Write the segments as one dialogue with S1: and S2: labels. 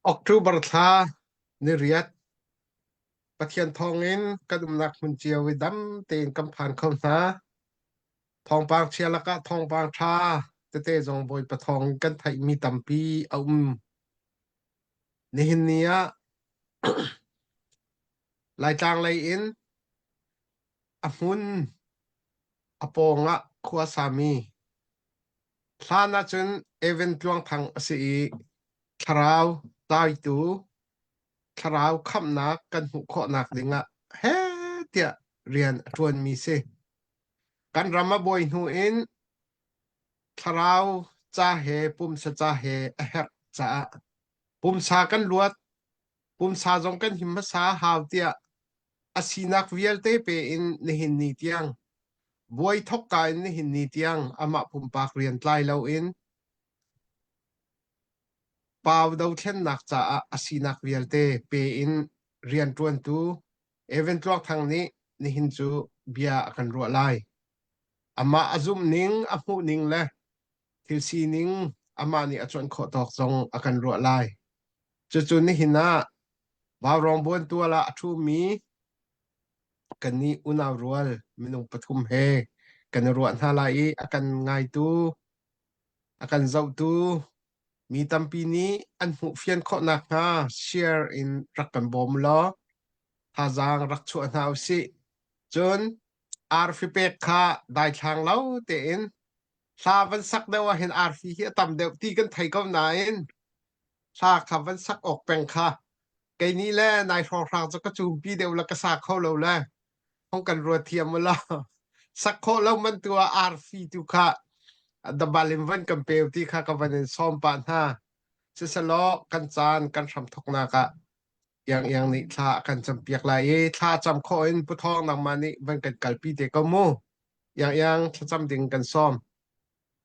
S1: October thla niriat Pathian thawngin kan umnak hmun cio i dam tein kan phan kho hna. Thawngpang chia lakah thawngpang ṭha tete zong Bawipa thawng in kan theihmi tampi a um. Nihin ni ah Laitlang lei in a hmun a pawng ah khua sami hlan ahcun Evan Tluang Thang a si i thlarau taitu thlarau khamhnak kan hmuh khawhnak dingah heh tiah rian a ṭuanmi si. Kan ram a buai hnu in thlarau ca he pumsa ca he a herh caah pumsa kan luat, pumsa zong kan him hmasa hau tiah a sinak vialte pe in nihin ni tiang buai thokka in nihin ni tiang amah pumpak rian tlai loin Pau dothlennak caah a sinak vialte pe in rianṭuantu Evan Tluang Thang nih nihin cu bia a kan ruah lai. Amah a zumhning, a hmuhning le thil sining amah nih a cuanh khawh tawk zong a kan ruah lai. Cucu nihin ah Vaurawng buantual ah a ṭhumi kannih unau rual minung pathum he kan i ruah hna lai i a kan ngaitu A kan zohtu mi tampi nih an hmuhfian khawh nakhnga share in rak kan bawm law thazaang rak chuah hna usih. Cun arfi pek kha daithlang lo tein hla van sak deuh ahhin arfi hi a tam deuh ti kan thei ko nain hla kha van sak awk peng kha kei nih le nai hrawnghrang cu ka cumpi deuh le ka sa kho lo le hong kan ruat thiam u law sak khawh lo man tu ah arfi tu kha dabal in van kan peu ti kha ka van in sawm pah hna siselaw kan caan kan hram thoknak ah iang iang nih thla a kan campiak lai i thla cam khawh in Pu Thawng nangmah nih van kan kalpi te ko mu iang iang thlacam ding kan sawm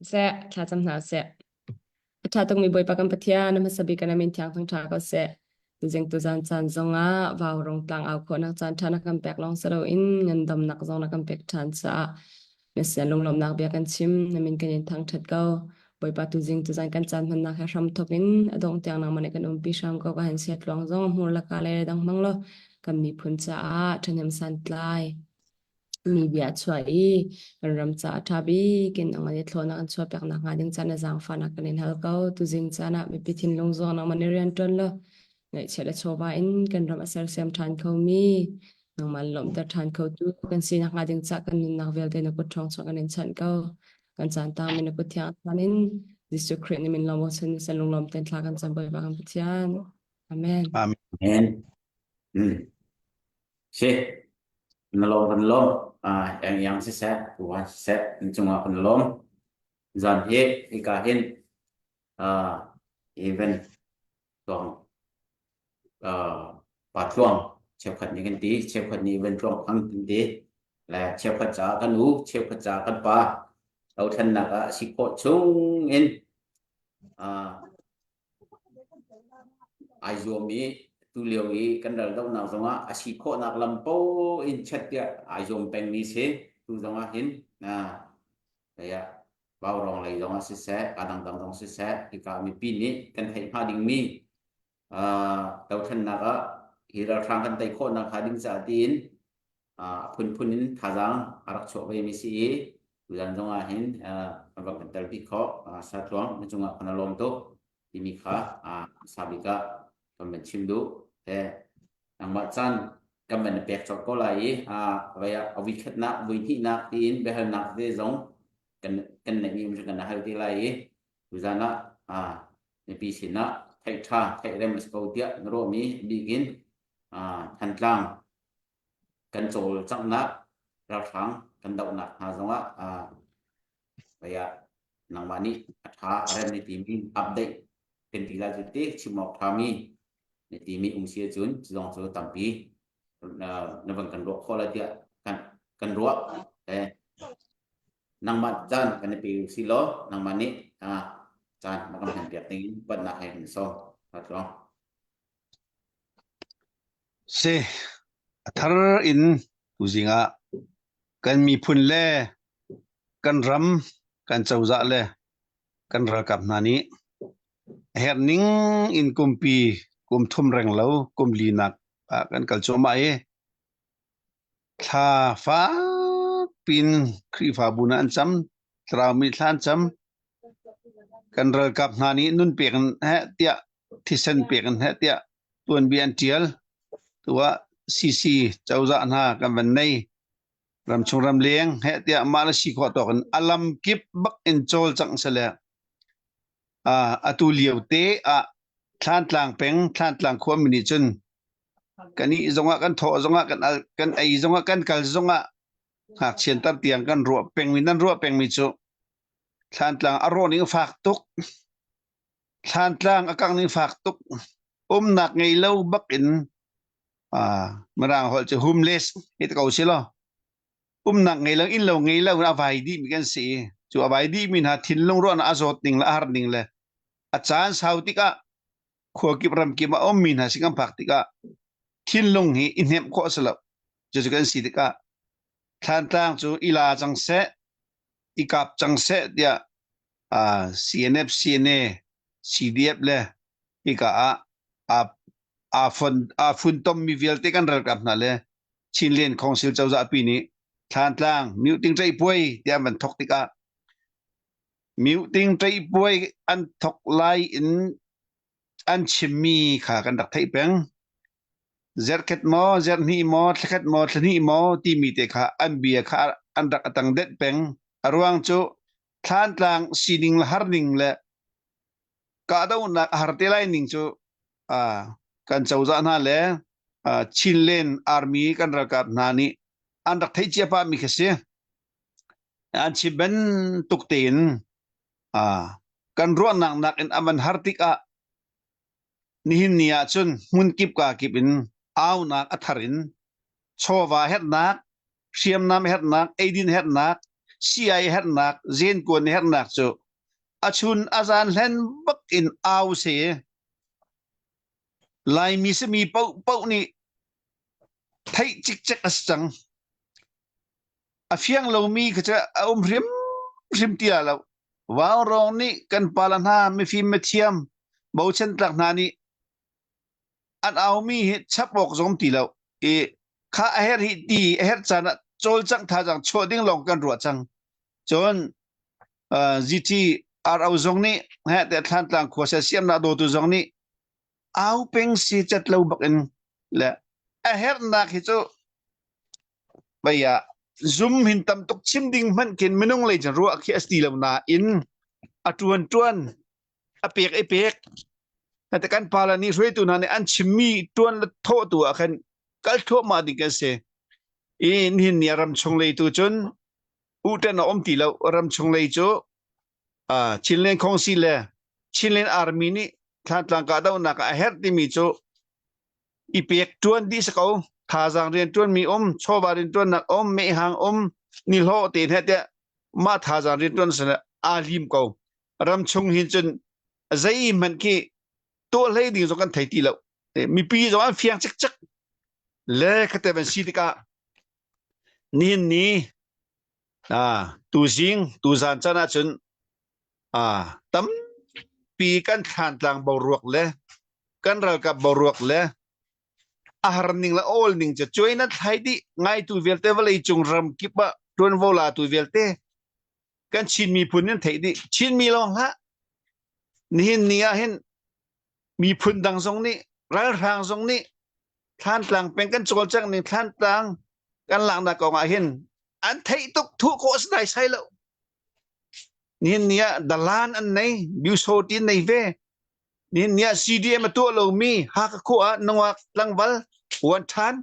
S2: Seh, thla cam hna seh. A ṭha tukmi Bawipa kan Pathian, na hmasa bik kan min thiang thangṭha ko seh. Tuzing tuzan caan zongah vaurawng tlang au khawhnak caan ṭha na kan pek lawng si loin ngandamnak zong na kan pek ṭhan caah na sin lunglawmhnak bia kan chim, na min kan in thangṭhat ko. Bawipa tuzing tuzan kan caan hmannak he hram thawk in a dongh tiang nangmah nih kan umpi hram ko ka han siat luang zong hmur laka le dang hmang law kan miphun caah ṭhahnem santlai. Mi bia a chuah i kan ram caah a ṭha bik in nangmah nih thlawhnak an chuahpiak nakhnga ding caan na zaangfahnak kan in hal ko. Tuzing caan ah mipi thinlung zong nangmah nih rian ṭuan law ngaihchiat le chawva in kan ram a sersiam ṭhan khomi nangmah lawmhter ṭhan khotu kan si nakhnga ding cah kan nunnak vialte na kut ṭhawng chung kan in chanh ko. Kan caan tangmi na kut thiang a in Jesuh Khrih nih min lawm chan san lunglawm ten thla kan cam Bawipa kan Pathian. Amen.
S3: Amen. Mm. Si. Na lawm kan lawm. Ah, yang yang siseh, tuhan siseh, in cungah kan lawm. Zan hi hika hin ah even tluang ah pa tluang cheukhat nih kan ti, cheukhat nih even tluang phang kan ti. Le cheukhat caah kan u, cheukhat caah kan pa. Dothlennak ah si khawh chung in ah Ai zuam i tulio i kan ral dohnak zongah a si khawhnak lam paoh in chet tiah ai zuam pengmi si. Tu zongah hin ah Vaurawng lei zongah siseh, a dangdang zong siseh, hika mipi nih kan theih hnga dingmi dothlennak ah hi ralhrang kan tei khawhnak hnga ding caah tiin a phunphun in thazaang a rak chuah ve mi si i tuzan zong ah hin kan rak kan tel pi khawh satluang na cungah kan lawm tuk timi kha sa bik ah kan van chim duh he nangmah caan kan van pek cawk ko lai i vai ah a vui khatnak vui hnihnak tiin biahalnak te zong kan kan neih mi kan hal te lai i tuzan ah mipi sinah theih tha theih rem ko tiah na ruahmi bikin Thantlang kan cawlcanghnak ralhrang kan dohnak hna zongah ah nangmah nih a ṭha a rem na timi update kan ti lai cu ti chim awk ṭhami na timi um si ahcun cu zong cu tampi na van kan ruah khawh lai tiah kan kan ruah. Eh, nangmah caan kan i pe u si law nangmah nih caan na kan hman piak ding in upatnak he kan sawm. Tluang.
S4: Si, a thar in tuzing ah kan miphun le kan ram, kan cozah le kan ralkap hna nih. A herh ning in kumpi kum thum reng lo kum linak ah kan kal cuahmah i thla fak pin Khrihfabu na an cam, Tlaumi thla an cam. Kan ralkap hna nih nun pek in heh tiah thisen pek in heh tiah tuanbia an tial. Tuah CC cozah hna kan van nei. Ramchung ramleng heh tiah mah le si khawh tawk in a lam kip bak in cawlcangh sile atu lio te ah Thlantlang peng Thlantlang khuami nih cun kan ih zongah kan thawh zongah kan al kan ei zongah kan kal zongah ngakchian tar tiang kan ruah pengmi nan ruah pengmi cu Thlantlang a rawh ning fak tuk Thlantlang a kang ning fak tuk umnak ngei lo bak in mirang holh cu homeless hi te ko si lo umnak ngei lo inn lo ngei lo a vai dih mi kan si cu a vai dih mi hna thinlung ruahnak a zawt ning le a har ning le a caan sau tikah khua kip ram kip a um mi hna sin kan phak tikah thinlung hi i hnemh khawh a si lo cucu kan si tikah Thlantlang cu ila cang seh i kap cang seh tiah CNF CNA CDF le hika ah aa fon aa funtom mi vialte kan ralkap hna le Chinland Council cozah pi nih Thlantlang Myuting Ṭeih Puai tiah an van thok tikah Myuting Ṭeih Puai an thok lai in an chimmi kha kan rak theih peng. Zerkhat maw, zerhnih maw, thlakhat maw, thlahnih maw timi te kha an bia kha an rak atang denh peng. A ruang cu Thlantlang sining le harning le kahdohnak a har te lai ning cu kan cozah hna le Chinland Army kan ralkap hna nih an rak theih cia pah mi kha si. An chim bantuk tein kan ruahnak nakin a van har tikah nihin ni ah cun hmun kip ka kip in aunak a thar in chawva herhnak, hriamnam herhnak, eidin herhnak, sii herhnak, zenkuan herhnak cu a chun a zan hlen bak in au se. Laimi simi paohpaoh nih theih cikcek a si cang. A fiang lomi kha cu a um hrimhrim ti lo. Vaurawng nih kan pala hna mifim mithiam bochan tlak hna nih an aumi hi chap awk zong ti lo i kha a herh hi ti a herh caan ah cawlcangh thazaang chuah ding lawng kan ruah cang. Cun GT RO zong nih he te Thlantlang khua siamnak dawtu zong nih au peng si cat lo bak in le a herhnak hi cu baya zum hin tam tuk chim ding hmanh khin minung lei cun ruah khi a si lo nain a tuan tuan a pek i pek hata kan pala nih hruaitu hna nih an chimmi tuan le thawh tu ah khan kal thluahmah ding kan si i nihin ni ram chung lei tu cun uten a um ti lo ram chung lei cu Chinland Council le Chinland Army nih Thlantlang kahdohnak ah a herh timi cu i pek ṭuan dih si ko. Thazaang rian ṭuanmi um, chawva rian ṭuannak um, mehhang um, nihlawh te hna tiah mah thazaang rian ṭuan sin aa lim ko. Ram chung hin cun zeihmanh khi tuah hlei ding zong kan thei ti lo. Mipi zong an fiang cikcek. Le khate van si tikah nihin ni tuzing tuzan caan ahcun tampi kan Thlantlang boruak le kan ralkap boruak le a har ning le awl ning cu cuai nan thlai dih ngaitu vialte vawlei cung ram kip ah ṭuanvo latu vialte kan Chin miphun nan theih dih Chinmi lawng hlah nihin ni ah hin miphun dang zong nih ralhrang zong nih Thlantlang peng kan cawlcangh ning Thlantlang kan laknak kong ah hin an theih tuk thuh khawh si dai sai lo nihin ni ah dalan an nei Byusoti nei ve nihin ni ah CDM a tuah lomi Hakha khua ah nungak tlangval uan than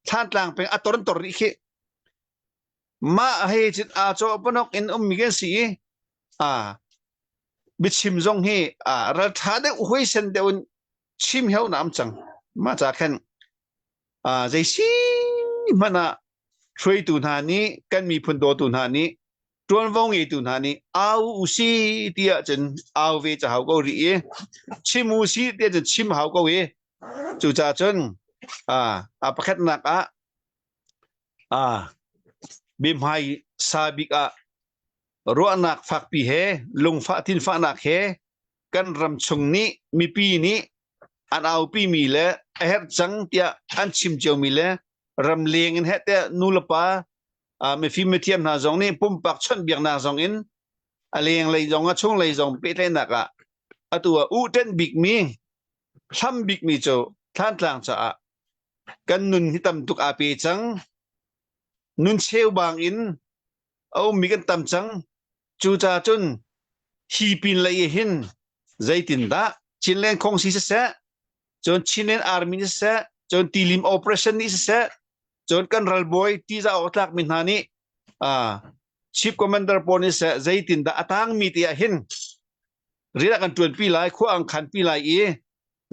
S4: Thlantlang peng a tor tor rih khi mah hei cit aa caw panok in ummi kan si i a biachim zong hi a raltha deuh huaisen deuh in chim heo na am cang mah ca khan zei si hmanh ah hruaitu hna nih kan miphun dawtu hna nih ṭuanvo ngeitu hna nih au usi tiah cun au ve ca hau ko rih i chim usi tiah cun chim hau ko i cucaah cun a pakhatnak ah biahmai sa bik ah ruahnak fakpi he lungfah thinfahnak he. kan ram chung nih mipi nih an aupi mi le a herh cang tiah an chim cio mi le ram leng in heh tiah nu le pa mifim mithiam hna zong nih pumpak chawnhbiaknak zong in a leng lei zong a chung lei zong pehtlaihnak ah atu ah uhṭenh bikmi hlam bikmi cu Thlantlang caah kan nun hi tam tuk aa pe cang. Nun cheubang in a ummi kan tam cang. Cucaah cun hi pin lei hin zeitindah Chinland Khongsi siseh, cun Chinland Army nih siseh, cun Tilim Operation nih siseh, cun kan ralbawi tiza awk tlakmi hna nih Chief Commander pawl nih siseh zeitindah a tangmi te ah hin rian a kan ṭuanpi lai, khua an khanpi lai i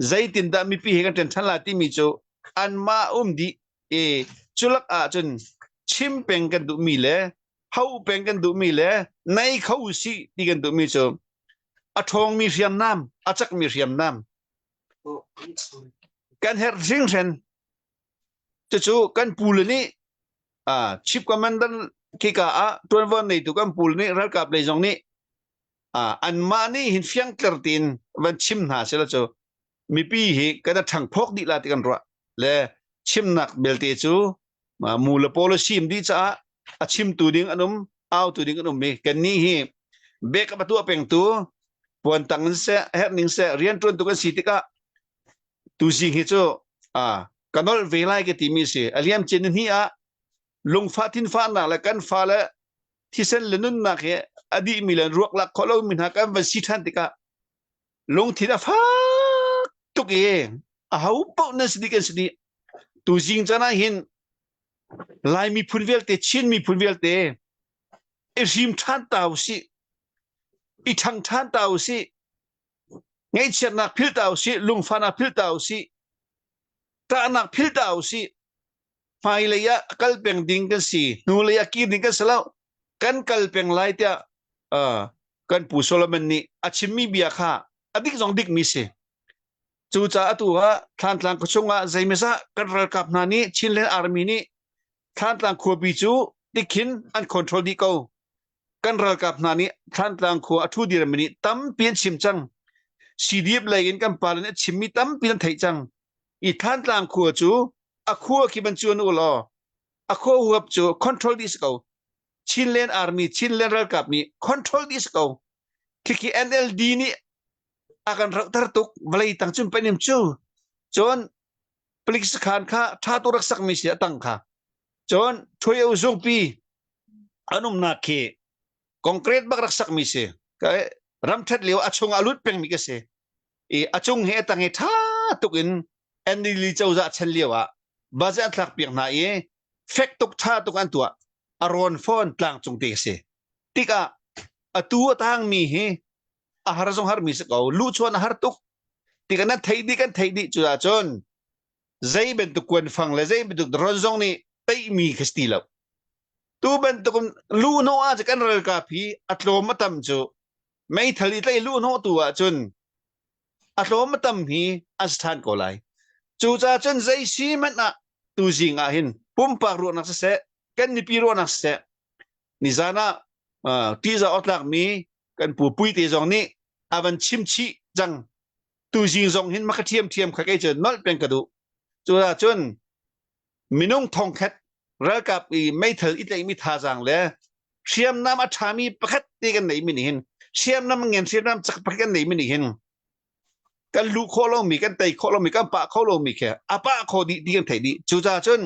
S4: zeitindah mipi he kan ṭan ṭhan lai timi cu anmah um dih i culak ahcun chim peng kan duhmi le ho peng kan duhmi le nei kho usih ti kan duhmi cu a ṭhawngmi hriamnam, a cakmi hriamnam kan herh hringhren. Cucu kan pule nih chief commander khika ah ṭuanvo neitu kan pule nih ralkap lei zong nih anmah nih hin fiangtler tiin van chim hna sila cu mipi hi kan a ṭhangphawk dih la ti kan ruah le chimnak belte cu mu le pawl sim dih caah a chimtu ding an um autu ding an um i kannih hi bek a tuah pengtu puantang in seh herh ning seh rianṭuantu kan si tikah tuzing hi cu ka nolh ve lai ka timi si a liam cin ni ah lungfah thinfahnak le kan fa le thisen le nunnak hi a dihmi le ruak lak khawh lomi hna kan van si ṭhan tikah lungthin a fak tuk i aho paoh nan si dih kan si dih tuzing caan ah hin Lai miphun vialte Chin miphun vialte i hrim ṭhan ta usih i ṭhang ṭhan ta usih ngaihchiatnak philh ta usih lungfahnak philh ta usih ṭahnak philh ta usih hmailei ah kal peng ding kan si hnulei ah kir ding kan si lo kan kal peng lai tiah kan pu Solomon nih a chimmi bia kha a dik zong dikmi si cucaah atu ah Thlantlang khuachung ah zeimawzah kan ralkap hna nih Chinland Army nih Thlantlang khuapi cu tikhin an control dih ko kan ralkap hna nih Thlantlang khua a ṭhu dirmi nih tampi an chim cang CDF lei in kan pale nih a chimmi tampi an theih cang i Thlantlang khua cu a khua khi van cuan u law a khua huap cu control dih si ko Chinland Army Chinland ralkap nih control dih si ko khikhi NLD nih a kan rauhter tuk vawlei tang cun penim cu cun palik sakhan kha tha tu rak sakmi si a tang kha cun Ṭhuio zungpi an umnak khi concrete bak rak sakmi si ram ṭhat lio a chung a lut pengmi ka si i a cung he a tang he ṭha tuk in NDL cozah chan lio ah budget an thlak piak hna i fek tuk ṭha tuk an tuah a rawn fawn tlang cung te si tikah atu a tangmi hi a har zong harmi si ko luhchuan a har tuk tikah nan theih dih kan theih dih cu ahcun zei bantuk kuanfang le zei bantuk ron zong nih teihmi kha si ti lo tu bantuk luhhnawh ah kan ralkap hi a tlawm a tam cu meithal i tlaih luhhnawh tu ahcun a tlawm a tam hi an si ṭhan ko lai. Cucaah cun zei si hmanh ah tuzing ah hin pumpak ruahnak siseh, kan mipi ruahnak siseh, nizan ah ṭihzah awk tlakmi kan pu Puite zong nih a van chim chih cang. Tuzing zong hin maka ṭhiamṭhiam kha kei cu nolh peng ka duh. Cucaah cun minung thongkhat ralkap i meithal i tlaihmi thazaang le hriamnam a ṭhami pakhat te kan neihmi nih hin hriamnam ngen hriamnam cak pakhat kan neihmi nih hin kan luh khawh lomi kan tei khawh lomi kan pah kho lomi khi a pah kho dih ti kan theih dih cucaah cun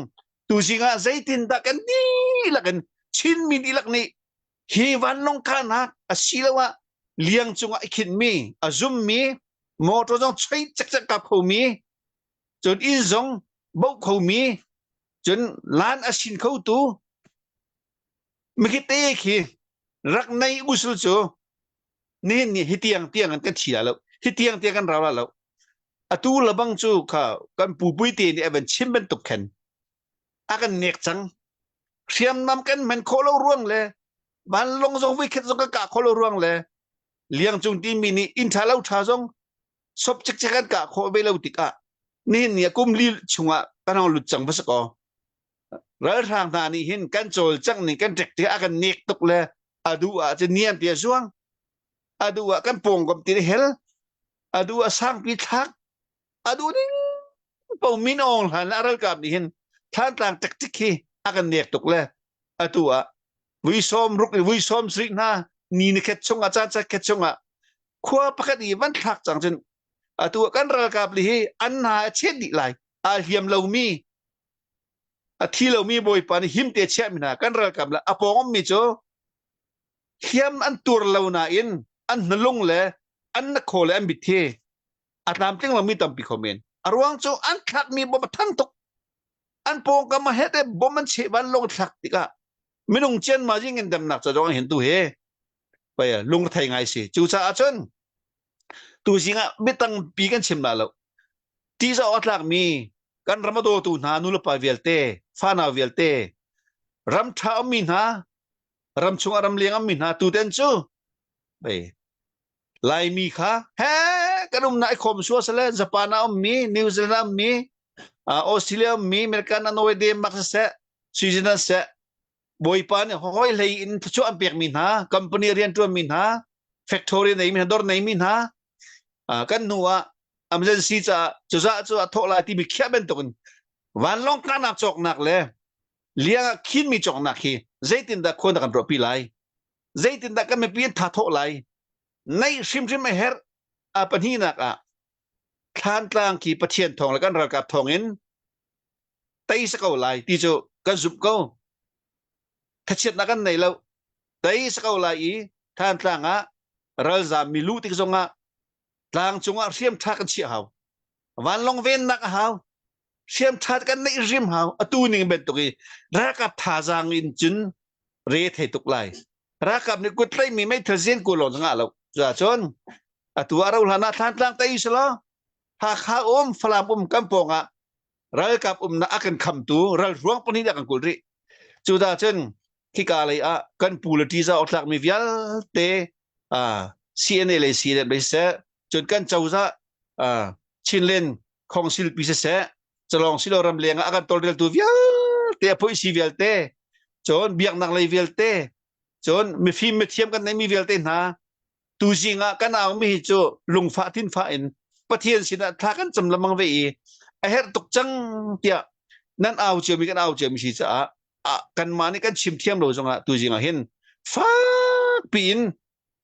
S4: tuzing ah zeitindah kan dihlak in Chinmi dihlak nih hi vanlawng kahnak asiloah liang cungah i khinhmi a zummi motor zong choi cekcek kap khomi cun inn zong boh khomi cun lan a sin khotu mikite khi rak nei usul cu nihin ni hi tiang tiang an kan thi la lo hi tiang tiang kan rau la lo atu labang cu kha kan pu puite nih a van chim bantuk khan a kan nek cang hriamnam kan hman khawh lo ruang le vanlawng zong voi khat zong kan kah khawh lo ruang le liang cung timi nih inn ṭha lo ṭha zong sop cikcek an kah khawh ve lo tikah nihin ni kum li chungah kan hong lut cang va si kaw ralhrang hna nih hin kan cawlcangh ning kan ṭek tikah a kan nek tuk le a duh ah cun niam ti a zuang a duh ah kan pawngkom ti hel. Adu a sangpi thlak adu ning po min ong hlan le a ralkap nih hin Thlantlang tactic hi a kan nek tuk le atu ah vui sawm ruk i vui sawm srik hna ni ni khet chung ah caan chat khet chung ah khua pakhat i van thlak cang cun atu ah kan ralkap li hi an hna a chet dih lai aa hliam lomi a thi lomi bawipa nih him te chiah mi hna kan ralkap le a pawng ummi cu hliam an tur lo nain an hnulung le an nakhaw le an mit hi a tlamtling lomi tampi kho men a ruang cu an thlakmi bom a than tuk an pawngkam a het bom an cheh van lung thlak tikah minung cian ma jing in damnak ca zong hin tu he pai lung thei ngai si cu caah cun tu zing ah biatang pi kan chim la lo ti za a tlak mi kan ram a dawtu hna nulepa vialte fanau vialte ram tha ummi hna ram chung ah ram leng ummi hna tu ten cu bai Laimi kha he kan umnak i khawm sua sale Japan ah ummi New Zealand ah ummi Australia ummi American ah Norway Denmark siseh Switzerland siseh Bawipa nih hawi hlei in thluachuah an pekmi hna company rianṭuanmi hna factory neimi hna dawr neimi hna kan hnu ah emergency caah cuzah cu a thawh lai timi khiah bantukin vanlawng kahnak cawknak le liang ah khinmi cawknak hi zeitindah khua na kan ruahpi lai zeitindah kan mipi an tha thawh lai neih hrimhrim a herh a pahnihnak ah thlantlang khi Pathian thawng le kan ralkap thawng in tei sa ko lai ti cu kan zumh ko thachiatnak kan nei lo tei sa ko lai i thantlang ah ralzam mi luh tik zongah tlang cungah hriam tha kan chiah hau vanlong vennak a hau hriam tha kan neih hrim hau atu ning bantuk i ralkap thazaang in cun re thei tuk lai ralkap nih kut tlaihmi meithal zen ku lawng ngah lo cun atu a ro hlan ah thlantlang tei selaw Hakha um Falam um kan pawng ah ralkap umnak a kan khamtu ralhruang pahnih a kan kul rih cu dah cun khika lei ah kan pu le ṭiza awk mi vialte CNA le CNF lei siseh cun kan cozah Chinland Council pi siseh calong silo ram leng ah a kan tawlreltu vialte a phuisi vialte cun biaknak lei vialte cun mifim mithiam kan neimi vialte hna tuzing ah kan aumi hi cu lungfah thinfah in Pathian sinah thla kan cam lamang ve i a herh tuk cang tiah nan au ciomi kan au ciomi si caah kanmah nih kan chim thiam lo zongah tuzing ah hin fak piin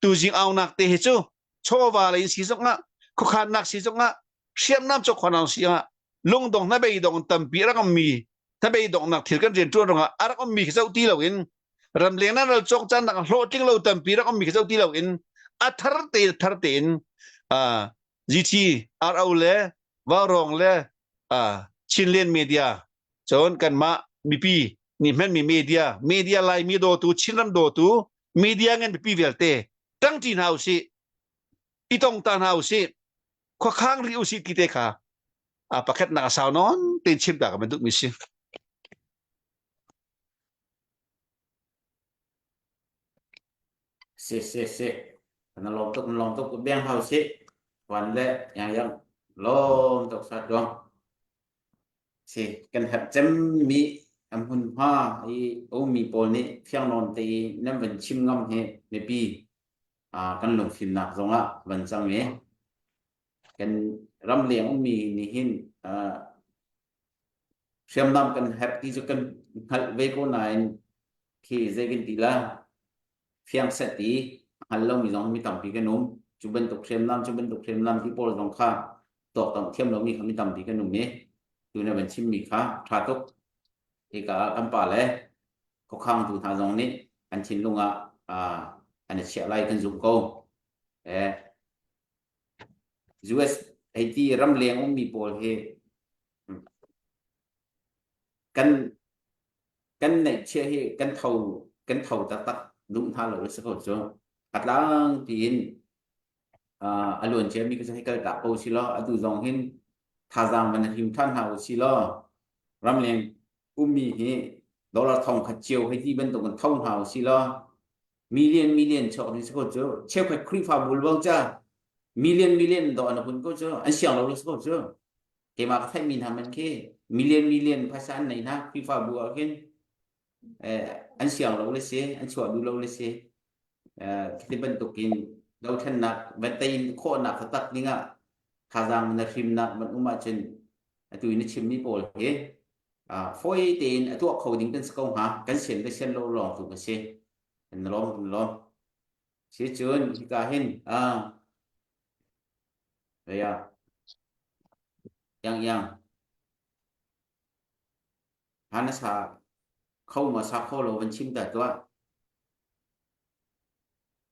S4: tuzing aunak te hi cu chawva lei si zongah khuakhannak si zongah hriamnam cawkhuanang si ah lungdong hnabeidong tampi a rak ummi hnabeidongnak thil kan rian ṭuan ruangah a rak ummi khi zoh ti loin ramleng nan ral cawk caan nak hlawhtling lo tampi rak ummi khi zoh ti loin a thar te thar tein GT RO le Vaurawng le Chinland Media cun kanmah mipi nih hmanmi media media Laimi dawtu Chinram dawtu media ngan mipi vialte ṭangṭi hna usih i tong ta hna usih khuakhang rih usih ti te kha a pakhatnak a sau nawn tein chim ta ka ban duhmi si.
S3: Si si si. Kan lawm tuk lawm tuk biang hau si. Wan le yang yang lawm tuk sat dong. Si kan herh cem mi am hun hma i ummi pawl nih fiang nawn te i nan van chim ngam hi mipi kan lungfimnak zongah van cang i kan ramleng ummi nih hin hriamnam kan herh ti cu kan hngalh ve ko nain khi zei kan ti la fiang set i hngal lomi zong mi tampi kan um cu bantuk hriamnam cu bantuk hriamnam ti pawl zong kha tuaktam thiam lomi kha mi tampi kan um i tu na van chimmi kha ṭha tuk hika ah kan pa le khuakhangtu hna zong nih an thinlung ah an i chiah lai kan zumh ko. Eh, US hei ti ramleng ummi pawl hi kan kan neihchiah hi kan tho kan tho taktak duh hna lo si ko cu a tlang tiin a luan ciami ka hei kal tak ko si law atu zong hin thazaang van him than hna u si law ramleng ummi hi dollar thong khat cio hei ti bantuk in tho hna u si law million million chuak ding si ko cu cheukhat Khrihfabu bang ca million million do an hun ko cu an siang lo si ko cu keimah ka theihmi hna man khi million million phaisa an nei hna Khrihfabu ah khin eh, an siang lo le si an chuah duh lo le si eh, khi bantukin dothlennak va tei khawhnak taktak dingah. Thazaang na hrimnak man um ahcun atu i na chimmi pawl hi fawi tein a tuah kho ding kan si ko hnga. Kan sian le sian lo lawng tu ka si. Kan lawm kan lawm. Si cun hika hin ya yang yang hana sa kho ma sa kho lo van chim ta tuah.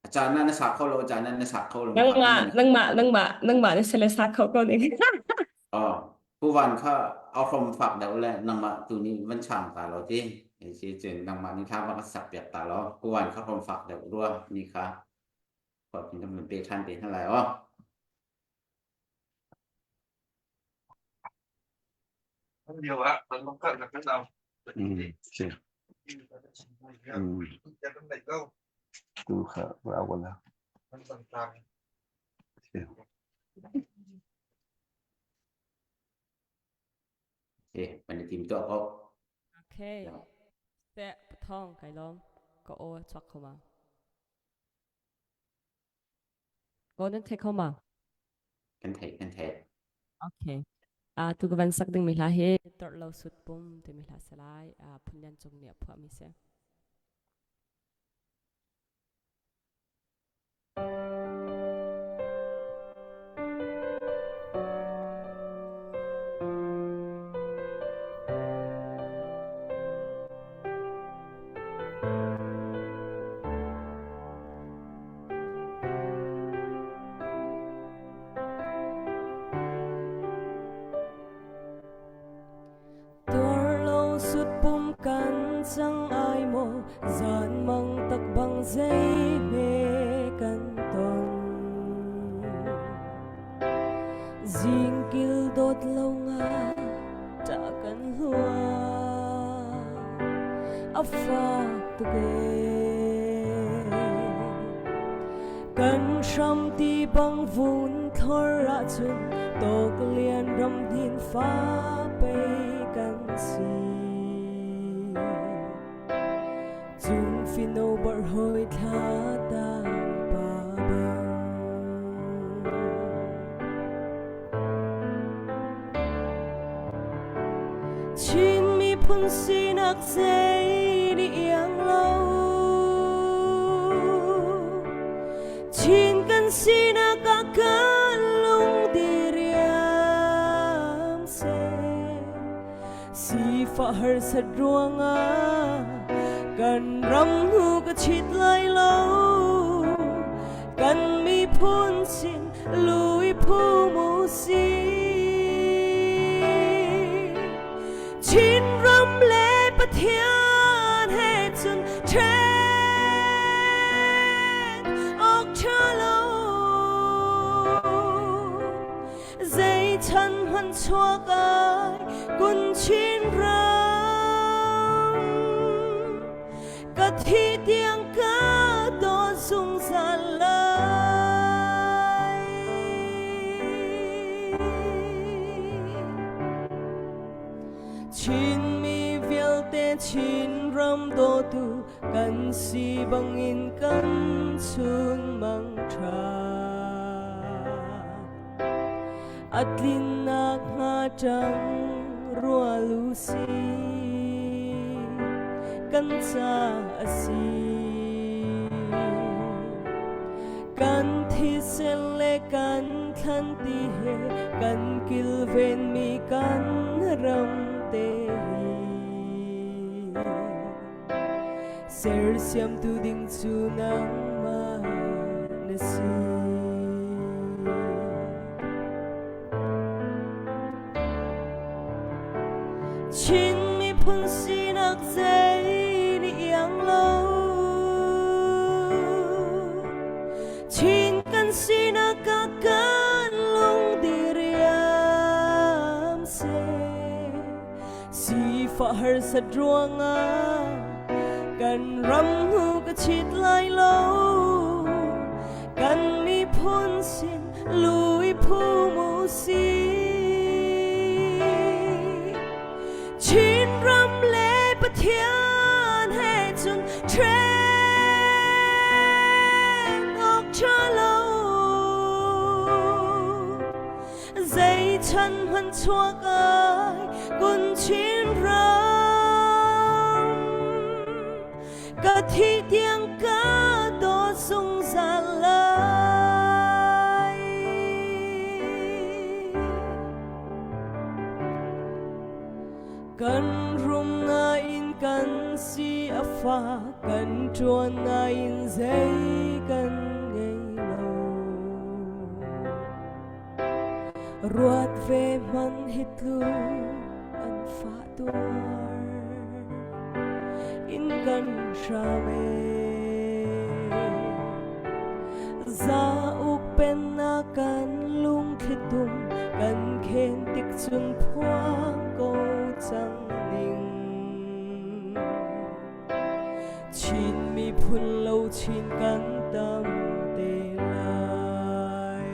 S3: A caan ah na sa kho lo, a caan ah na sa kho lo.
S2: Nangmah, nangmah, nangmah, nangmah na sele sa kho ko ning.
S3: Oh, puvan kha a hrom fak deuh le nangmah tu nih van chang ta lo ti. Si cun nangmah nih thla va ka sak piak ta lo. Puvan kha hrom fak deuh rua ni kha. Khuat kan van pe than te hna lai oh.
S4: Mm, si. Tu kha va wala. Si.
S3: Okay, pan i tim tuah ko.
S2: Okay. Te pathong kai lom ka o chak khoma. Ko nan thei kho ma?
S3: Kan theih, kan theih.
S2: Okay. Tu ka van sak ding mi hla hi Torh lo sut pum timi hla si lai. Phunlian Cung nih a phuah mi si. Tuarlo sut pum kan cang ai maw zan mang tak bang zei hme kan ton zingkil dawt lo nga ta kan hlua a fak tuk ee. Kan hram ti bang vun thlor ahcun tawk lian ram hnin fa pei kan si. Cung fino barh hoi thla tang pa bang. Chin miphun sinak zei nih iang lo Chin kan sinak ah kan lung diriam seh Sifah harsat ruangah kan ram hnu ka chit lai lo kan miphun sin lui phum u si Chin ram le Pathian he cun ṭhen awk ṭha lo Zei chan hmanh chuak ai kun Chin ram ka thi tiang ka dawt zungzal lai. Chinmi vialte Chin ram dawtu kan si bangin kan chunmang ṭha. A tlinnak hnga ṭang rual u si kan ca a si. Kan thisen le kan thlan ti he kan kilvenmi kan ram te hi. Sersiamtu ding cu nangmah na si. Chin miphun sinak zei nih iang lo Chin kan sinak ah kan lung diriam seh Sifah harsat ruangah kan ram hnu ka chit lai lo kan miphun sin lui phum u si Chin ram le Pathian he cun ṭhen awk ṭha lo.
S5: chan hman chuak ai kun Chin ram ka thi tiang ka dawt zungzal lai. Kan rum nain kan si a fa kan ṭuan nain zei kan ngei lo. Ruat ve hmanh hi tlu an fah tuar in kan hram e. Za uk pennak kan lungthli tum kan khen tik cun phuang ko cang ning. Chin miphun lo chin kan tam te lai.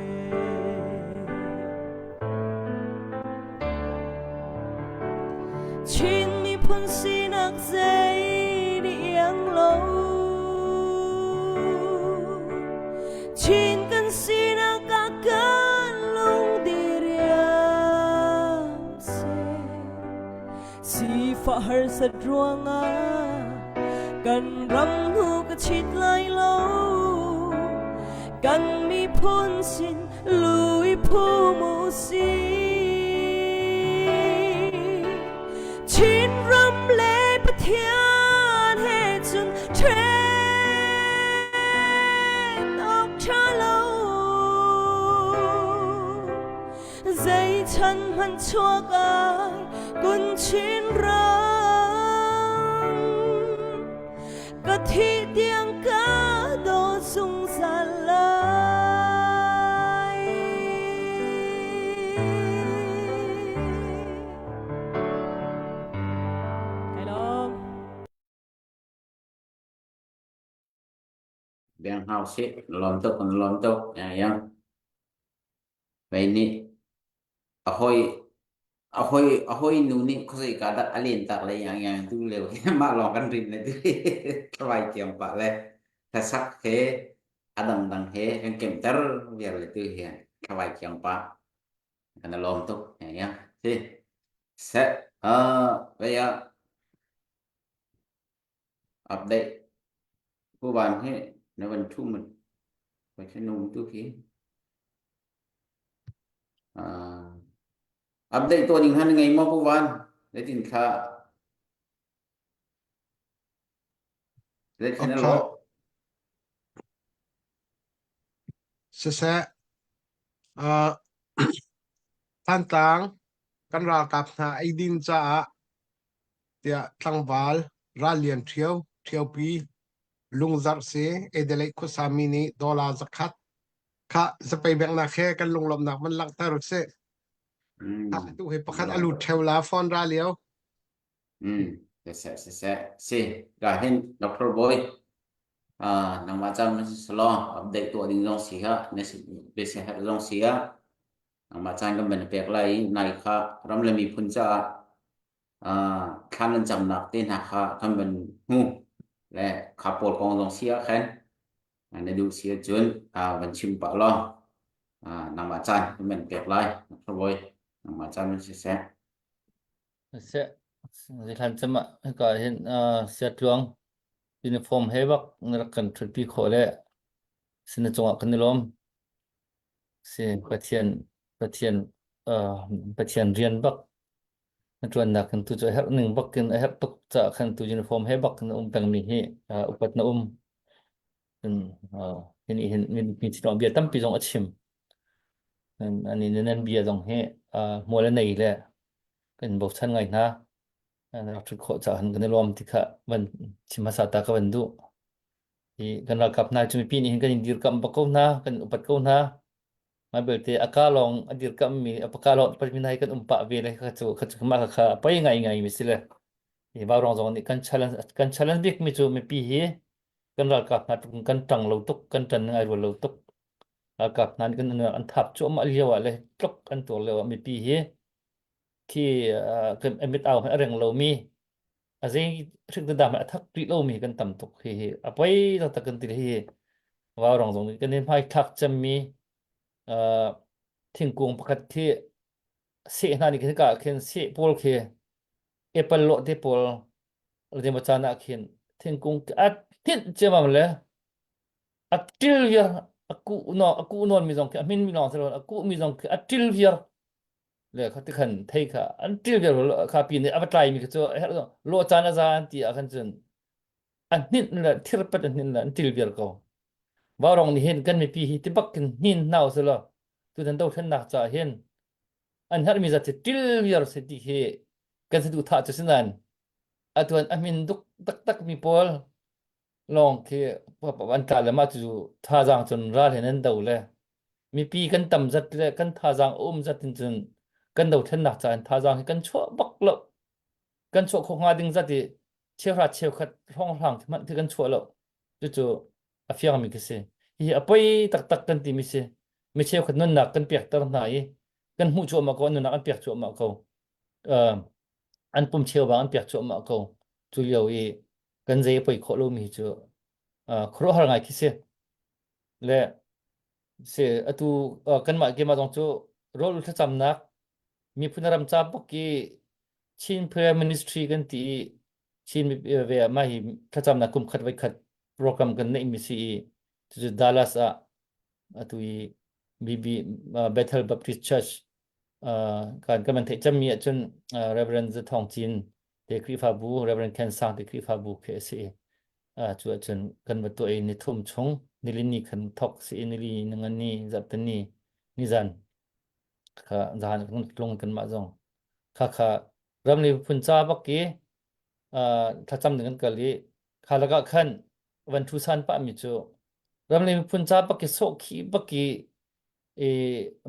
S5: Chin miphun sinak zei nih iang lo. Chin kan sinak ah kan lung diriam seh. Sifah harsat ruangah kan ram hnu ka chit lai lo. Kan miphun sin lui phu mu si. Chin ram le Pathian he cun ṭhen awk ṭha lo. Zei chan hmanh chuak ai kun Chin ram ka thih tiang ka dawt zungzal lai. Kai lawm.
S3: Beng hau sih, lawm tuk, kan lawm tuk. Yang Vei nih a hawi a hawi a hawi nu nih khuazei ka dah a len tak le yang yang tu leo hi mah lawng kan rin le tu thlawai tiang pah le hlasak he a dangdang he kan kemter viar le tu hi thlawai tiang pah kan lawm tuk ya si se uh vei ah update pu van he na van thu mun vai khe num tu khi uh, update to ding han ngei mo pu van le tin thla le khen lo
S1: Siseh, uh, Thantlang kan ralkap hna eidin caah tiah tlangval Rallian Ṭhio, Ṭhiopi, Lungzarh si Adelaide khuasami nih dollar zakhat kha zapei bengnak he kan lunglawmhnak van langhter usih.
S3: Mm.
S1: Tu hi pakhat a lut ṭheo la phone ra lio.
S3: Mm. Siseh, siseh. Si, ka hin Dr. Boy ah nangmah cam na si selaw update tuah ding zong si ha na si bia herh zong si ha nangmah caan kan van pek lai i nai kha ram le miphun caah thlan an camnak te hna kha kan van hmu le kha pawl kong zong si ah khan na duh si ahcun van chim pah law nangmah caan kan van pek lai Thabawi nangmah caan van siseh
S6: Seh, zihlan cem ah hika hin siatluang uniform he bak na rak kan ṭhutpi khawh le sina cungah kan i lawm. Si Pathian Pathian Pathian rian bak na ṭuannak in tu cu a herh ning bak in a herh tuk caah khan tu uniform he bak in um pengmi hi upat na um. Cun hi nih hin mi thinawh bia tampi zong a chim. Ani nan bia zong hi hmual a nei le kan bochan ngai hna. An rak ṭhut khawh caah kan i lawm ti kha van chim hmasa ta ka van duh. Hi kan ralkap hna cu mipi nih hin kan in dirkamh bak ko hna, kan upat ko hna. Mah belte a ka lawng a dirkamhmi, a ka lawng upatmi hna hi kan um pah ve le kha cu kha cu mah kha a poi ngai ngai mi si le. Hi vaurawng zong nih kan challenge kan challenge bik mi cu mipi hi kan ralkap hna tuk kan ṭang lo tuk, kan ṭan ngai rual lo tuk. Ralkap hna nih kan an thap cuahmah lio ah le tlok an tuar lio ah mipi hi khi kan mit au a reng lomi a zei hrik da a thak rih lomi kan tam tuk hi hi a poi taktak kan ti hi vaurawng zong nih kan i hmaithlak cemmi thingkung pakhat khi. Seh hna nih khin ka khin seh pawl khi apple lawh te pawl zeimaw caan ah khin thingkung a hninh ciammam le a ṭil viar a kuh no a kuh nawn mi zong khi a hmin mi lawng si lo a kuh mi zong khi a ṭil viar le kha ti khan thei kha an ṭil viar kha pi nih a va tlai mi kha cu lawh caan a za an ti ah khan cun a hninh le thirpat a hninh le an ṭil viar ko. Vaurawng nih hin kan mipi hi tibak in hnin hna usih law tutan dothlennak caah hin an herhmi zat hi ṭil viar si ti hi kan saduhthah cu si nain atuan a hmin duk taktak mi pawl lawng khi an tla le mah cu thazaang cun ral hin an do le mipi kan tam zat le kan thazaang a um zat in cun kan dothlennak caah thazaang hi kan chuah bak lo kan chuah khawh hnga ding zat i cheuhra cheukhat hrawnghrang hmanh khi kan chuah lo cucu a fiangmi khi si hihi a poi taktak kan timi si mi cheukhat nunnak kan pekter hna i kan hmuh cuahmah ko an nunnak an pek cuahmah ko uh, an pum cheubang an pek cuahmah ko cu lio i kan zei a poi khawh lomi cu uh, khuaruahhar ngai khi si le si atu uh, kanmah keimah zong cu rawl thlacamnak miphun ram ca bak i Chin Prayer Ministry kan ti i Chin ve ah mah hi thlacamnak kum khat voi khat program kan neih mi si i cucu Dallas ah atu i BB Bethel Baptist Church kan kan man theih cemmi ahcun Reverend Za Thawng Cin te Khrihfabu Reverend Ken Sang te Khrihfabu khi a si i cu ahcun kan va tuah i ni thum chung nilini khan thok si i nili ningani zarhteni nizan kha zahan kan tlung kanmah zong kha kha ram le miphun ca bak i thlacam ding kan kal i kha lakah khan van thu san pah mi cu ram le miphun ca bak i sawh khi bak i i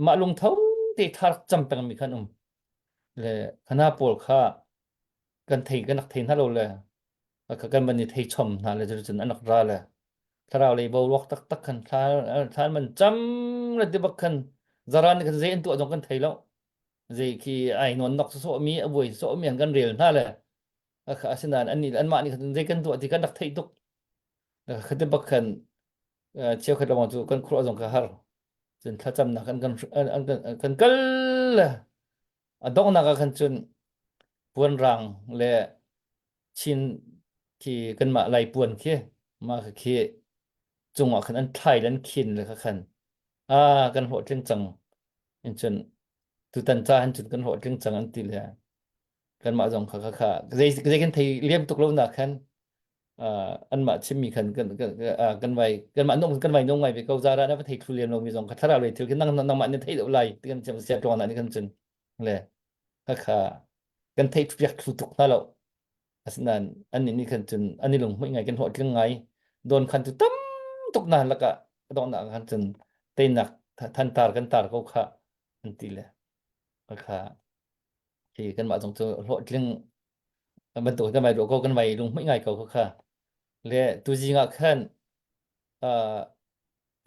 S6: mah lungtho te thar cam peng mi khan um le khana pawl kha kan thei kan rak thei hna lo le ka kan van i thei chom hna le cun an rak ra le thlarau lei boruak taktak khan thla thla man cam le ti bak khan zaran khan zei an tuah zong kan thei lo zei khi ai non nok so mi a buai so mi an kan rel hna le kha asinain an nih anmah nih khan zei kan tuah ti kan rak theih tuk khati bak khan cheukhat lawng cu kan khuruah zong ka har cun thlacamnak kan kan kan kal le a donghnak ah khan cun puanrang le Chin khi kanmah Lai puan khi mah kha khi cungah khan an thlai le an khin le kha khan a kan hlawhtling cang in cun tutan ca han cun kan hlawhtling cang an ti le kanmah zong kha kha kha zei zei kan thei liam tuk lo nak khan anmah chimmi khan kan kan kan vai kanmah nong kan vai nong ngai ve ko zara na va thei thlu liam lo mi zong kha thlarau lei thil khi nang nangmah nih thei deuh lai ti kan chim sia tuang na ni kan cun le kha kha kan theih piak thlu tuk hna lo asinain annih nih khan cun an i lunghmuih ngai kan hlawhtling ngai don khan tu tam tuk na lakah donghnak khan cun teinak thantar kan tar ko kha an ti le kha hi kanmah zong cu hlawhtling bantuk kan vai ruah ko kan vai lunghmuih ngai ko kha le tuzing ah khan uh,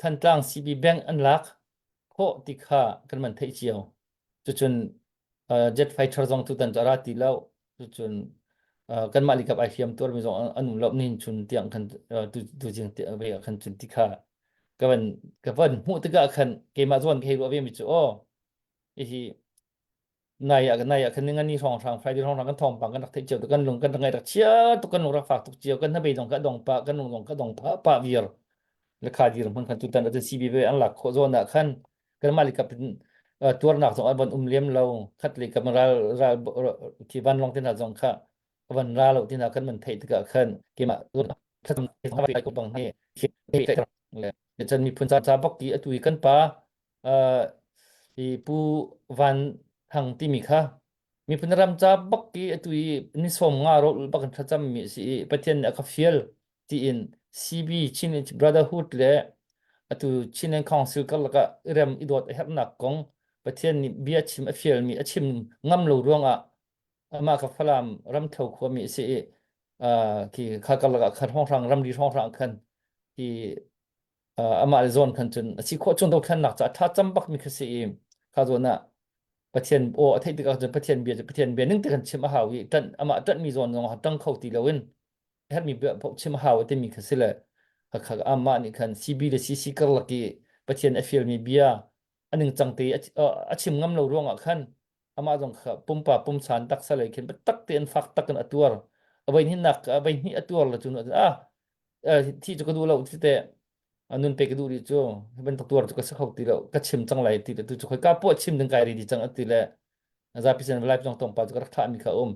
S6: Thantlang CB Bank an lak khawh ti kha kan man theih cio cucun uh, jet fighter zong tutan cu a ra ti lo cucun uh, kanmah likap ai hliam tuarmi zong an um lo nin chun tiang khan uh, tu tuzing ti ve ah khan cun ti kha ka van ka van hmuh tikah khan keimah zawn ka hei ruah ve mi cu aw hihi nai ah nai ah khan ningani hrawnghrang Friday hrawnghrang kan thawngpang kan rak theih cio tuk kan lung kan rak ngai rak chia tuk kan lung rak fak tuk cio kan hnabei zong ka dong pa kan lung zong ka dong pa pa vir le kha dir hmun khan tutan atan CBB an lak khawh zawn ah khan kan mah likap in tuarnak zong an von um lem lo khat le kam ral ral khi van long te hna zong kha van ra lo tina kan man theih tikah khan keimah ko bang hi le chan miphun ca ca bak ti atu i kan pa hi Pu Van Thang timi kha miphun ram ca bak i atu i ni sawm nga ro bak in thlacam mi si i Pathian nih a ka fial tiin CB Chin Brotherhood le atu Chinland Council karlak ah rem i dawt a herhnak kong Pathian nih bia chim a fial mi a chim ngam lo ruangah amah ka Falam ramthlo khuami a si i khi kha karlak ah khan hrawnghrang ramri hrawnghrang khan hi amah le zawn khan cun a si khawh chung dothlennak ca tha cam bak mi kha si i kha zawn ah Pathian aw a theih tikah cun Pathian bia cu Pathian bia ning te kan chim a hau i ṭanh amah ṭanh mi zawn zong ṭang kho ti loin herhmi bia paoh chim a hau a timi kha si le kha amah nih khan CB le CC karlak i Pathian a fialmi bia a ningcang te a chim ngam lo ruangah khan. Amah zong kha pumpa pumsan taksa lei khin biatak tein fak tak in a tuar. A voi hnihnak a voi hnih a tuar le cu ah thi cu ka duh lo ti te nun pe ka duh rih cu hi bantuk tuar cu ka si kho ti lo ka chim cang lai ti le tu cu khoi ka puah chim ding kai ri di cang ati le zapi sin live zong tong pa cu ka rak thlah mi kha um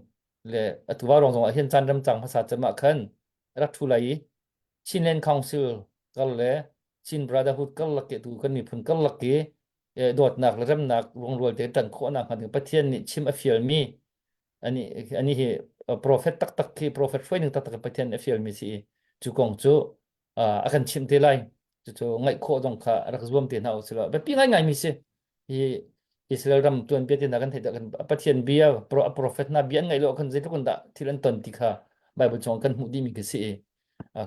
S6: le atu va rong zong ah hin caan ram cang hmasa cem ah khan rak thu lai i Chinland Council kar le Chin Brotherhood karlak ke tu kan miphun karlak i dawtnak le remnak rungrual te tan khawhnak hnga ding Pathian nih chim a fialmi ani ani hi prophet taktak khi prophet hruaining taktak Pathian a fialmi si i cu kong cu a kan chimh te lai cucu ngaih khawh zong kha rak zuam te hna usih law biapi ngaingai mi si hi Israel ram tuanbia te hna kan theih kan Pathian bia a prophet hna bia an ngaih lo khan zeitluk in dah thil an ton ti kha Bible chung kan hmuh dih mi khi si i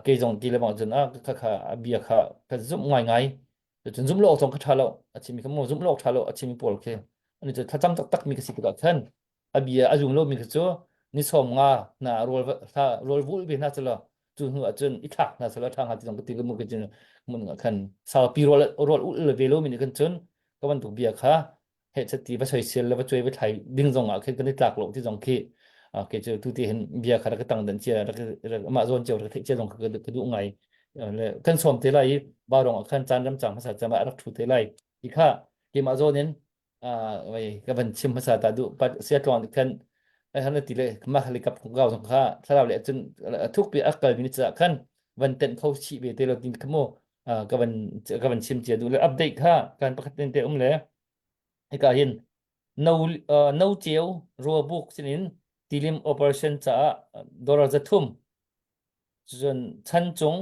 S6: kei zong ti le bang cun a kha kha a bia kha ka zumh ngaingai cun zumh lo awk zong kha ṭha lo a chimmi kha mu zumh lo awk ṭha lo a chimmi pawl khi ani cu thlacam taktak mi ka si tikah khan a bia a zum lomi kha cu ni sawm nga hna rawl rawl vul ve hna selaw cu hnu ah cun i thlak hna selaw ṭha hnga ti zong ka ti ka mu ka cun mun ah khan saupi rawl rawl ulh le ve lomi nih khan cun ka bantuk bia kha heh chati va soisel le va cuai va thlai ding zong ah khin kan i tlak lo ti zong khi ke cu tu ti hin bia kha rak ka tang dan cia rak mah zawn cio rak theih cia zong ka ka duh ngai le kan sawm te lai i ba rong ah khan caan ram cang hmasa cama rak thu te lai ti kha keimah zawn in ka van chim hmasa ta duh pat sia tluang khan ai han ti le ma khali kap gau zong kha thlarau le cun thuk pi akal mi cha khan van ten kho chi ve te lo tin khamo ka van ka van chim cia duh le update kha kan pakhat ten te um le hika hin no no cheu ruabuk sinin tilim operation caah dollar 300 cun chan cung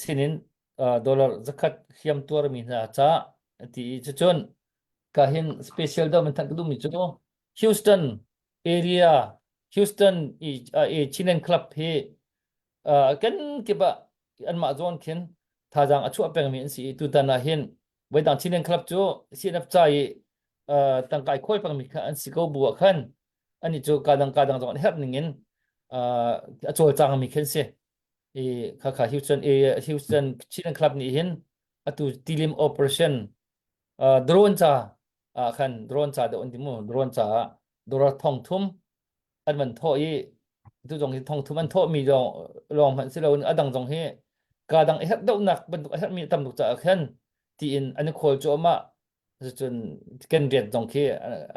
S6: sinin dollar zakhat hliam tuarmi hna ca ti i cucun ka hin special deuh min thanh ka duhmi cu Houston area Houston i i Chinland Club hi kan kip ah anmah zawn khin thazaang a chuah pengmi an si i tutan ah hin voidang Chinland Club cu CNF ca i tangka ai khawi pengmi kha an si ko bu ah khan ani cu kadang kadang zong an herh ning in a cawlcangmi khin si i khakha Houston i Houston Chinland Club nih hin atu tilim operation drone ca ah khan drone ca deuh an ti mu drone ca ah dollar thong thum an van thawh i tu zong hi thong thum an thawh mi lawng lawng hmanh si loin a dang zong hi ka dang i herh deuhnak bantuk a herh mi tam tuk caah khan tiin an i khawl cuahmah cucun kan rian zong khi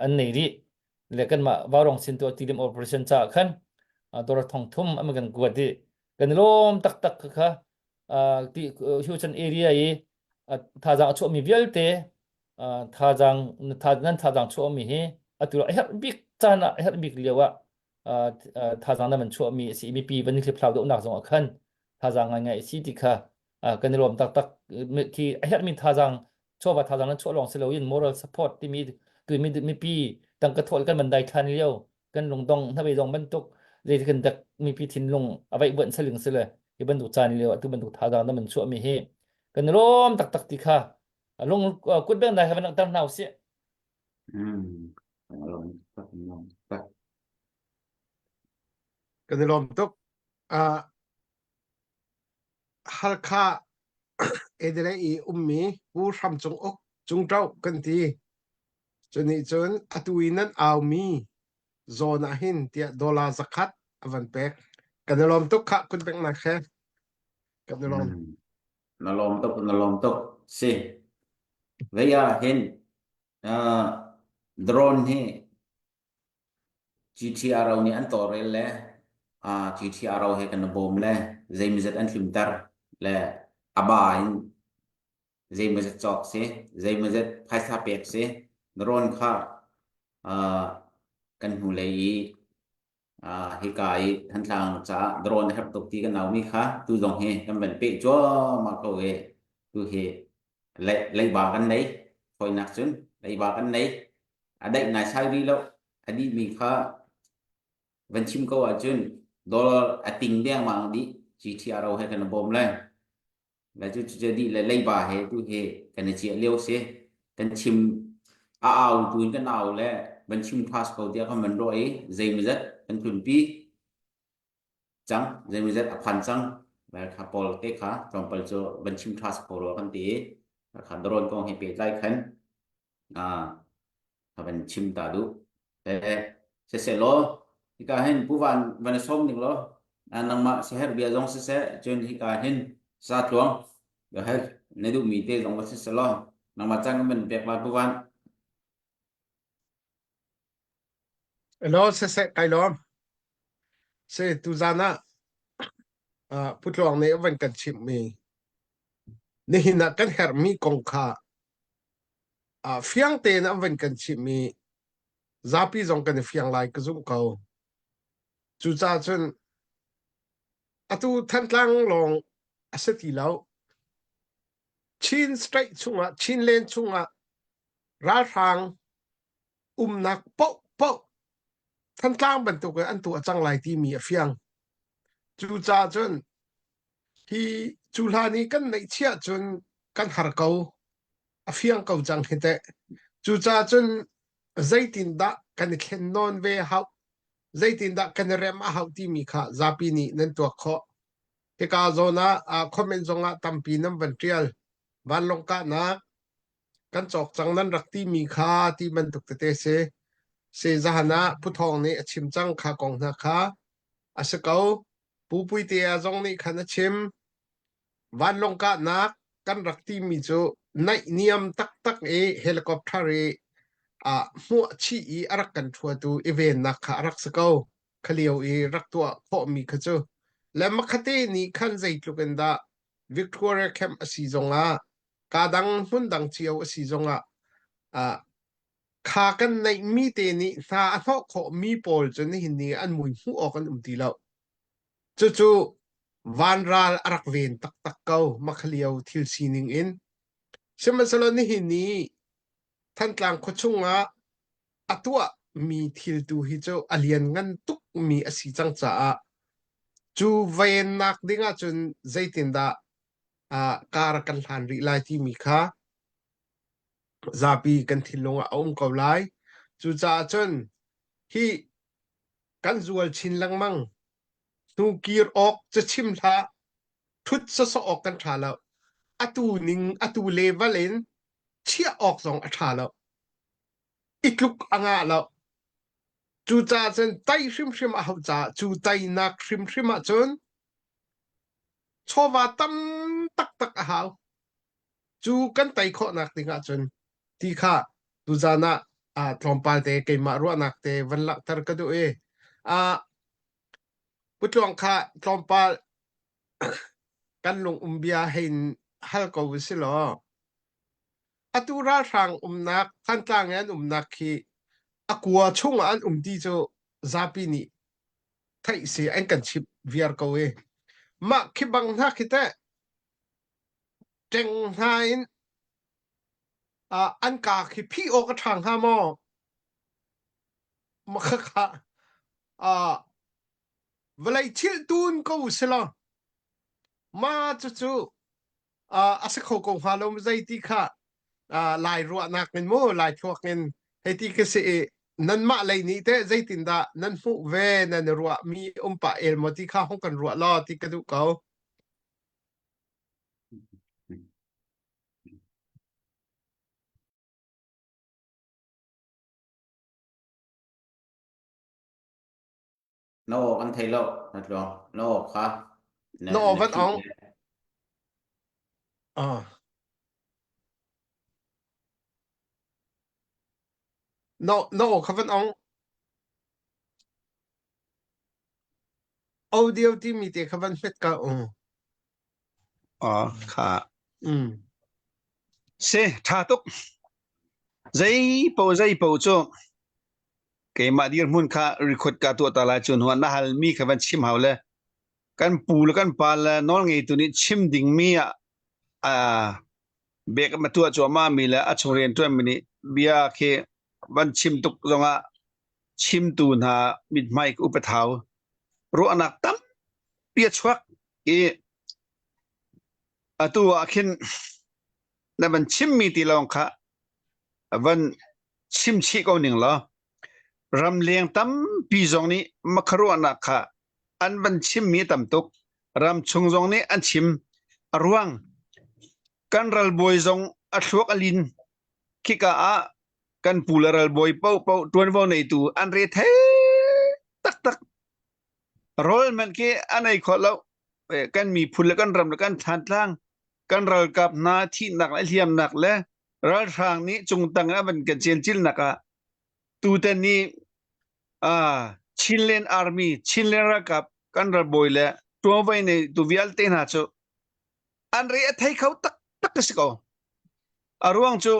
S6: an nei rih le kanmah Vaurong sin tu tilim operation caah khan dollar thong thum an kan kuat i kan i lawm taktak kha ti Houston area i thazaang a chuahmi vialte thazaang nan thazaang chuahmi hi atu a herh bik caan ah a herh bik lio ah thazaang nan chuahmi a si mipi van i hliphlau deuhnak zong ah khan thazaang ngaingai a si ti kha kan i lawm taktak khi a herhmi thazaang chawva thazaang nan chuah lawng si loin moral support timi tu mipi tangka thawh kan van dai thlan lio kan lungdong hnabei dong bantuk zei kan dak mipi thinlung a vaih buan saling sile hi bantuk caan lio atu bantuk thazaang nan man chuahmi hi kan i lawm taktak ti kha lung kut beng dai ha van langhter hna usih
S3: Mm. Lawm tak lawm tak.
S1: Kan i lawm tuk. Uh, Halkha Edele i ummi Pu Hram Cung Uk Cung Ṭo kan ti. Cunih cun atu i nan aumi zawn ah hin tiah dollar zakhat a van pek. Kan i lawm tuk khah kun peknak he. Kan i lawm.
S3: Mm. Na lawm tuk na lawm tuk si. Vei ah hin uh, drone hi GTRO nih an tawlrel le GTRO he kan i bawm le zeimawzat an tlunter le a ba in zeimawzat cawk si, zeimawzat phaisa pek si, drone kha kan hnulei i hika i Thantlang caah drone a herh tuk ti kan naumi kha tu zong hi kan van peh cuahmah ko i tu hi leiba kan nei fawinak cun leiba kan nei a daih naisai rih lo. A dihmi kha van chim ko ahcun dollar a ting dengmang dih. GTRO he kan i bawm lai. Le cu cu dih le leiba he tu hi kan i ciah lio si. Kan chim a au tu in kan au le van chim pass ko tiah kan van ruah i zeimawzat kan tlunpi cang zeimawzat a phan cang kha pawl te kha tlawmpal cu van chim tha ko rua kan ti i kha drone kong he pehtlai khan. ka van chim ta duh. Eh, siseh law hika hin Pu Van van i sawm ning law nangmah siaherh bia zong siseh cun hika hin sa tluang hel na duhmi te zong va siseh law nangmah caan kan van pek lai Pu Van.
S1: Hello, siseh kai lawm. Se tuzan ah uh, Pu Tluang nih a van kan chimhmi nihin ah kan herhmi kong kha uh, fiang tein an van kan chimhmi zapi zong kan i fiang lai ka zumh ko. Cucaah cun atu Thantlang lawng a si ti lo. Chin State chungah, Chinland chungah ralhrang umnak paohpaoh Thantlang bantuk in an tuah cang lai timi a fiang. Cucaah cun hi cu hlan i kan neihchiah cun kan har ko. A fiang ko cang hi teh. Cucaah cun zeitindah kan i thlen nawn ve hau, zeitindah kan i rem a hau timi kha zapi nih nan tuak khawh. Hika zawn ah comment zongah tampi nan van ṭial. Vanlawng kahnak kan cawk cang nan rak timi kha ti bantuk tete si. Si zahan ah Pu Thawng nih a chim cang kha kong hna kha a si ko. Pu Puitea zong nih khan a chim. Vanlawng kahnak kan rak timi cu naihniam taktak i helicopter i ah hmuah chih i a rak kan ṭhuatu i vennak kha a rak si ko. Kha lio i rak tuah khawhmi kha cu. Le makhate nih khan zeitluk in dah Victoria Camp a si zongah kaa dang hmun dang cio a si zongah ah kha kan neihmi te nih hna a hnawh khawhmi pawl cu nihin ni an mui hmuh awk an um ti lo. Cucu vanral a rak ven taktak ko makhalio thil sining in. Sihmanhsehlaw nihin ni Thantlang khuachung ah a tuahmi thil tu hi cu a lianngan tukmi a si cang caah cu vennak ding ahcun zeitindah uh, kar kan hlan rih lai timi kha zapi kan thinlung ah a um ko lai. Cucaah cun hi kan zual chin lengmang. Hnu kir awk cachim hlah, thut sawsawh awk kan ṭha lo. Atu ning atu level in chiah awk zong a ṭha lo. I tluk a ngah lo. Cucaah cun tai hrimhrim a hauh caah cu tainak hrimhrim ahcun chawva tam taktak a hau. Cu kan tei khawhnak ding ahcun ti kha tuzan ah ah tlawmpal te keimah ruahnak te van langhter ka duh i ah Pu Tluang kha tlawmpal kan lung um bia hein hal ko u si law atu ralhrang umnak Thantlang i an umnak khi a kua chungah an um ti cu zapi nih theih si an kan chimh viar ko i mah khi bang hna khi teh ṭeng hna in uh, an kaa khi phih awk a ṭha hnga maw? Makhakha uh, vawlei thil tun ko sila ma cucu uh, a si kho ko hnga lo zei ti kha uh, lai ruahnak in mu lai thluak in hei ti ka si i nanmah lei nih teh zeitindah nan hmuh ve nan ruah mi um pah el maw ti kha hong kan ruah law ti ka duh ko.
S3: Na aw kan thei lo, na tluang. Na aw kha na
S1: Na aw
S3: na
S1: van
S3: phih
S1: ong.
S3: le
S1: Ah. Na na aw kha van ong. Audio timi te kha van hmet ka. Um.
S4: Aw kha
S1: Mm.
S4: si ṭha tuk zei po zei po cu keimah dirhmun kha record ka tuah ta lai cu hnuah na halmi kha van chim hau le kan pu le kan pa le nawl ngeitu nih chim dingmi ah ah bek ma tuah cuahmah mi le a chung rian ṭuan mi nih bia khi van chim tuk zongah chimtu hna mithmai upat hau ruahnak tampi a chuak i atu ah khin na van chimmi ti lawng kha van chim chih ko ning law ramleng tampi zong nih makharuahnak kha an van chimmi tam tuk ramchung zong nih an chim a ruang kan ralbawi zong a thluak a lin khika ah. kan pu le ralbawi paohpaoh ṭuanvo neitu an re thei taktak. Rawl hmanh khi an ei khawh lo. Kan miphun le kan ram le kan thlantlang kan ralkap hna thihnak le hliamnak le ralhrang nih cungtang in a van kan cencilnak ah tutan ni ah Chinland Army Chinland ralkap kan ralbawi le ṭuanvo neitu vialte hna cu an re a thei kho taktak a si ko. A ruang cu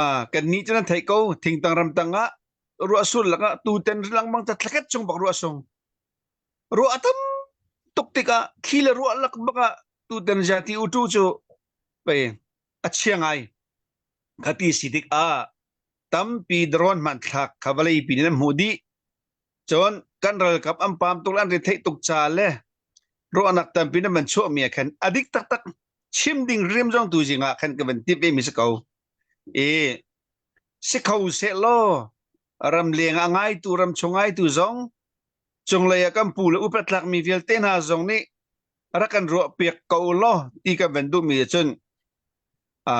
S4: ah kannih cu nan theih ko thingtang ramtang ah ruah sur lakah tuten lengmang ta thlaket chung bak ruah sung ruah a tam tuk tikah thli le ruah lak bak ah tuten jati utu cu pei a chia ngai khati si tik ah tampi drone hmanthlak kha vawlei pi nih an hmuh dih cun kan ralkap an pam tuk le an ri theih tuk ca le ruahnak tampi na man chuahmi ah khan a dik taktak chim ding rim zong tu zing ah khan ka van tip ve mi si ko i si kho seh law ramleng a ngaitu ramchung ngaitu zong cunglei ah kan pu le upat tlakmi vialte hna zong nih rak kan ruah piak ko law ti kan van duhmi cun a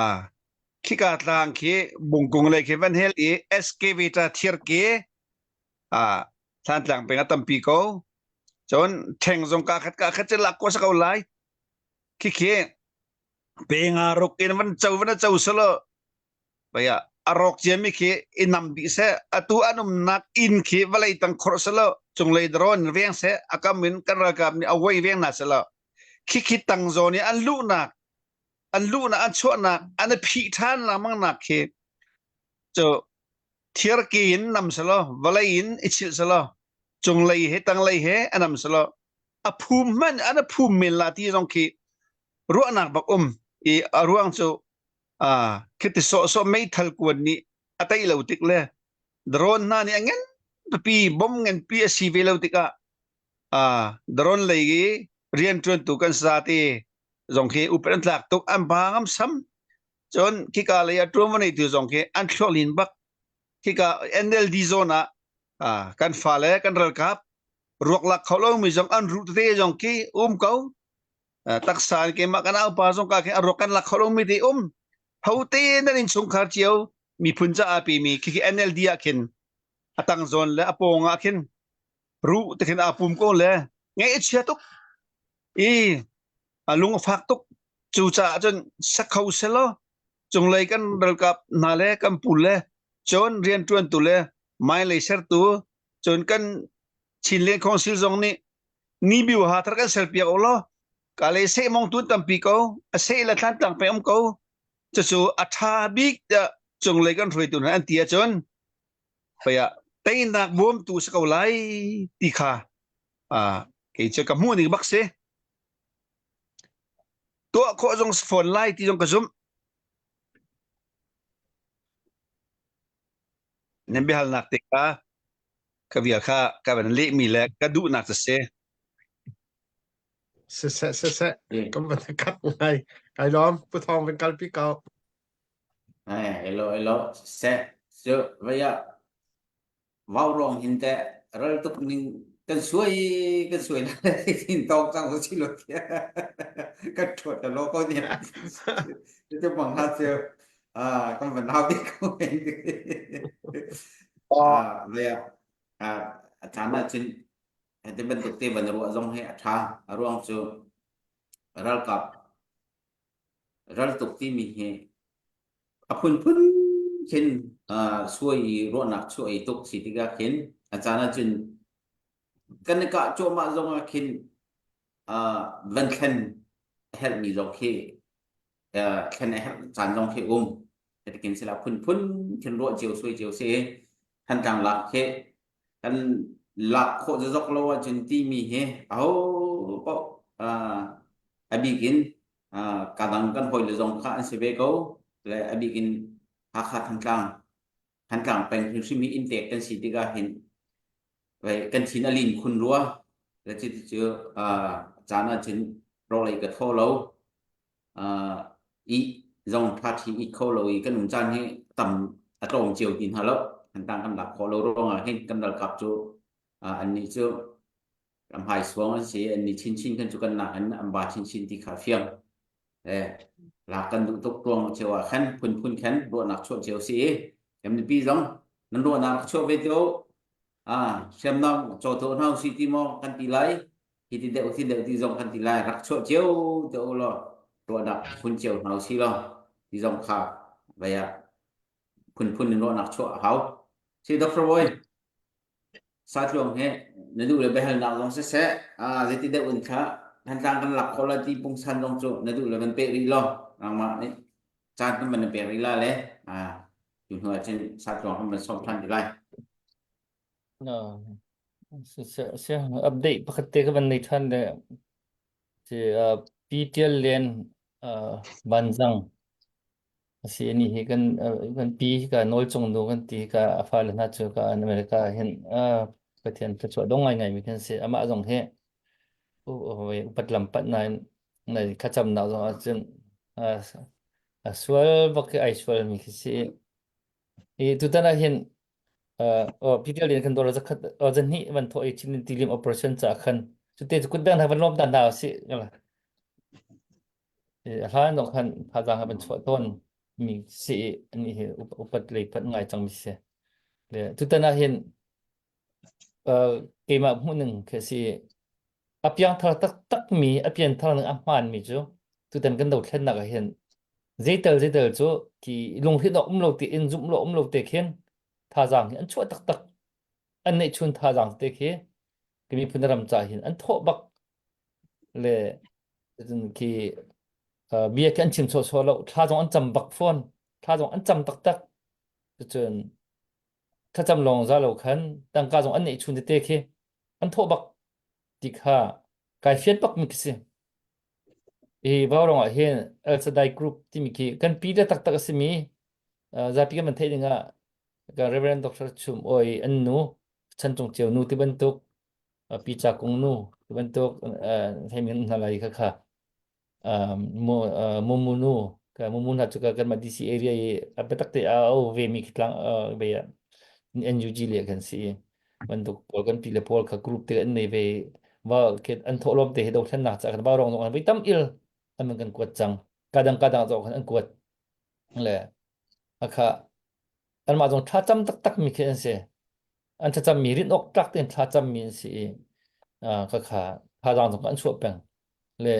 S4: khika tlang khi bungkung lei khi van hel i excavator thir ke a Thantlang peng a tampi ko cun ṭheng zong ka khat ka khat cu lak ko sa ko lai khikhi pe nga ruk in van co van co selo baya a rawk ciami khi i nam dih seh atu an umnak inn khi vawlei tang khorh selo cunglei drone veng seh a kam in kan ralkap nih a wei veng na selo khikhi tang zawn i an luhnak an luhnak an chuahnak an i phih ṭhan lengmang nak khi cu thirke in nam selaw vawlei in i chilh selaw cunglei he tanglei he a nam selaw a phum hmanh an a phum men la ti zong khi ruahnak bak um i a ruang cu a khiti sawhsawh meithal kuan nih a tei lo tik le drone hna nih a ngen pipi bom ngen pi a si ve lo tikah a drone lei i rianṭuantu kan zate zong khi upat an tlak tuk an ba ngam sam cun khika lei ah ṭuanvo neitu zong khi an thluak lin bak khika NLD zone ah kan fale kan ralkap ruak lak kho lomi zong an ruh tete zong khi um ko taksa in keimah kan aupa zong ka khi a ruak kan lak kho lomi te um hote nan innchungkhar cio miphun caah pimi khikhi NLD ah khin a tang zawn le a pawng ah khin ruh te khin aa pum ko le ngaih a chia tuk i a lung a fak tuk cucaah cun sakho selaw cunglei kan ralkap hna le kan pu le cun rianṭuantu le hmailei sertu cun kan Chinland Council zong nih ni biu ha thar kan serpiak u law ka le seh mong tun tampi ko a seh le thlan tlang pe um ko cucu a ṭha bik tiah cunglei kan hruaitu hna an ti ahcun pei ah teinak bawmtu si ko lai ti kha kei cu ka hmuh ning bak si tuah khawh zong si fawn lai ti zong ka zumh nan biahalnak te kha ka bia kha ka van lehmi le ka duhnak cu si
S1: Siseh siseh kan van kat ngai kai lawm pu thawng van kalpi ko
S3: Eh, hello hello siseh cu vaya Vaurawng hin teh ral tuk ning kan suai kan suai na tin tawk cang si lo tiah kan ṭhuat ta lo ko nia tu bang ha chu ah kan van hau bik ko ah ve ah a caan ah cun hiti bantuk te van ruah zong hi a ṭha a ruang cu ralkap ral tuk timi hi A phunphun khin suai i ruahnak chuah i tuk si tikah khin a caan ahcun kan i kah cuahmah zongah khin van thlen a herhmi zong khi thlen a herh caan zong khi um. Hitikin sila phunphun khin ruah cio suai cio si i Thantlang lak khi kan lak khawh zokzok lo ahcun timi hi aho paoh a bik in kadang kan hawile zong kha an si ve ko le a bik in Hakha Thantlang Thantlang peng hrimhrim hi inntek kan si tikah hin kan thin a lin khun rua le cuti caan ahcun rawlei ka thaw lo i zong ṭha i kho lo i kan um caan hi tam a tlawm cio ti hna lo Thantlang kan lak khawh lo ruangah hin kan ralkap cu annih cu ram hmaisuang an si an ni chinchin kan cu kan nak in an ba chinchin ti kha fiang eh lak kan duh tuk tuang cio ah khan phunphun khan ruahnak chuah cio si i. Kan mipi zong nan ruahnak rak chuah ve te u. Ah, hriamnam caw to hna usih ti maw kan ti lai. Hi ti deuh ti deuh ti zong kan ti lai. Rak chuah cio te u law ruahnak phun cio hna usih law ti zong kha vai ah phunphun in ruahnak chuah a hau. Si Dr. Boy, Satluang he na duh le biahalnak zong siseh, ah zeiti deuh in kha Thantlang kan lak khawh lai ti pungsan zong cu na duh le van peh rih law nangmah nih caan kan van pek rih la le ah tu hnu ah cun Satluang kan van sawm ṭhan ti lai.
S6: No. Siseh, siseh, update pakhat te ka van nei ṭhan le ci uh, Pi Tial Lian uh, Vanzang A si ani hi kan kan pi ka nawl cung nu kan ti ka a fale hna cu ka an America hin Pathian thluachuah dong ngaingai mi kan si. Amah zong hi upat lam pat nain nai thlacamnak zong ahcun a sual bak i ai sual mi khi si. I tutan ah hin oh Peter Lian kan dawr zakhat oh zahnih van thawh i Chin tilim operation ca khan cute kut beng hna van lawm ta hna usih. A hlan zong khan thazaang a van chuah tawn mi si i anih hi upat lei pat ngai cang mi si. Le tutan ah hin uh, keimah hmuhning khi si a piangthar taktak mi a pianthar ning a hmaan mi cu tutan kan dothlennak ah hin zeitel zeitel cu ki lunghrinh awk um lo ti in zumh lo um lo te khin thazaang hi an chuah taktak an neihchun thazaang te khi ka miphun ram ca hin an thawh bak le cun khi bia khi an chim sawhsawh lo thla zong an cam bak fawn thla zong an cam taktak cun thlacam lawng za lo khan tangka zong an neih chun tete khi an thawh bak ti kha kai fian bak mi khi si hi vaurawng ah hin El Shaddai Group timi khi kan pi le taktak a simi zapi kan van theih ding ah ka Reverend Dr. Chum Oi an nu Chan Cung Ceu nu ti bantuk Pi Ca Kung nu ti bantuk hei min hna lai kha kha Mumu nu ka Mumu hna cu ka kanmah DC area i a biatak te a o ve mi khi tlang ve ah NUG le kan si bantuk pawl kan pi le pawl kha group te an nei ve va an thawhlawm te hi dothlennak ca kan vau rong zong an voi tam il an kan kuat cang kadang kadang zong khan an kuat le akha anmah zong thlacam taktak mi khi an si an thlacam mi rin awk tlak tein thlacam mi an si i ka kha thazaang zong an chuah peng le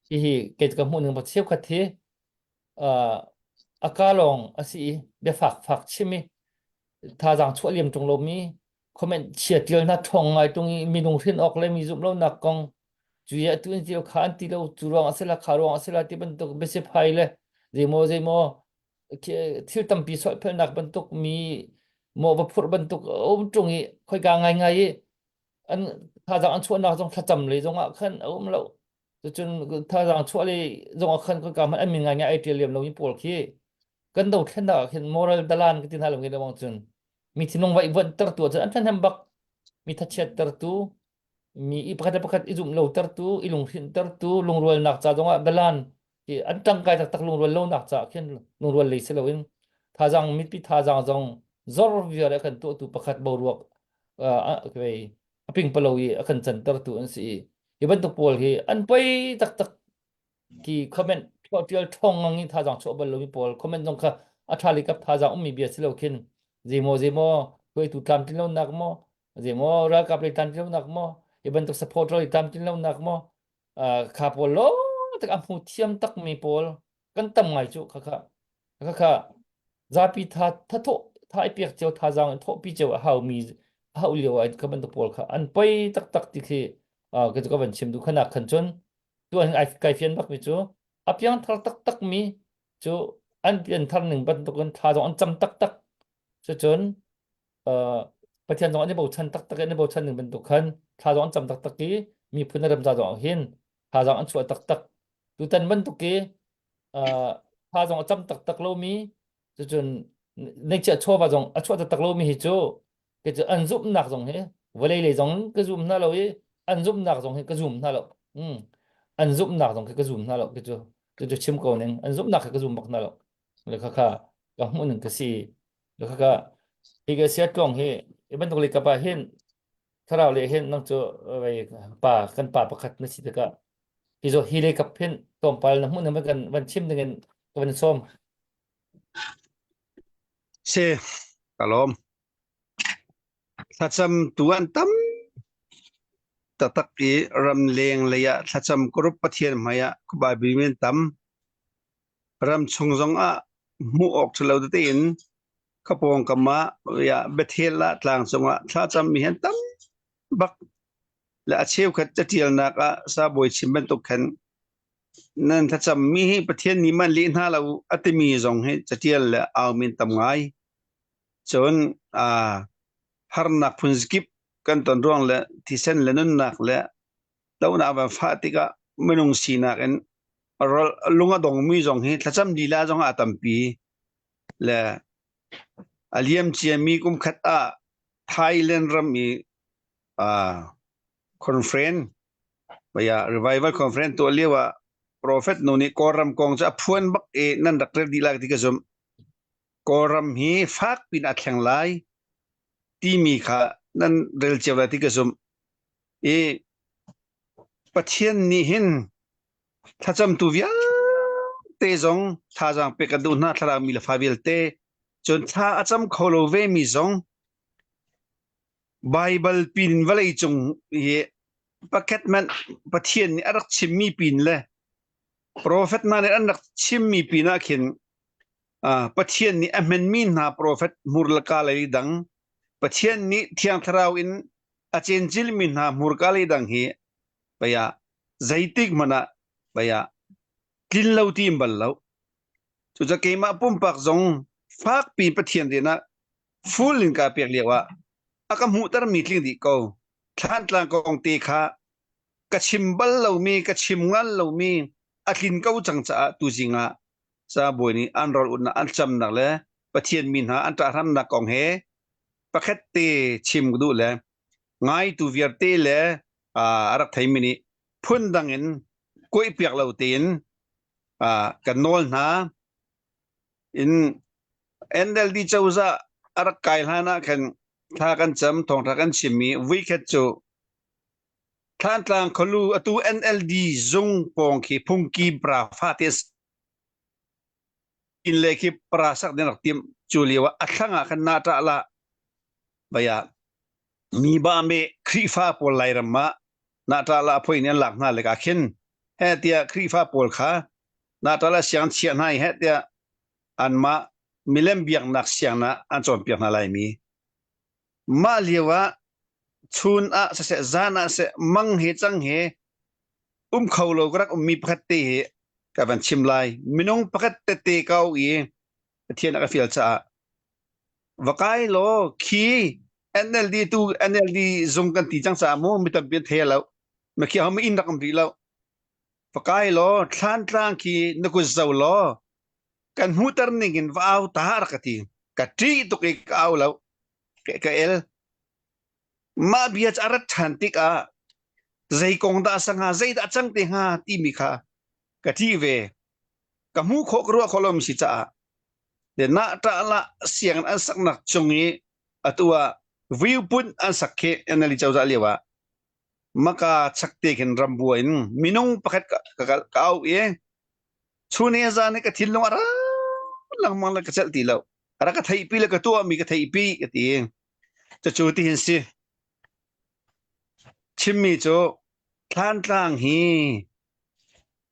S6: hihi kei ka hmuh ning ba cheukhat hi a ka lawng a si i biafak fak chim i thazaang chuah liam ṭung lomi comment chia tial hna ṭhawng ngai ṭung i minung hrin awk le mi zumh lonak kong cu i atu in cio kha an ti lo cu ruang a si la kha ruang a si la ti bantuk biasiphai le zeimaw zeimaw thil tampi soiphelnak bantuk mi maw va phurh bantuk a um ṭung i khoika ngaingai i an thazaang an chuahnak zong thlacam lei zong ah khan a um lo cucun thazaang chuah lei zong ah khan khoika hmanh an min ngaingai ai ṭial liam lomi pawl khi kan dothlennak ah khin moral dalan ka ti hna lo nge lawng cun mi thinlung vaih vuanhtertu ah cun an ṭhahnem bak mi thachiattertu mi i pakhat le pakhat i zumh lotertu i lunghrinhtertu lungrualnak ca zongah dalan i an ṭangkai taktak lungrual lonak caah khin lungrual lei si loin thazaang mipi thazaang zong zor viar a kan tuahtu pakhat boruak a pingpalo i a kan cantertu an si i hi bantuk pawl hi an poi taktak ki comment tial ṭhawng ngang in thazaang chuah bal lomi pawl comment zong kha a ṭha lei kap thazaang ummi bia si lo khin zeimaw zeimaw hruaitu tlamtlin lonak maw zeimaw ralkap lei tlamtlin lonak maw hi bantuk supporter lei tlamtlin lonak maw kha pawl lo tak a hmu thiam takmi pawl kan tam ngai cu kha kha kha kha zapi tha tha thawh tha i pek cio thazaang in thawhpi cio a hau mi a hau lio ah kha bantuk pawl kha an poi taktak ti khi ka ka van chim duh khanak khan cun tu an kai fian bak mi cu a piangthar taktak mi cu an pianthar ning bantukin thla zong an cam taktak cucun Pathian zong an i bochan taktak an i bochan ning bantuk khan thla zong an cam taktak i miphun ram ca zong hin thla zong an chuah taktak tutan bantuk i thla zong a cam taktak lomi cucun neihchiah chawva zong a chuah taktak lomi hi cu kei cu an zumhnak zong hi vawlei lei zong ka zum hna lo i an zumhnak zong hi ka zum hna lo mm. an zumhnak zong khi ka zum hna lo kei cu cu chim ko ning an zumhnak khi ka zum bak hna lo le kha kha ka hmuh ning ka si le kha kha hi ka sia tlong hi i bantuk le ka pa hin thlarau le hin nang cu pa kan pa pakhat na si tikah hi zo hi le kap hin tlawmpal na hmuh na kan van chim ding in ka van sawm.
S4: Si, ka lawm. Thlacam tu an tam taktak i ramleng lei ah thlacam group Pathian hmai ah khuabai men tam. Ramchung zong ah hmuh awk ṭhalo tete in ka pawngkam ah ya Bethel ah tlangcung ah thlacam mi han tam bak le a cheukhat catialnak ah sabawi chim bantuk khan nan thlacam mi hi Pathian nih man leh hna lo a timi zong hi catial le au men tam ngai. Cun aa harnak phun kip kan ton ruang le thisen le nunnak le dohnak van fah tikah minung sinak in lung a dongmi zong hi thlacam lila zong ah a tampi le a liam ciami kum khat ah Thailand ram i uh, conference baya revival conference tuah lio ah prophet nu nih Kawlram kong cu a phuan bak i nan rak rel dih lai ti ka zumh. Kawlram hi fak pin a thleng lai timi kha nan rel cio lai ti ka zumh. I Pathian nih hin thlacamtu vialte zong thazaang pek kan duh hna thlarau mi le fa vialte cun thla a cam kho lo ve mi zong Baibal pin vawlei cung hi pakhat hmanh Pathian nih a rak chimmi pin le profet hna nih an rak chimmi pin ah khin Pathian nih a hmenmi hna profet hmurlaka lei dang Pathian nih Thiang Thlarau in a cencilmi hna hmurka lei dang hi paya zeitik hmanh ah paya tlin lo ti in bal lo. Cucaah keimah pumpak zong fakpi Pathian rian ah full in kaa pek lio ah a ka hmuhtermi tling dih ko. Thlantlang kong te kha ka chim bal lomi, ka chim ngal lomi a tlin ko cang caah tuzing ah cabawi nih an rawl utnak an camnak le Pathian mi hna an ṭahhramnak kong he pakhat te chim ka duh le ngaitu vialte le a rak theimi nih phundang in kuaihpiak lo tein kan nawl hna in NLD cozah a rak kai hlan ah khan thla kan cam thawngṭha kan chimmi vuikhat cu Thlantlang khualu atu NLD zung pawng khi phungki pra fate inn le khi para sak ding rak tim cu lio ah a thlang ah khan na ṭah la baya mi ba me Khrihfa pawl Lairam ah na ṭah la phoi nih an lak hna le ka khin he tiah Khrihfa pawl kha na ṭah la siang chiah hna i he tiah anmah milem biaknak siang na an cawnpiak hna lai mi mah lio ah chun ah siseh zan ah seh mang he cang he um kho lo ka rak ummi pakhat te hi ka van chim lai. Minung pakhat tete ko i Pathian a ka fial caah va kai law khi NLD tu NLD zung kan ti cang caah mu mi tampi an thei lo. Ma khi ho inn rak um rih lo. Va kai law thlan tlang khi na kut zo law kan hmuhter ning in va au ta rak ka ti. Ka ṭih tuk i ka au lo. Ka el. Mah bia cu a rat ṭhan tikah zei kong dah a si hnga, zeidah a cang te hnga timi kha ka ṭih ve. Ka hmuh khawh ka ruah khawh lomi si caah le nah ṭah lah sianginn an saknak cung i atu ah viewput an sak khi NLD cozah lio ah maka chakte khin rambua in minung pakhat ka, ka, ka au i chun he zan he ka thinlung a ra lengmang le ka celh ti lo a rak ka theihpi le ka tuahmi ka theihpi ka ti Cucu tihin si. Chimmi cu Thlantlang hi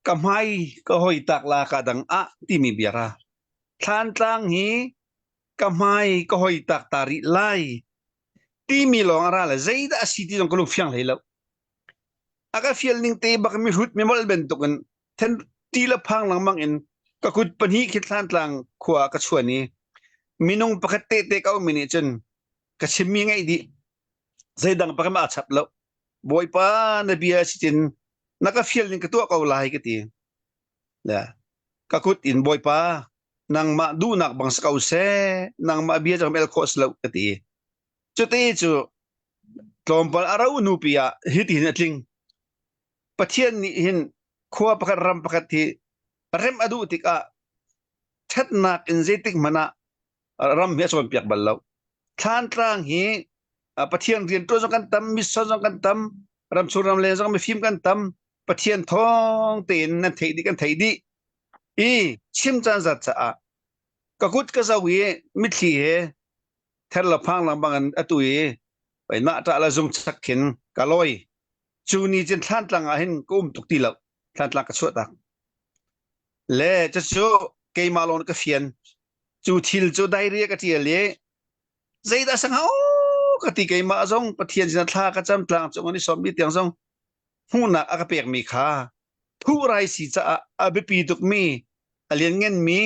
S4: ka hmai ka hoi tak la ka dang ah timi bia ra. Thlantlang hi ka hmai ka hoi tak ta rih lai timi lawng a ra le zeidah a si ti zong ka lung fiang hlei lo. A ka fial ning te bak mi hrut mi molh bantuk in then ti le phang lengmang in ka kut pahnih khi Thlantlang khua ah ka chuan i minung pakhat te te ka ummi nih cun ka chimmi ngaih dih zeidang pakhat ma chap lo bawipa na bia si cin na ka fial ning ka tuah ko lai ka ti le ka kut in bawipa nangmah duhnak bang si ko seh nangmah bia cu el khawh si lo ka ti cuti cu tlawmpal a ro nu pi ah hitihin a tling Pathian nih hin khua pakhat ram pakhat hi rem a duh tikah ṭhatnak in zeitik hmanh ah ram hi a cawnpiak bal lo. Thlantlang hi Pathian rianṭuan zong kan tam, mission zong kan tam, ramchung ramleng zong mifim kan tam, Pathian thawng tein nan theih dih kan theih dih. I chim caan zat caah. Ka kut ka zo i mitthli he ther la phang lang bang in atu i oi nah ṭah la zung chak khin ka lawi. Cu ni cun Thlantlang ah hin ka um tuk ti lo. Thlantlang ka chuah tak. Le cucu keimah lawng ka fian. Cu thil cu diary ah ka ṭial i zeidah sang hau ka ti keimah zong Pathian sinah thla ka cam tlang cung an i sawmmi tiang zong hmuhnak a ka pekmi kha thuhrai si caah a biapi tukmi a liannganmi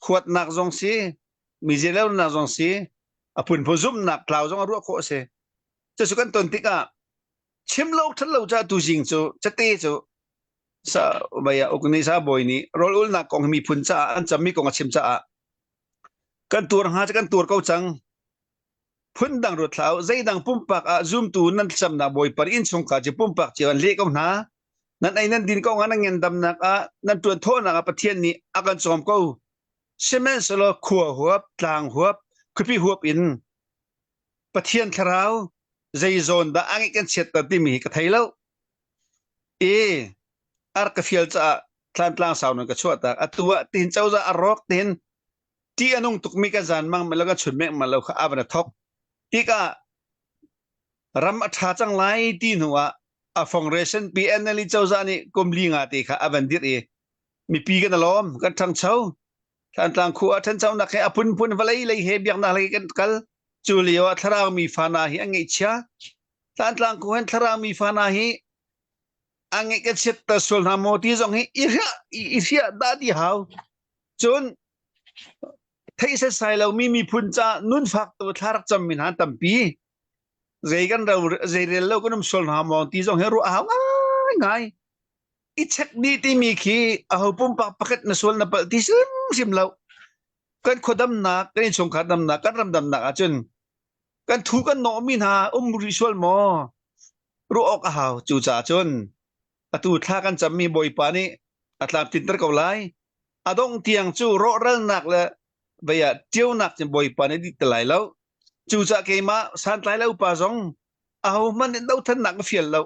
S4: huatnak zong si mi zelonak zong si a phunphun zumhnak tlau zong a ruah khawh a si cucu kan ton tikah chim lo that lo ca tuzing cu cate cu sa baya ukni sa bawi nih rawl ulnak kong miphun caah an cammi kong a chim caah kan tuar hnga cu kan tuar ko cang phundang ruat hlah u zeidang pumpak ah zumtu nan thlacamnak bawipa nih innchungkhar cu pumpak cio an leh ko hna nan ei nan din ko nga nan ngendamnak ah nan ṭuan thawhnak ah Pathian nih a kan cawm ko sihmanhsehlaw khua huap tlang huap khuapi huap in Pathian thlarau zei zawn dah a ngeih kan chiatter timi hi ka thei lo i ar ka fial caah thlantlang sau nan ka chuah tak atu ah tihin cozah a rawk tihin ṭih a nung tukmi kan zan mang lo kan chun meng lo kha a van a thok tikah ram a ṭha cang lai ti hnu ah a fongration PNL cozah nih kum li nga te kha a van dirh i mipi kan lawm kan ṭhangcho Thlantlang khua ah ṭhanchonak he a phunphun vawlei lei he biaknak lei kan kal cu lio ah thlarau mi fana hi an ngeihchia Thlantlang khua hin thlarau mi fana hi an ngeih kan chiatter sual hna maw ti zong hi i hriah i hriah dah ti hau Cun theih setsai lomi miphun caah nunfak tu thla rak cammi hna tampi. Zei kan ro zei rel lo kan um sual hna maw ti zong hi ruah a hau ngaingai. I check dih timi khi aho pumpak pakhat na sual na palh ti hrimhrim lo. Kan khua damnak, kan innchungkhar damnak, kan ram damnak ahcun kan thu kan nawhmi hna um rih sual maw? Ruah awk a hau. Cucaah cun atu thla kan cammi Bawipa nih a tlamtlinter ko lai. A dongh tiang cu rawhralnak le vei ah ṭionak cu Bawipa nih dih ti lai lo. Cucaah keimah santlai lo pa zong ahohmanh nih dohthannak ka fial lo.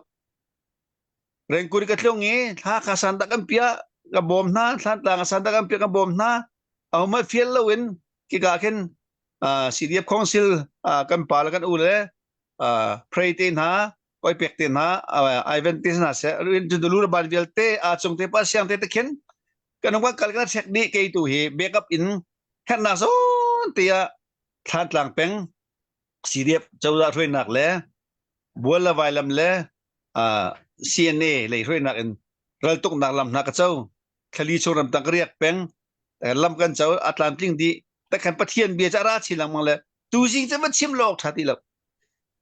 S4: Rengkuri ka tlung i thla kha sandak kan piah ka bawm hna, thlantlang ah sandak kan piah ka bawm hna. Ahohmanh fial loin kika khin CDF Council kan pa le kan u le pray te hna oi pek te hna Ivan te hna seh lu ban vialte a cung te pa siang te te khin kan kan kal kan check dih kei tu hi backup in hernak zawn te ah Thlantlang peng CDF cozah hruainak le bual le vailam le CNA lei hruainak in raltuknak lam hna ka co thlali chung ramtang ka riak peng lam kan co a tlamtling dih takhan Pathian bia ca ra chin lengmang le tuzing cu va chim lo awk ṭha ti lo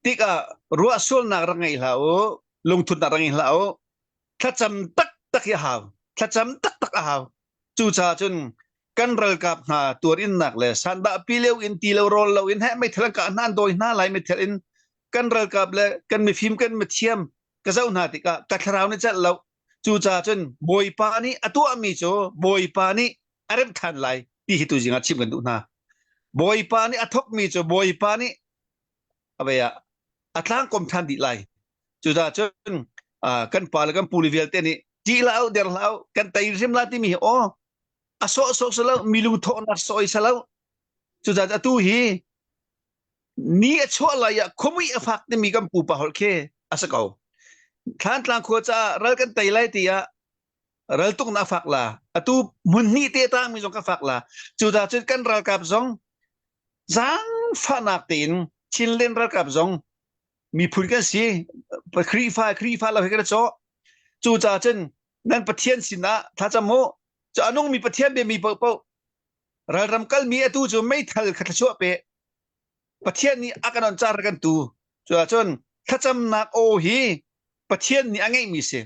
S4: tikah ruah sualnak rak ngei hlah u lungthutnak rak ngei hlah u thlacam taktak hi a hau thlacam taktak a hau cucaah cun kan ralkap hna tuarinnak le sandah pi lio in ti lo rawl lo in he meithal an kah hna an dawi hna lai meithal in kan ralkap le kan mifim kan mithiam ka zoh hna tikah ka thlarau nih celh lo cucaah cun Bawipa nih a tuahmi cu Bawipa nih a remh ṭhan lai ti hi tuzing ah chim kan duh hna. Bawipa nih a thawkmi cu Bawipa nih a vei ah a tlangkom ṭhan dih lai. Cucaah cun kan pa le kan pu le vialte nih ṭih hlah u, der hlah u, kan tei hrim la timi hi aw a sawh sawh si lo, mi lungthawhnak sawi si lo. Cucaah atu hi ni a chuah lai ah khuamui a fak timi kan pupa holh khi a si ko. Thlantlang khua caah ral kan tei lai tiah raltuknak a fak la atu hmun hnih te tangmi zong ka fak la cucaah cun kan ralkap zong zaangfahnak tein Chinland ralkap zong miphun kan si Khrihfa Khrihfa lo he kan cawh cucaah cun nan Pathian sinah thlacam u cu a nungmi Pathian biami paohpaoh ralram kalmi atu cu meithal kha thluachuah pe Pathian nih a kan on car kan tu cucaah cun thlacamnak aw hi Pathian nih a ngeihmi si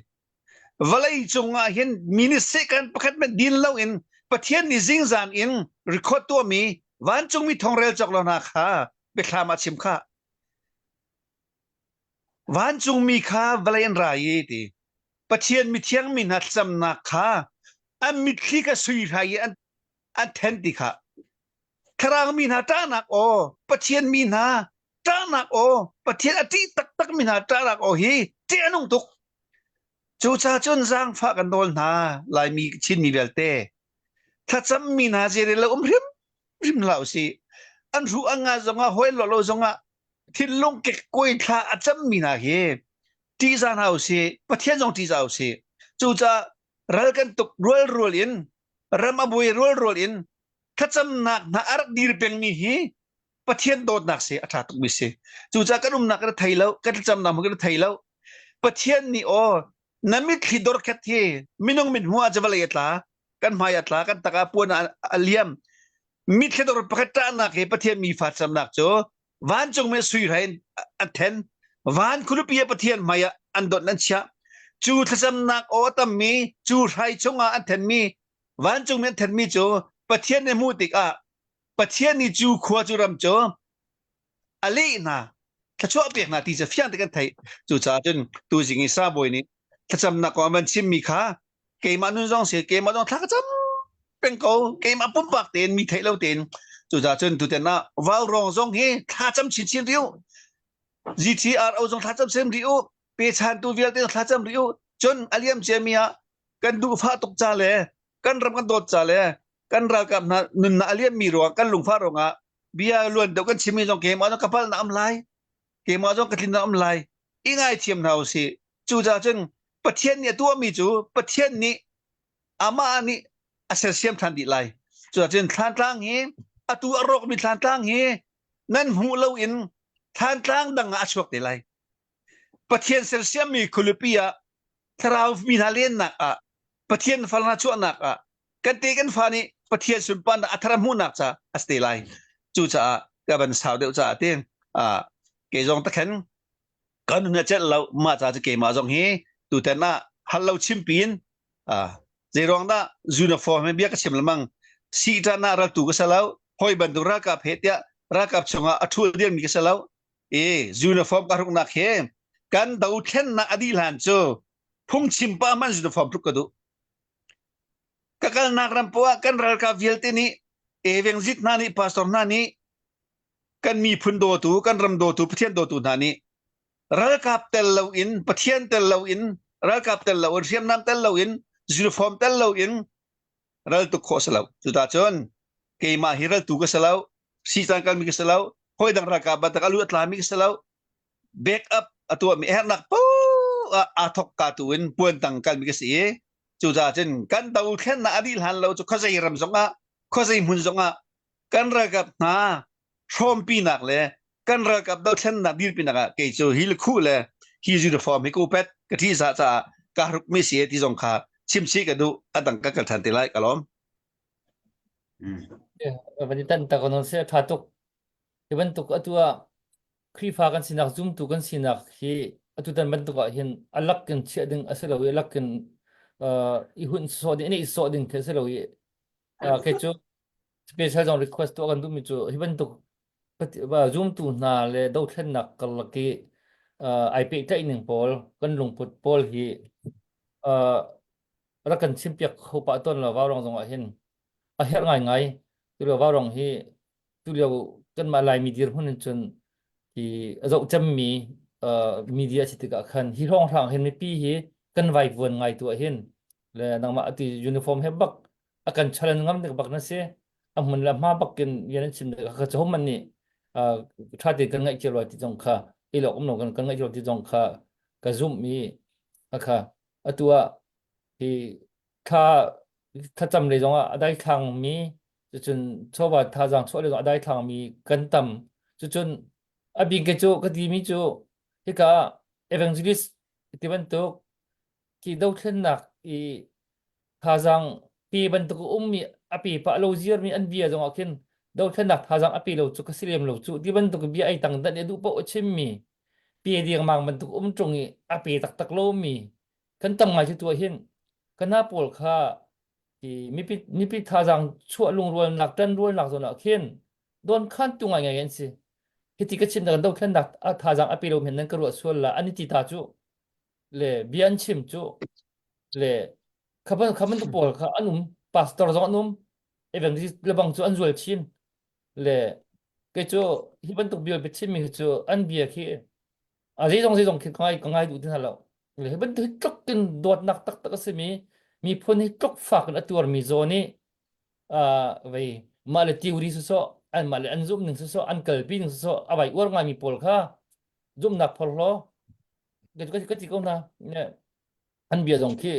S4: Vawlei cungah hin minute second pakhat hmanh din loin Pathian nih zingzan in record tuahmi vancungmi thongrel cawk lo hna kha biathlam ah chim kha. Vancungmi kha vawlei an ra i ti. Pathian mithiang mi hna thlacamnak kha an mitthli kha sui hrai i an, an then ti kha. Thlarau mi hna ṭahnak aw, Pathian mi hna ṭahnak aw, Pathian a ṭih taktak mi hna ṭahnak aw hi ṭih a nung tuk. Cucaah cun zaangfah kan nawl hna, Laimi Chinmi vialte. Thlacammi hna zeirel lo um hrim. Hrim hlah usih. An hruh an nga zongah hawi lo lo zongah thinlung kekkuai thla a cammi hna hi ṭihzah hna usih. Pathian zong ṭihzah usih. Cucaah ral kan tuk rualrual in ram a buai rualrual in thlacamnak hna a rak dir pengmi hi Pathian dawtnak si a ṭha tukmi si. Cucaah kan umnak kan thei lo, kan thlacamnak hmun kan thei lo. Pathian nih aw na mitthli dorkhat hi minung mit hmuh ah vawlei a tla, kan hmai a tla, kan tak ah puan a liam. Mitthli dor pakhat ṭahnak hi Pathian mi fa camnak cu vancung mi sui hrai in an then. Van khualipi ah Pathian hmai ah an dawt an chiah. Cu thlacamnak aw a tammi, cu hrai chungah an thenmi, vancung mi an thenmi cu Pathian nih hmuh tikah Pathian nih cu khua cu ram cu a leh hna thluachuah pek hna ti cu fiang te kan theih cucaah cun tuzing i sabawi nih thlacamnak kong an van chimmi kha keimah nun zong si keimah zong thla ka cam peng ko keimah pumpak tein mi theih lo tein cucaah cun tutan ah vaurawng zong hi thla cam chinchin rih u GTRO zong thla cam sem rih u pechantu vialte thla cam rih u cun a liam ciami ah kan duhfah tuk ca le kan ram kan dawt ca le kan ralkap hna nunnak a liammi ruang kan lungfah ruangah bia luan deuh kan chimmi zong keimah zong ka palhnak am lai keimah zong ka tlinnak am lai i ngaithiam hna usih cucaah cun Pathian nih a tuahmi cu Pathian nih amah nih a sersiam ṭhan dih lai cucaah cun thlantlang hi atu a rawkmi thlantlang hi nan hmuh loin thlantlang dang ah a chuak te lai Pathian sersiammi khualipi ah thlarau mi hna lennak ah Pathian fal hna chuahnak ah kan te kan fa nih Pathian sunparnak a thar hmuhnak ca a si te lai cucaah ka van sau deuh caah te kei zong takhen kan nun a celh lo mah ca cu keimah zong hi tutan ah hal lo chimpi in zeiruang dah uniform he bia ka chim lemang si ṭan ah raltu ka si lo hoi bantuk ralkap he tiah ralkap chungah a ṭhul dirmi ka si lo e uniform ka hruknak he kan dothlennak a dih hlan cu phungchim pa man uniform hruk ka duh Ka kalnak ram poah ah kan ralkap vialte nih evangelist hna nih pastor hna nih kan miphun dawtu kan ram dawtu Pathian dawtu hna nih ralkap tel loin Pathian tel loin ralkap tel loin hriamnam tel loin uniform tel loin ral tuk khawh si lo cuta cun keimah hi raltu ka si lo sicang kalmi ka si lo hawi dang ralkap bantuk a lu a tlami ka si lo backup a tuahmi hernak poah ah aa thok ka tu in puan tang kalmi ka si i Cucaah cun kan dothlennak a dih hlan lo cu khuazei ram zongah khuazei hmun zongah kan ralkap hna hrawmpinak le kan ralkap dothlennak dirpinak ah kei cu hi lukhuh le hi uniform hi ka upet ka ṭihzah caah ka hrukmi si ti zong kha chimchih ka duh a dang ka kal ṭhan te lai ka lawm.
S6: Van i tan ta ko non se tha tuk. Hi bantuk atu ah Khrihfa kan sinak zumtu kan sinak hi atutan bantuk ah hin a lak in chiah ding a si lo i a lak in uh, i hun sawh ding i sawh ding khi a si lo i uh, kei cu special zong request tuah kan duhmi cu hi bantuk zumtu hna le dothlennak karlak i uh, ai pehtlaih ning pawl kan lungput pawl hi uh, rak kan chimpiak kho pah tawn lo vaurawng zong ah hin a herh ngaingai tulio vaurawng hi tulio kanmah Laimi dirhmun in cun hi a zoh cemmi uh, media si tikah khan hi hrawnghrang hin mipi hi kan vaivuan ngai tu ah hin le nangmah ati uniform he bak a kan challenge ngam dik bak na si a hmun le hma bak in yan an chim dik kha chom man nih uh, tha te kan ngaih cio ti zong kha ilok um lo kan kan ngaih cio ti zong kha ka zumh mi akha atu ah hi thla thlacam lei zongah a daithlang mi cucun chawva thazaang chuah lei zongah a daithlang mi kan tam cucun a bik ke cu ka ti mi cu hika evangelist ti bantuk ki dothlennak i thazaang pe bantuk a ummi a pe pah lo ziar mi an bia zongah khin dothlennak thazaang a pe lo cu ka si lem lo cu ti bantuk bia ai tang dan i duh paoh a chim mi pe dengmang bantuk um ṭung i a pe taktak lo mi kan tam ngai cu tuah hin kana pawl kha hi mipi mipi thazaang chuah lungrualnak ṭanrualnak zawn ah khin don khan tu ngai ngai an si hiti ka chim kan dothlennak a thazaang a pe lo men nan ka ruah sual la an i ti ta cu le bia an chim cu le khaban khaban tu pawl kha an um pastor zong an um evangelist lebang cu an zual chin le kei cu hi bantuk bia biachim mi cu an bia khi a zeizong zeizong khi ka ngai ka ngai duh ti hna lo le hi bantuk hi tluk in dawtnak taktak a simi miphun hi tluk fak in a tuarmi zawn i uh, vei Mah le theory sawsawh an mah le an zumh ning sawsawh an kalpi ning sawsawh a vai uar ngaimi pawl kha zumhnak phorhlaw ka ka ti ko hna. An bia zong khi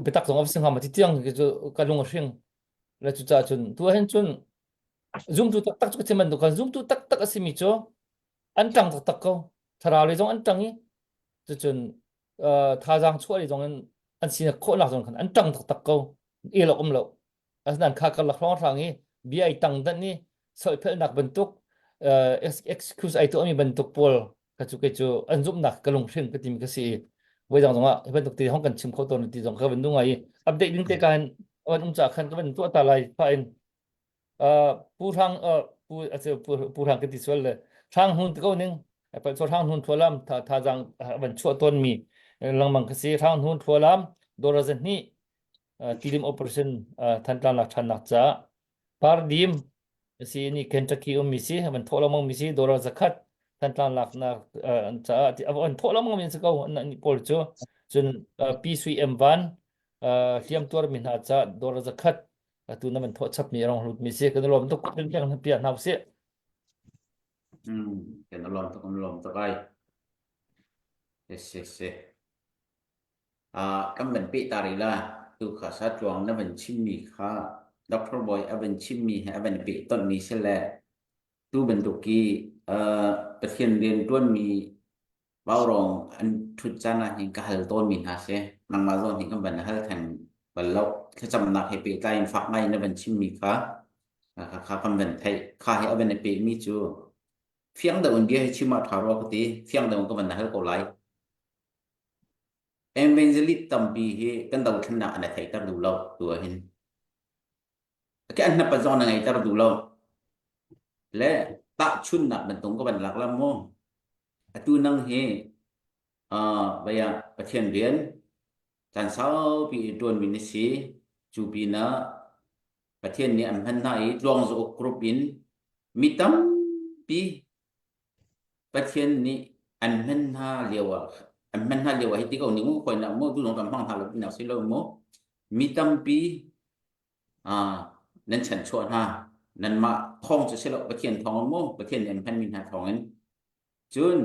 S6: biatak zong a si hnga ma ti tiang khi cu ka lung a hring. Le cucaah cun tu ah hin cun zumtu taktak cu ka chim bantuk khan zumtu taktak a simi cu an ṭang taktak ko. Thlarau lei zong an ṭang i cucun thazaang chuah lei zong in an sinak khawhnak zong khan an ṭang taktak ko. El awk um lo. Asinain kha karlak hrawnghrang i bia i tang danh i soiphelhnak bantuk excuse ai tuahmi bantuk pawl kha cu kei cu an zumhnak ka lunghring ka timi ka si i voidang zongah hi bantuk te hong kan chim kho tawn ti zong ka van duh ngai i update ding te ka hin van um ca khan ka van tuah ta lai pah in pu hrang pu pu pu hrang ka ti sual le hrang hun ti ko ning pa cho hrang hun thlualam tha thazaang van chuah tawn mi lengmang ka si hrang hun thlualam dora zahnih tilim operation Thantlang lak ṭhannak caah Pardim si ni Kentucky ummi si van thawh lengmang mi si dollar zakhat Thantlang laknak caah an thawh lengmang mi si ko an pawl cu cun Pi Sui M Van hliam tuar mi hna caah dollar zakhat atu na van thawh chap mi rong hlut mi si kan lawm tuk kan piak piak hna usih
S3: Hmm, kan lawm tuk kan lawm tuk ai. Yes, yes, yes. Kan van peh ta rih la. Tu kha satluang na van chimmi kha Doctor Bawi a van chimmi he a van i pehtonhmi si le tu bantuk i Pathian rian ṭuanmi vaurawng an ṭhut caan ah hin ka hal tawnmi hna si. Nangmah zawn hi kan van hal theng bal lo. Thlacamnak he pehtlai in fak ngai in na van chimmi kha kha kha kan van theih. Kha he a van i pehmi cu fiang deuh in bia hi chim ah ṭha rua ka ti. Fiang deuh in ka van hal ko lai. Evangelist tampi hi kan dothlennak an i theihter duh lo tu ahhin. Ke an hnapat zong na ngeiter duh lo. Le tahchunnak bantuk ka van lak la mu. Atu nang hi uh, baya Pathian rian caan saupi i ṭuanmi na si. Cu pinah Pathian nih an hman hna i tluang zauk group in mi tampi Pathian nih an hman hna lio ah an hman hna lio ah hi ti ko ning mu khoi nak mu tu zong kan hmang hna lo tinak si lo mu mi tampi ah nan chanchuah hna nanmah thawng cu si lo Pathian thawng mu Pathian nih an hmanmi hna thawng in cun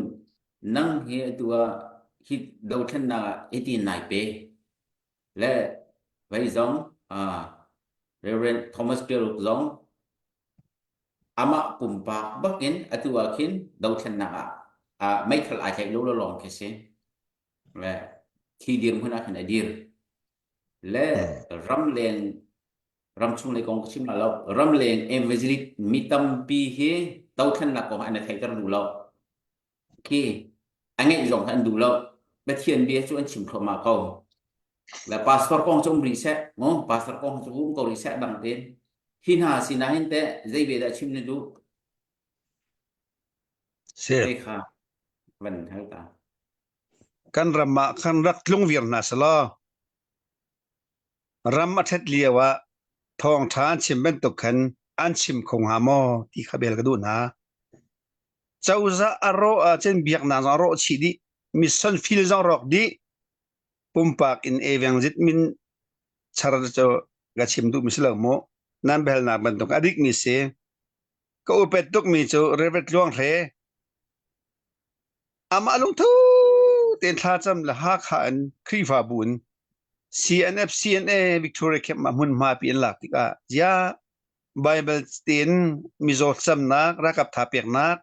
S3: nang hi atu ah hi dothlennak ah hiti nai pe le vei zong ah Reverend Thomas Pieruk zong Amah pumpak bakin atu ah khin dothlennak ah ah meithal ai tlaih lo lawng khi si. Le khi dirhmun ah khin a dir. Le ramleng ramchung lei kong ka chim la lo. Ramleng evangelist mi tampi hi dothlennak kong an i theihter duh lo. Khi a ngeih zong an duh lo. Pathian bia cu an chim thluahmah ko. Le pastor kong cu um rih seh, mu pastor kong cu um ko rih seh dang tein. Hi hna sinah hin teh zei bia dah chim na duh?
S4: Si.
S3: Te kha van hal ta.
S4: Kan ram ah khan rak tlung viar hna selaw ram a ṭhat lio ah thawngṭha an chim bantuk khan an chim kho hnga maw ti kha bel ka duh hna. Cozah a rawh ahcun biaknak zong a rawh chih dih. Mission field zong rawk dih. Pumpak in evangzit min char cu ka chim duhmi si lo mu. Nan biahalnak bantuk a dikmi si. Ka upet tukmi cu Reverend Tluang Hre amah lungtho tein thlacam le Hakha in Khrihfabu in CNF CNA Victoria Camp ah hmunhma pi an lak tikah ziah Baibal tein mizaw camnak ralkap tha peknak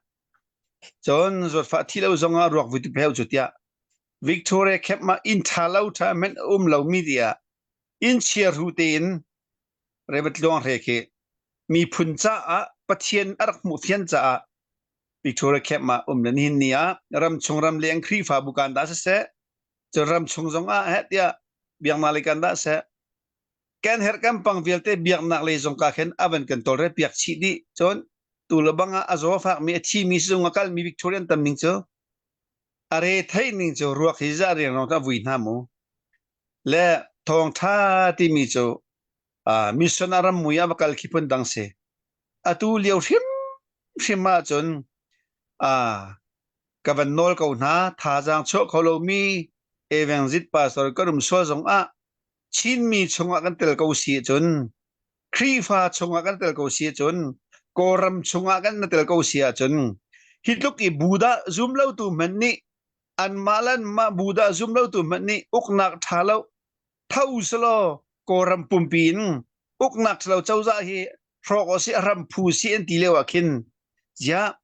S4: cun zawtfah thi lo zongah ruak vui tu pheu cu tiah Victoria Camp ah inn ṭha lo ṭha hmanh a um lomi tiah inn chia ru tein Rev. Tluang Hre khi miphun caah Pathian a rak hmuh fian caah Victoria Camp ah um le nihin ni ah ramchung ramleng Khrihfabu kan dah siseh cun ramchung zong ah heh tiah biaknak lei kan dah seh kan herh kan pang vialte biaknak lei zong ka khin a van kan tawlre piak chih dih cun tu le bang ah a zaw fak mi a thi mi sizung a kal mi Victorian tam ning cu a re thei ning cu ruak hi za riang rong ta vui hna mu le thawngtha timi cu mission a ram mui a va kal khi phun dang si atu lio hrim hrim ah cun ka van nawl ko hna thazaang chuah kho lomi evangelist pastor kan um sual zong ah Chinmi chungah kan tel ko si cun. Khrihfa chungah kan tel ko si ahcun Kawlram chungah kan na tel ko si ahcun hi tluk i Buddha zum lotu hmanh nih anmah le anmah Buddha zum lotu hmanh nih uknak ṭha lo tho selaw Kawlram pumpi in uknak ṭha lo cozah hi hrawk awh si a ram phu si an ti lio ah khin ziah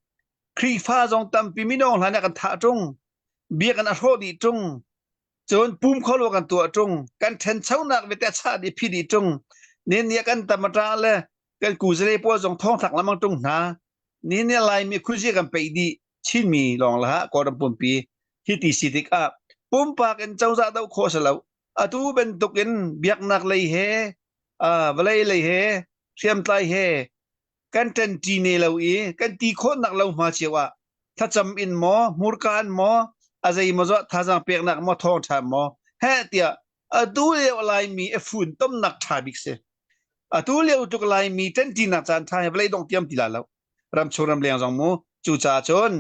S4: Khrihfa zong tampi mino hlan ah kan thah ṭung biakinn a hrawh dih ṭung cun pum kholo kan tuah ṭung kan ṭhenchonak vialte a chah dih phi dih ṭung nin ni kan tamata le kan kuzale pawl zong thongthlak lamang ṭung hna ni ni Laimi khuzi kan peih dih Chinmi lawng la Kawlram pumpi hi ti si tikah pumpak in cozah doh khawh si lo atu bantuk in biaknak lei he vawlei lei he hriamtlai he kan ṭanṭi ne lo i kan ti khawhnak lo hma cio ah thlacam in maw hmurka in maw a zei maw zawh thazaang peknak maw thawngṭha maw heh tiah atu lio Laimi a funtomnak ṭha bik si atu lio tuk Laimi ṭanṭinak caan ṭha hi vawlei dong tiam ti la lo ramchung ramleng zong mu cucaah cun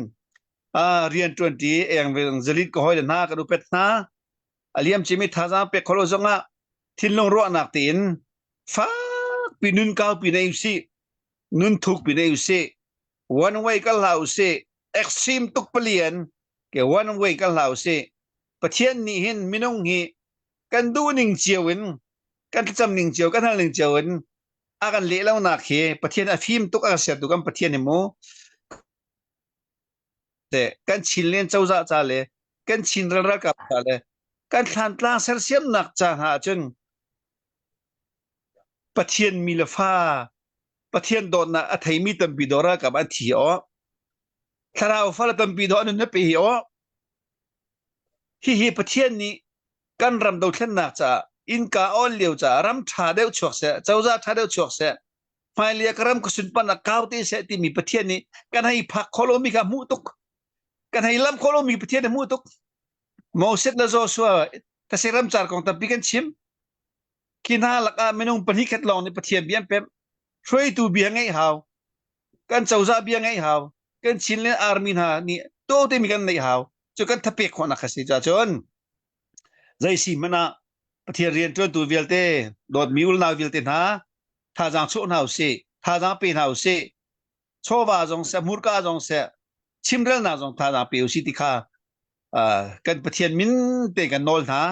S4: rian ṭuanṭi eng zalit ka hawile hna kan upet hna a liam cimi thazaang pek kholo zongah thinlung ruahnak tein fakpi nun kaupi nei usih nun thukpi nei usih one way kal hlah usih extreme tuk palian ke one way kal hlah usih Pathian nih hin minung hi kan duh ning cio in kan thlacam ning cio kan hal ning cio in a kan leh lonak hi Pathian a fim tuk a kan sertu kan Pathian hi mu kan Chinland cozah ca le kan Chin ral ralkap ca le kan thlantlang sersiamnak ca hna ahcun Pathian mi le fa Pathian dawtnak a theimi tampi dawh ralkap an thi aw thlarau fale tampi dawh an nun na pe hi aw hihi Pathian nih kan ram dothlennak caah innka awl lio caah ram ṭha deuh chuak seh cozah ṭha deuh chuak seh hmailei ka ram ka sunparnak kau te seh timi Pathian nih kan hei phak kho lomi kha hmuh tuk kan hei lam kho lomi Pathian nih hmuh tuk Moses le Joshua thase ramcar kong tampi kan chim khi hna lakah minung pahnih khat lawng nih Pathian bia an pemh hruaitu bia ngeih hau kan cozah bia ngeih hau kan Chinland army hna nih to timi kan neih hau cu kan thapek khawhnak kha si cun zei si hmanh ah Pathian rian ṭuantu vialte dawtmi ulnau vialte hna thazaang chuah hna usih thazaang pe hna usih chawva zong seh hmurka zong seh chimrelnak zong thazaang pe usih ti kha kan Pathian min te kan nawl hna.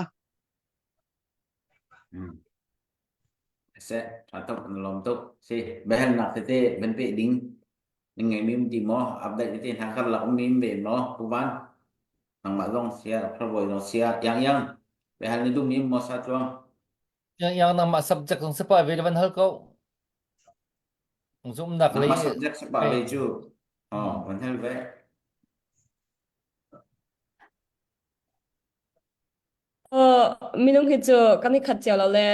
S3: Seh, ṭha tuk, na lawm tuk. Si, biahalnak tete van peh ding na ngeimi um ti maw? Update tete hna karlak ummi um ve maw? Pu Van, nangmah zong sia, Praboy zong sia, yang yang, biahal na duhmi um maw sa tluang?
S6: Yang yang nangmah subject zong sapa ve le van hal ko. Zumnak lei.
S3: Nangmah subject sapa ve cu. Oh, van hal ve.
S2: Minung hi cu kan i khat cio lo le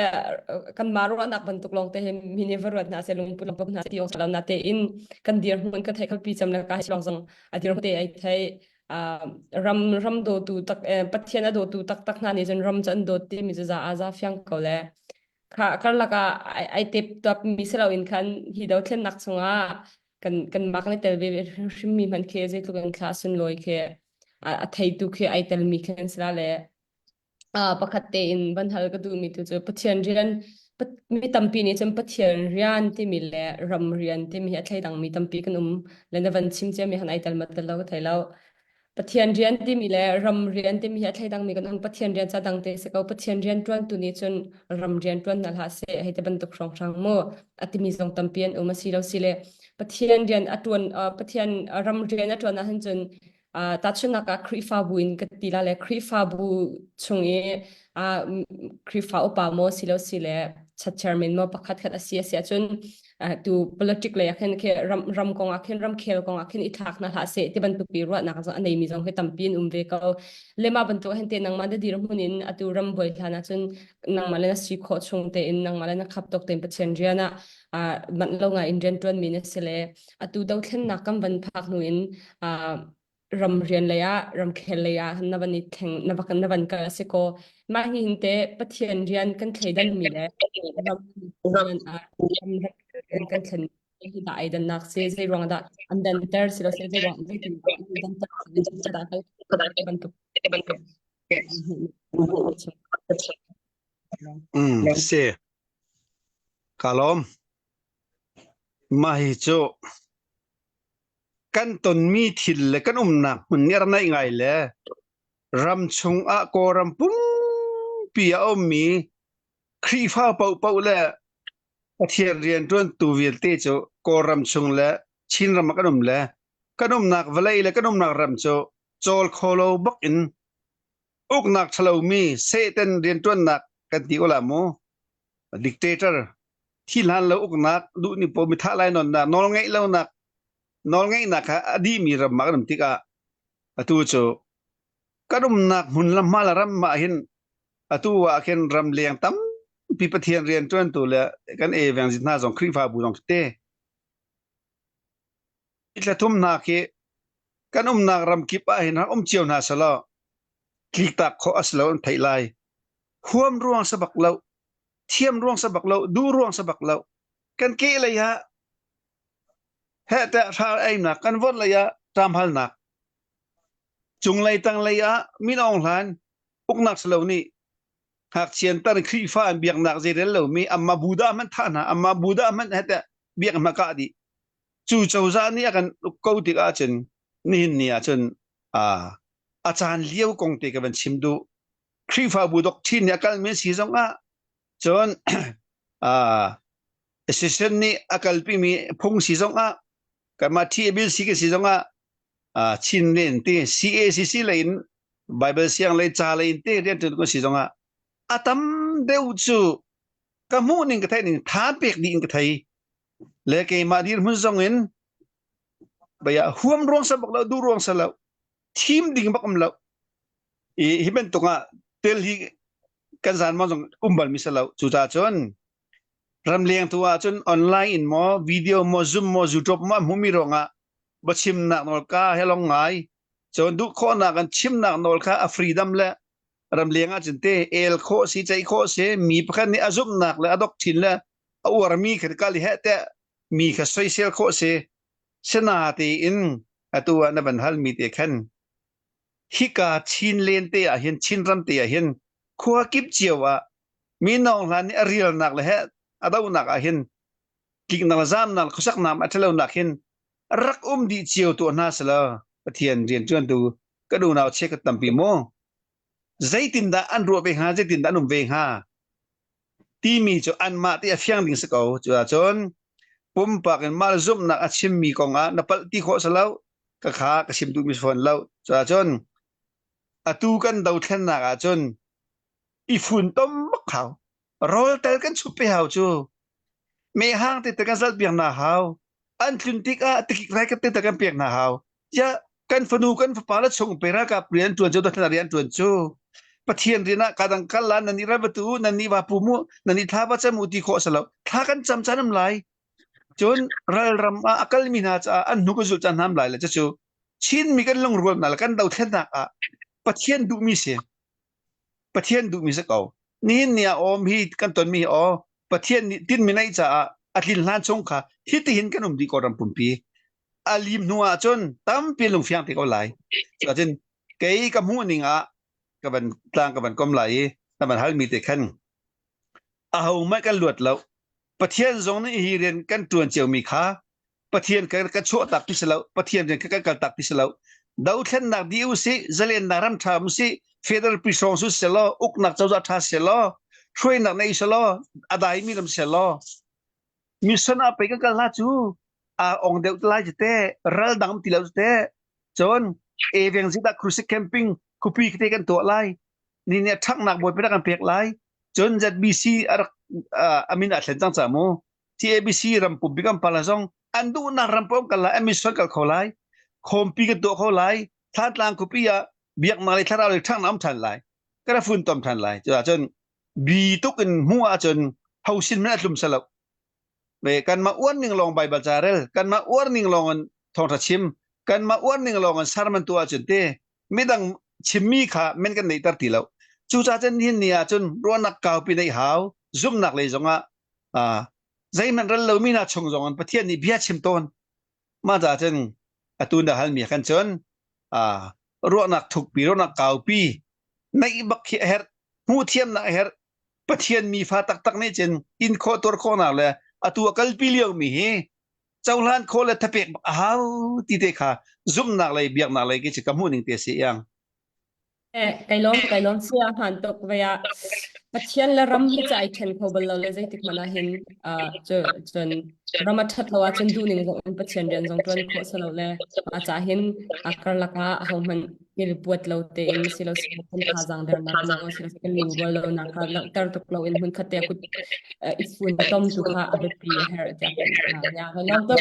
S2: kanmah ruahnak bantuk lawngte hi mi nih va ruat hna seh lungput lawng hna ti awk lo natein kan dirhmun ka theih khalpi cem le ka hi lawng zong a dirhmun te ai thei ram ram dawtu tak Pathian a dawtu taktak hna nih cun ram cu an dawt timi cu za a za fiang ko le kha karlak ah ai tep tuap mi si loin khan hi dothlennak chungah kan kan mak le tel ve hrimmi hman khi zeitluk in thla sunlawi khi a theitu khi ai telmi khi an si la le pakhat tein van hal ka duhmi tu cu Pathian rian mi tampi nih cun Pathian rian timi le ram rian timi hi a thleidangmi tampi kan um le na van chim ciami han ai tel ma tel lo ka thei lo Pathian rian timi le ram rian timi hi a thleidangmi kan um Pathian rian ca dang te si ko Pathian rian ṭuantu nih cun ram rian ṭuan hna hlah seh hei te bantuk hrawnghrang mu a timi zong tampi an um a si lo si le Pathian rian a ṭuan Pathian ram rian a ṭuan ahhin cun tahchunhnak ah Khrihfabu in ka ti la le Khrihfabu chung i Khrihfa upa maw si lo si le chat chairman maw pakhat khat a si a si ahcun tu politic lei ah khin khi ram ram kong ah khin ramkhel kong ah khin i thlak hna hlah seh ti bantuk pi ruahnak zong a neimi zong hi tampi an um ve ko lema bantuk hin te nangmah na dirhmun in atu ram buai hlan ahcun nangmah le na si khawh chung tein nangmah le na khap tok tein Pathian rian ah manh lo ngai in rian ṭuan mi na si le atu dothlennak kan van phak hnu in ram rian lei ah ramkhel lei ah na van i thleng na van na van kal a si ko mah hi hin te Pathian rian kan thleidan mi le ram rian ah ram rian kan thlen hi dah ai dannak si zei ruang dah an danter si lo se zei ruang zeitin dah an danter si dah kal bantuk
S4: Mm, si. Ka lawm. Mah hi cu kan tonmi thil le kan umnak hmun nih a rak naih ngai le ram chungah Kawlram pumpi a ummi Khrihfa paohpaoh le Pathian rianṭuantu vialte cu Kawlram chung le Chinram ah kan um le kan umnak vawlei le kan umnak ram cu cawl kho lo bak in uknak ṭhalomi Satan rianṭuannak kan ti ko la mu dictator thi hlan lo uknak duh ni paoh mi thah lai nawnnak nawl ngeih lonak nawl ngeihnak kha a dihmi ram ah kan um tikah atu cu kan umnak hmun le hma le ram ah hin atu ah khin ram leng tampi Pathian rian ṭuantu le kan evang hna zong Khrihfabu zong te thla thum hna khi kan umnak ram kip ah hin rak um cio hna selaw tliktak khawh a si lo an theih lai. Huam ruang sa bak lo, thiam ruang sa bak lo, duh ruang sa bak lo. Kan ke lei ah heh teh hrar einak, kan vot lei ah ṭamhalnak. Cunglei tanglei ah min aung hlan uknak si lo nih ngakchian tar Khrihfa an biaknak zeirel lomi amma Buddha hmanh thah hna, amma Buddha hmanh heh teh biak hma kah dih. Cu cozah nih a kan uk ko tik ahcun nihin ni ahcun a caan lio kong te ka van chim duh. Khrihfabu doctrine nih a kalmi si zongah cun association nih a kalpimi phung si zongah kanmah TABC ka si zongah Chin len ti CACC lei in Bible siang lei ca lei in te rianṭuan kan si zongah a tam deuh cu ka hmuh ning ka theih ning tha pek dih in ka thei le keimah dirhmun zong in baya huam ruang sa bak lo duh ruang sa lo thim ding bak um lo i hi bantuk ah tel hi kan zan ma zong um bal mi sa lo cu ca cun ramleng tu ah cun online in maw video maw zoom maw youtube maw hmumi ruangah bachimnak nawl ka helong ngai cun duh khawhnak an chimnak nawl kha a freedom le ramleng ah cun te el khawh si ceih khawh si mi pakhat nih a zumhnak le a doctrine le a uarmi kha kal i heh teh mi kha soisel khawh si sena tein atu ah na van halmi te khan hika Chin len te ah hin Chin ram te ah hin khua kip cio ah mi nawng hlan nih a rialnak le he a donak ah hin tliknak le zamnak le khuasaknak a ṭhalonak hin rak um dih cio tuah hna selaw Pathian rian ṭuantu kan unau che ka tampi mu zeitindah an ruah ve hnga zeitindah an um ve hnga timi cu anmah ti a fiang ding si ko. Cu ahcun pumpak in mah zumhnak a chimmi kong ah na palh ti khawh si lo ka kha ka chim duhmi si fawn lo. Cu ahcun atu kan dothlennak ahcun i funtom bak hau. Rawl tel kan chup pe hau cu. Mehhang te te kan zalh piak hna hau. An tlun tikah tikik rai te te kan pek hna hau. Tiah kan fanu kan fapa le chung pe ralkap rian ṭuan cu dothlennak rian ṭuan cu Pathian rian ah kadang kal la nan i ral batu nan i va pu mu nan i thla va cam u ti khawh si lo thla kan cam caan am lai cun ralram ah a kalmi hna caah an hnu kan zulh caan hna am lai le cucu Chinmi kan lungrualnak le kan dothlennak ah Pathian duhmi si Pathian duhmi si ko. Nihin ni ah awm hi kan tonmi hi aw Pathian nih tinmi neih caah a tlin hlan chung kha hitihin kan um dih ko ram pumpi. A lim hnu ah cun tampi lungfiang te ko lai. Cuacun kei ka hmuh ning ah ka van tlang ka van kom lai i na van halmi te khan ahohmanh kan luat lo. Pathian zong nih hi rian kan ṭuan ciomi kha Pathian kan kan chuahtak ti si lo. Pathian rian kan kan kaltak ti si lo. Dothlennak di u sih, zalennak ram ṭha um sih, federal pisawng su selaw, uknak cozah ṭha selaw, hruainak nei selaw, a daimi ram selaw, mission ah pei kan kal hna cu a ong deuh lai te ral dang ti lo te cun eveng zit ah crusade camping khupi te kan tuah lai ni nih ṭhangnak bawi pe kan pek lai cun ZBC a rak amin a thlen cang ca mu TABC ram pumpi kan pala zong an duhnak ram pom kal lai mission kal kho lai khawmpi kan tuah kho lai thantlang khupi ah biaknak le thlarau le ṭhangnak um ṭhan lai kan fun tom ṭhan lai cu ahcun bi tuk in hmuh ahcun ho sin men a tlum salo ve kanmah uar ning lawng Bible ca rel kanmah uar ning lawng in thawngṭha chim kanmah uar ning lawng in sermon tuah ahcun te midang chimmi kha men kan neihter ti lo cucaah cun nihin ni ahcun ruahnak kaupi neih hau zumhnak lei zongah zeihmanh ral lomi hna chung zong in Pathian nih bia chim tawn mah caah cun atu na halmi khan cun ruahnak thukpi ruahnak kaupi neih bak khi a herh hmuh thiamnak a herh Pathian mi fa taktak nih cun in khawh tuar khawhnak le atu a kalpi liomi hi. cohlan khawh le thapek bak a hau ti te kha zumhnak lei biaknak lei khi cu ka hmuh ning te si iang.
S2: Kai lawm kai lawm sia hman tuk ve ah Pathian le ram hi ca ai then kho bal lo le zeitik hmanh ah hin cu cun ram a that lo ahcun duh ning zong in Pathian rian zong tuan khawh si lo le mah ca hin a karlak ah aho hmanh il puat lo tein si lo si kan thazaang dernak maw si lo kan lungrual lo nak kha langhter tuk lo in hmun khat te kut i fun tom tu kha a biapi a herh tiah ya kai lawm tuk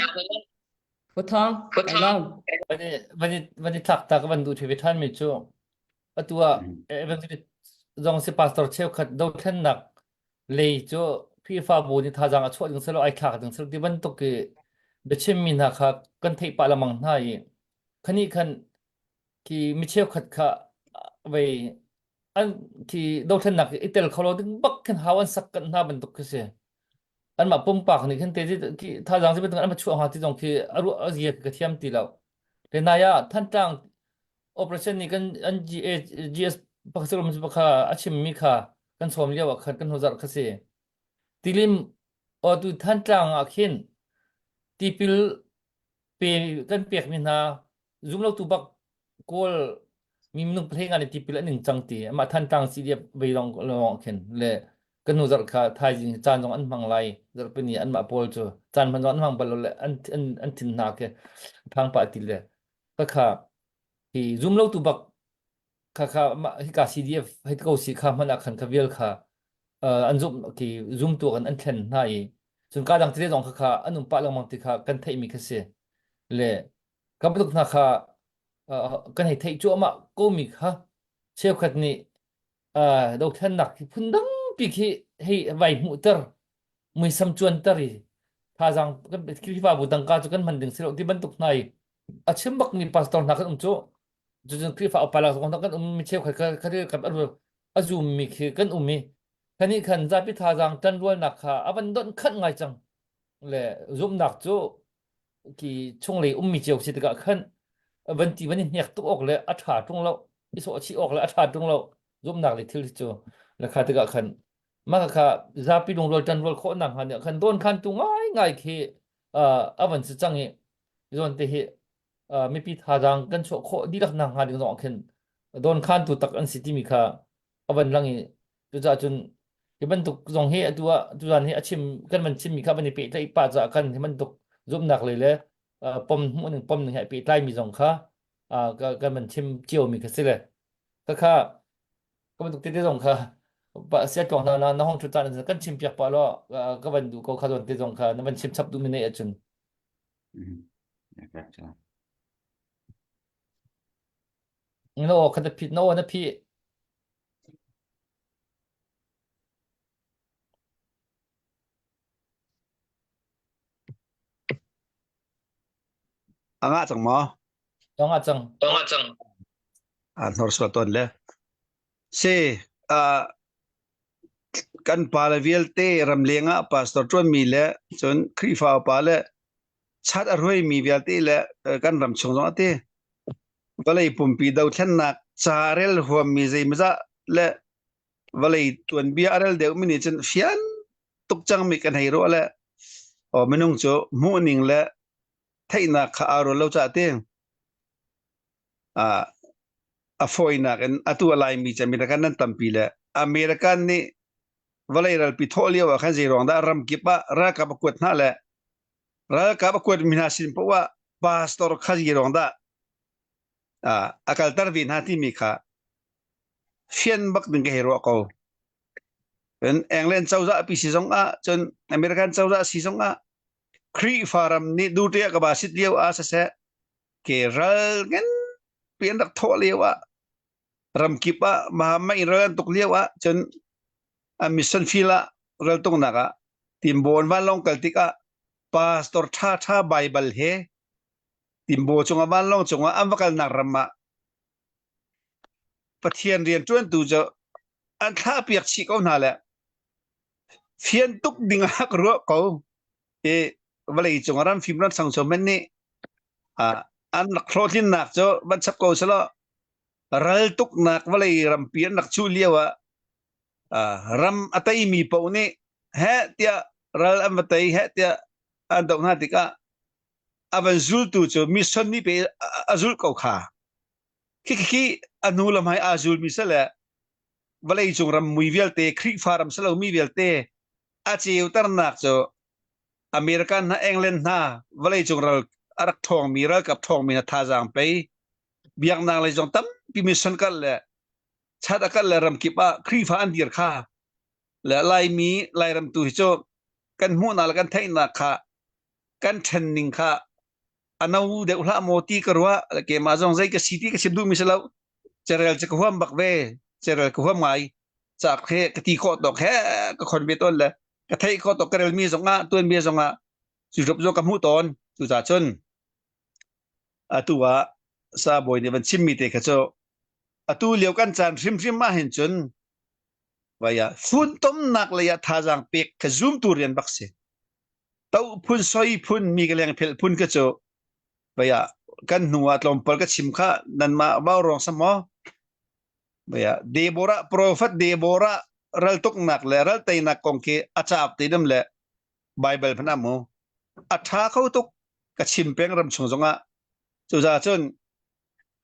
S2: Pu Thawng kai lawm
S6: van i thlak ta ka van duh ṭhi ve ṭhan mi cu atu ah evangelist zong si pastor cheukhat dothlennak lei cu Khrihfabu nih thazaang a chuah ding silo ai thlak ding silo ti bantuk i biachimmi hna kha kan theih pah lengmang hna i khani khan khi mi cheukhat kha vei an khi dothlennak i tel kho lo ding bak khin hau an sak kan hna bantuk khi si anmah pumpak nih khin te khi thazaang si bantuk an chuah hnga ti zong khi a ruah a zia ka thiam ti lo le nai ah Thantlang operation nih kan an GS pakhat pakha a chimmi kha kan sawm lio ah khan kan hnu zarh kha si tilim o tu Thantlang ah khin tipil pe kan pekmi hna zumlotu bak Kawl mi minung pahnih nga nih tipil an ing cang ti amah Thantlang CDF vei lawng lawng khin le kan hnu zarh kha thaizing caan zong an hmang lai zarhpini anmah pawl cu caan hman zong an hmang bal lo le an an an thin hna khi phang pah ti le ka kha hi zumlotu bak kha kha hika CDF hei ko si kha hman ah khan kha vial kha an zum ki zumtu kan an thlen hna i cun ka dang tete zong kha kha an um pah lengmang ti kha kan theihmi kha si le ka bantuk hna kha kan hei theih cuahmah ko mi kha cheukhat nih dothlennak hi phun dangpi khi hei vai hmuhter muisam cuanter i thazaang Khrihfabu tangka cu kan hman ding si lo ti bantuk hna i a chim bak mi pastor hna kan um cu cucun Khrihfa upa lak zong kan um mi cheukhat kha kha a zum mi khi kan um i khanih khan zapi thazaang ṭanrualnak kha a van donh khanh ngai cang le zumhnak cu ki chunglei ummi cio si tikah khan van ti van i hnek tuk awk le a ṭha ṭung lo i sawh chih awk le a ṭha ṭung lo zumhnak le thil hi cu le kha tikah khan mah kha zapi lungrual ṭanrual khawh nak hnga nih khan dawn khan tu ngai ngai khi a van si cang i zawn te hi mipi thazaang kan chuah khawh dihlak nak hnga ding zong ah khin dawn khan tu tak an si timi kha a van lang i cucaah cun hi bantuk zong hi atu ah tuzan hi a chim kan van chimmi kha van i pehtlaih pah caah kan hi bantuk zumhnak lei le pom hmuh ning pom ning he pehtlai mi zong kha kan van chim cio mi kha si le kha kha ka bantuk tete zong kha sia tuang hna na hong thu caan kan chim piak pa law ka van duh ko kha zawn te zong kha na van chim chap duh mi nei ahcun No kha na phi no na phi
S4: A ngah cang maw?
S6: A ngah cang.
S4: A hnorsual tawn le. Si, uh, kan pa le vialte ramleng ah pastor ṭuanmi le cun Khrihfa upa le chat a ruaimi vialte le kan ram chung zong ati vawlei pumpi dothlennak ca rel huammi zeimawzah le vawlei tuanbia a rel deuhmi nih cun fian tuk cangmi kan hei ruah le aw minung cu hmuhning le theihnak kha aa rual lo caah ti a fawinak in atu a Laimi cu American nan tampi le American nih vawlei ralpi thawh lio ah khan zei ruang dah ram kip ah ralkap a kuat hna le ralkap a kuat mi hna sin poah ah pastor kha zei ruang dah a kalter ve hna timi kha fian bak ding ka hei ruah ko. Cun England cozah pi si zong ah cun American cozah si zong ah Khrihfa ram nih dute a ka ba sit lio ah siseh ke ral ngan pi an rak thawh lio ah ramkip ah Muhammad in ral an tuk lio ah cun an mission field ah ral tuknak ah timbawn vanlawng kal tikah pastor tha tha Bible he timbaw cungah vanlawng cungah an va kalnak ram ah Pathian rian ṭuantu cu an thlah piak chih ko hna le fian tuk ding ah ka ruah ko i vawlei cung ram fim ram sang men nih an rak hlawhtlinnak cu van chap ko selaw ral tuknak vawlei rampi an rak chuh lio ah ram a teimi paoh nih heh tiah ral an va tei heh tiah an doh hna tikah. a van zultu cu mission nih pe a zulh ko kha. Khi khi a hnu lam hai aa zulmi se le vawlei cung ram mui vialte Khrihfa ram salomi vialte a ceuternak cu American hna England hna vawlei cung ral a rak ṭhawngmi ralkap ṭhawngmi hna thazaang pei biaknak lei zong tampi mission kal le chat a kal le ramkip ah Khrihfa an dir kha le Laimi Lairam tu hi cu kan hmuhnak le kan theihnak kha kan ṭhen ning kha a no deuh hlah maw ti ka ruah keimah zong zei ka si ti ka chim duhmi si lo carel cu ka huam bak ve carel ka huam ngai cak he ka ti khawh tawk he ka khon ve tawn le ka theih khawh tawk ka relmi zongah tuanbia zongah cu rup zong ka hmuh tawn cucaah cun atu ah sa bawi nih van chimmi te kha cu atu lio kan caan hrimhrim ah hin cun vaya funtomnak lei ah thazaang pek kha zumtu rian bak si to phun soi phun mi ka leng phel phun ka cu vaya kan hnu ah tlawmpal ka chim kha nanmah vau rong sam maw vaya Deborah prophet Deborah ral tuknak le ral teinak kong khi a caap ti dam le Bible hmanh ah mu a ṭha kho tuk ka chim peng ram chung zongah cucaah cun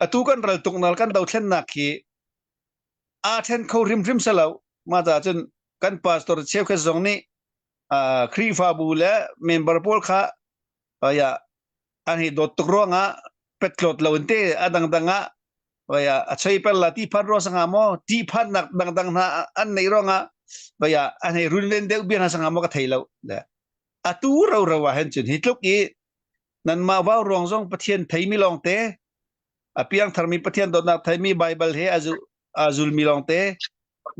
S4: atu kan ral tuknak kan dothlennak hi aa ṭhen kho hrimhrim selo mah caah cun kan pastor cheukhat zong nih Khrihfabu le member pawl kha aya an hi dawt tuk ruangah petlot lo in te a dangdang ah vaya a choi per la ti phan ro sanga mo ti phan nak dangdang hna an nei ruangah vaya an hei runven deuh bia hna sanga mo ka thei lo le atu ro ro ah hen cun hi tluk i nan mah vau ruang zong Pathian theimi lawng te a piang tharmi Pathian dawtnak theimi Bible he azu azulmi lawng te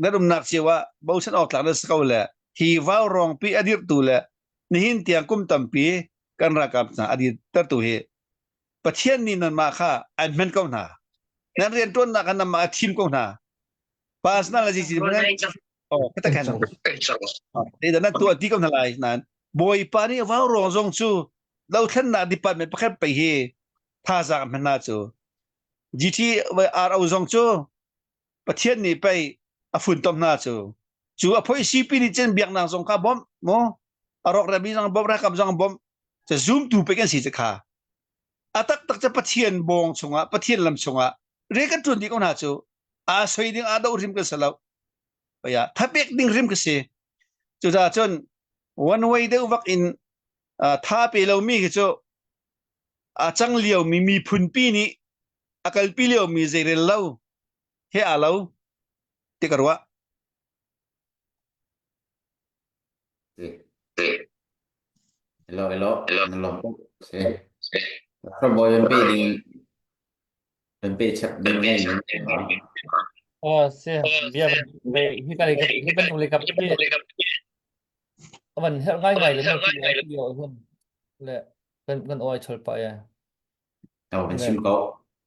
S4: nan umnak cio ah bochan awk tlak na si ko le hi vau rong pi a dirhtu le nihin tiang kum tampi kan ralkap hna a dirtertu hi Pathian nih nanmah kha an hman ko hna. Nan rianṭuannak ah nanmah a thim ko hna. Personal a zizi oh ka takhan te da nan tuah ti ko hna lai nan Bawipa nih vau rong zong cu dothlennak department pakhat pei hi thazaang hman hna cu GTRO zong cu Pathian nih pei a funtom hna cu cu a phoi sipi nih cun biaknak zong kha bawmh mu a rawk rami zong bawmh rakam zong bawmh ca zumtu pe kan si cu kha a taktak cu Pathian bawng chungah Pathian lam chungah re kan ṭuan dih ko hna cu aa soi ding aa doh hrim kan si lo paya thapek ding hrim ka si cucaah cun one way deuh vak in tha pe lomi khi cu a cang liomi miphunpi nih a kalpi liomi zeirel lo he aa lo ti ka ruah.
S3: Hello, hello. Na lawm tuk. Si. Bawi an pe ding an pe chap ding ngei in.
S6: Oh, si. Bia ve hi ka hi bantuk le kap hi van herh ngai ngai le mo ti yo hun le kan kan oi chol pa ya.
S3: Tau kan chim ko.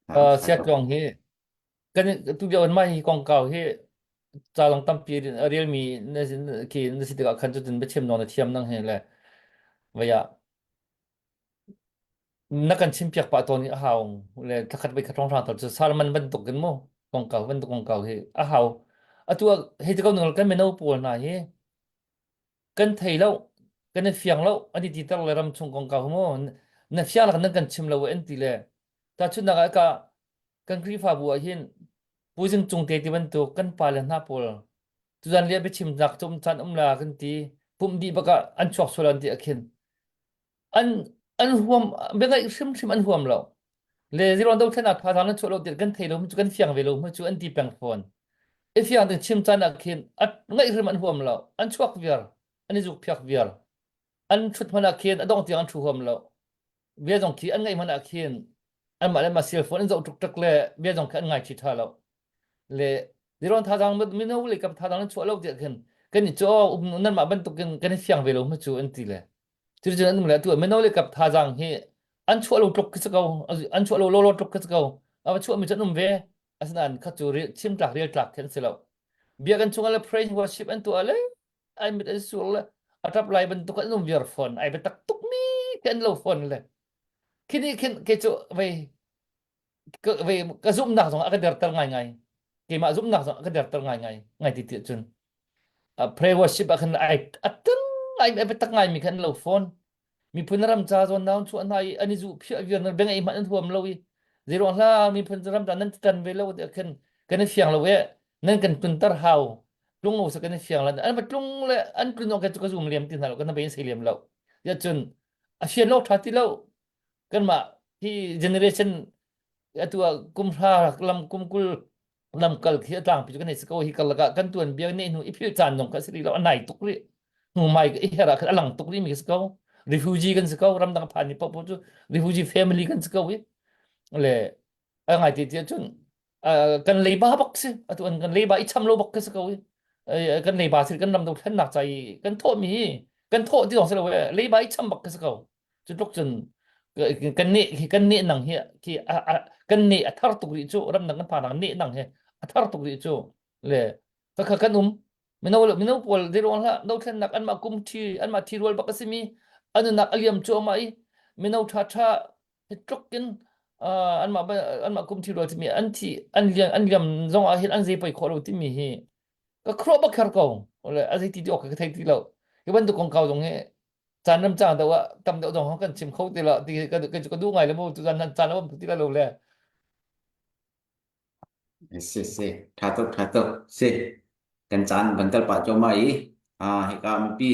S6: Uh, siatlong hi kan tu bia on mai hi kong kau hi ca long tampi a relmi na khi na si tikah khan cutin biachim nawn na thiam nang he le vaya na kan chim piak pah tawn hi a hau le thlakhat voi khat rong rang cu sarman bantuk in mu kong kau bantuk kong kau hi a hau atu hei ti ko nung kan mino pawl hna hi kan thei lo kan i fiang lo an i ti ter le ram chung kongkau mu na fiang lak nan kan chim lo an ti le tahchunhnak ah ka kan Khrihfabu ah hin puzing cung te ti bantuk kan pa le hna pawl tuzan le biachim nak cum chan um la kan ti pumh dih bak ah an chuak sual an ti ah khin an an huam biangaih hrimhrim an huam lo le ziron do thlen ah thazaang nan chuah lo ti kan thei lo cu kan fiang ve lo mu cu an ti peng fawn i fiang ding chim caan ah khin a ngaih hrim an huam lo an chuak viar an i zuk phiak viar an thut hmanh ah khin a dong tiang an thu huam lo bia zong khi an ngaih hmanh ah khin anmah le mah cell phone an zoh tuk tuk le bia zong khi an ngai thi tha lo le ziron thazaang mino le kam thazaang nan chuah lo tiah khin kan i cu um nanmah bantukin kan i fiang ve lo mu cu an ti le Cuticun an um le atu mino le kap thazaang hi an chuah lo tluk khi si ko an chuah lo lawlaw tluk khi si ko a va chuahmi cu an um ve asinain kha cu chim tlak rel tlak khi an si lo biakinn chungah le praise worship an tuah le ai mit an sur le a ṭap lai bantuk an um viar fawn ai biatak tuk mi khi an lo fawn le khi nih khin kei cu vei ka vei ka zumhnak zong a ka derter ngaingai keimah zumhnak zong a ka derter ngaingai ngai ti ti cun prayer worship ah khan ai a tang ngai ai biatak ngai mi khan lo phone. Miphun ram ca zawn naun chuah hna i an i zuh phiah viar nan beng ei hmanh an huam lo i zeiruang hla miphun ram ca nan tan ve lo ti khin kan i fiang lo e nan kan tlunter hau tlung lo sa kan i fiang lan an va tlung le an tlun awk cu ka zum liam ti hna lo kan bei sei liam lo ya cun a fian lo tha ti lo kanmah hi generation atu ah kum hra lam kum kul lamkal khi a tlangpi cu kan hei si ko hi karlak ah kan tuan bia ne hnu i philh caan zong kha si rih lo a nai tuk rih hnu mai i her ah khan a lang tuk rih mi si ko refugee kan si ko ramdang phan ni paoh cu refugee family kan si ko i le a ngai te tiah cun kan leiba bak si atu an kan leiba i cham lo bak si ko i kan leiba si kan ram do thlennak ca i kan thawh mi hi kan thawh ti zong si lo leiba i cham bak si ko Cu tluk cun kan neh khi kan neh nang hi khi kan neh a thar tuk rih cu ramdang kan phanang neh nang hi a thar tuk rih cu le khakha kan um mino mino pawl zeiruang hlah dothlennak anmah kum thi anmah thi rual bak a simi an nunnak a liam cuahmah i mino ṭha ṭha hi tluk in anmah anmah kum thi rual timi an thi an liam an liam zong ah hin an zei poi khawh lo timi hi ka khuruah bak kher ko le a zei ti ti awk ka thei ti lo hi bantuk kongkau zong hi caan ram cang deuh ah tam deuh zong kan chim kho ti lo ti ka ka duh ngai le mu tu zan caan a um ti lo le
S3: Si si tha tuk tha tuk si kan caan ban kal pah cuahmah i hika mipi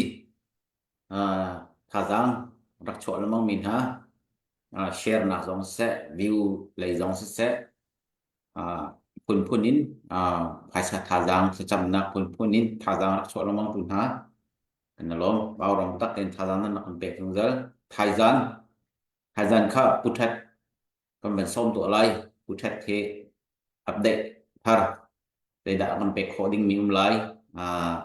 S3: thazaang rak chuah lengmang mi hna share nak zong siseh view lei zong siseh phunphun in phaisa thazaang thlacamnak phunphun in thazaang rak chuah lengmang tu hna Kan i lawm. Vaurawng tak tein thazaang nan rak kan pek zungzal. Thaizan, thaizan kha Pu Ṭhet kan van sawm tuah lai. Pu Ṭhet khi update thar zeidah kan pek khawh dingmi um lai. Uh,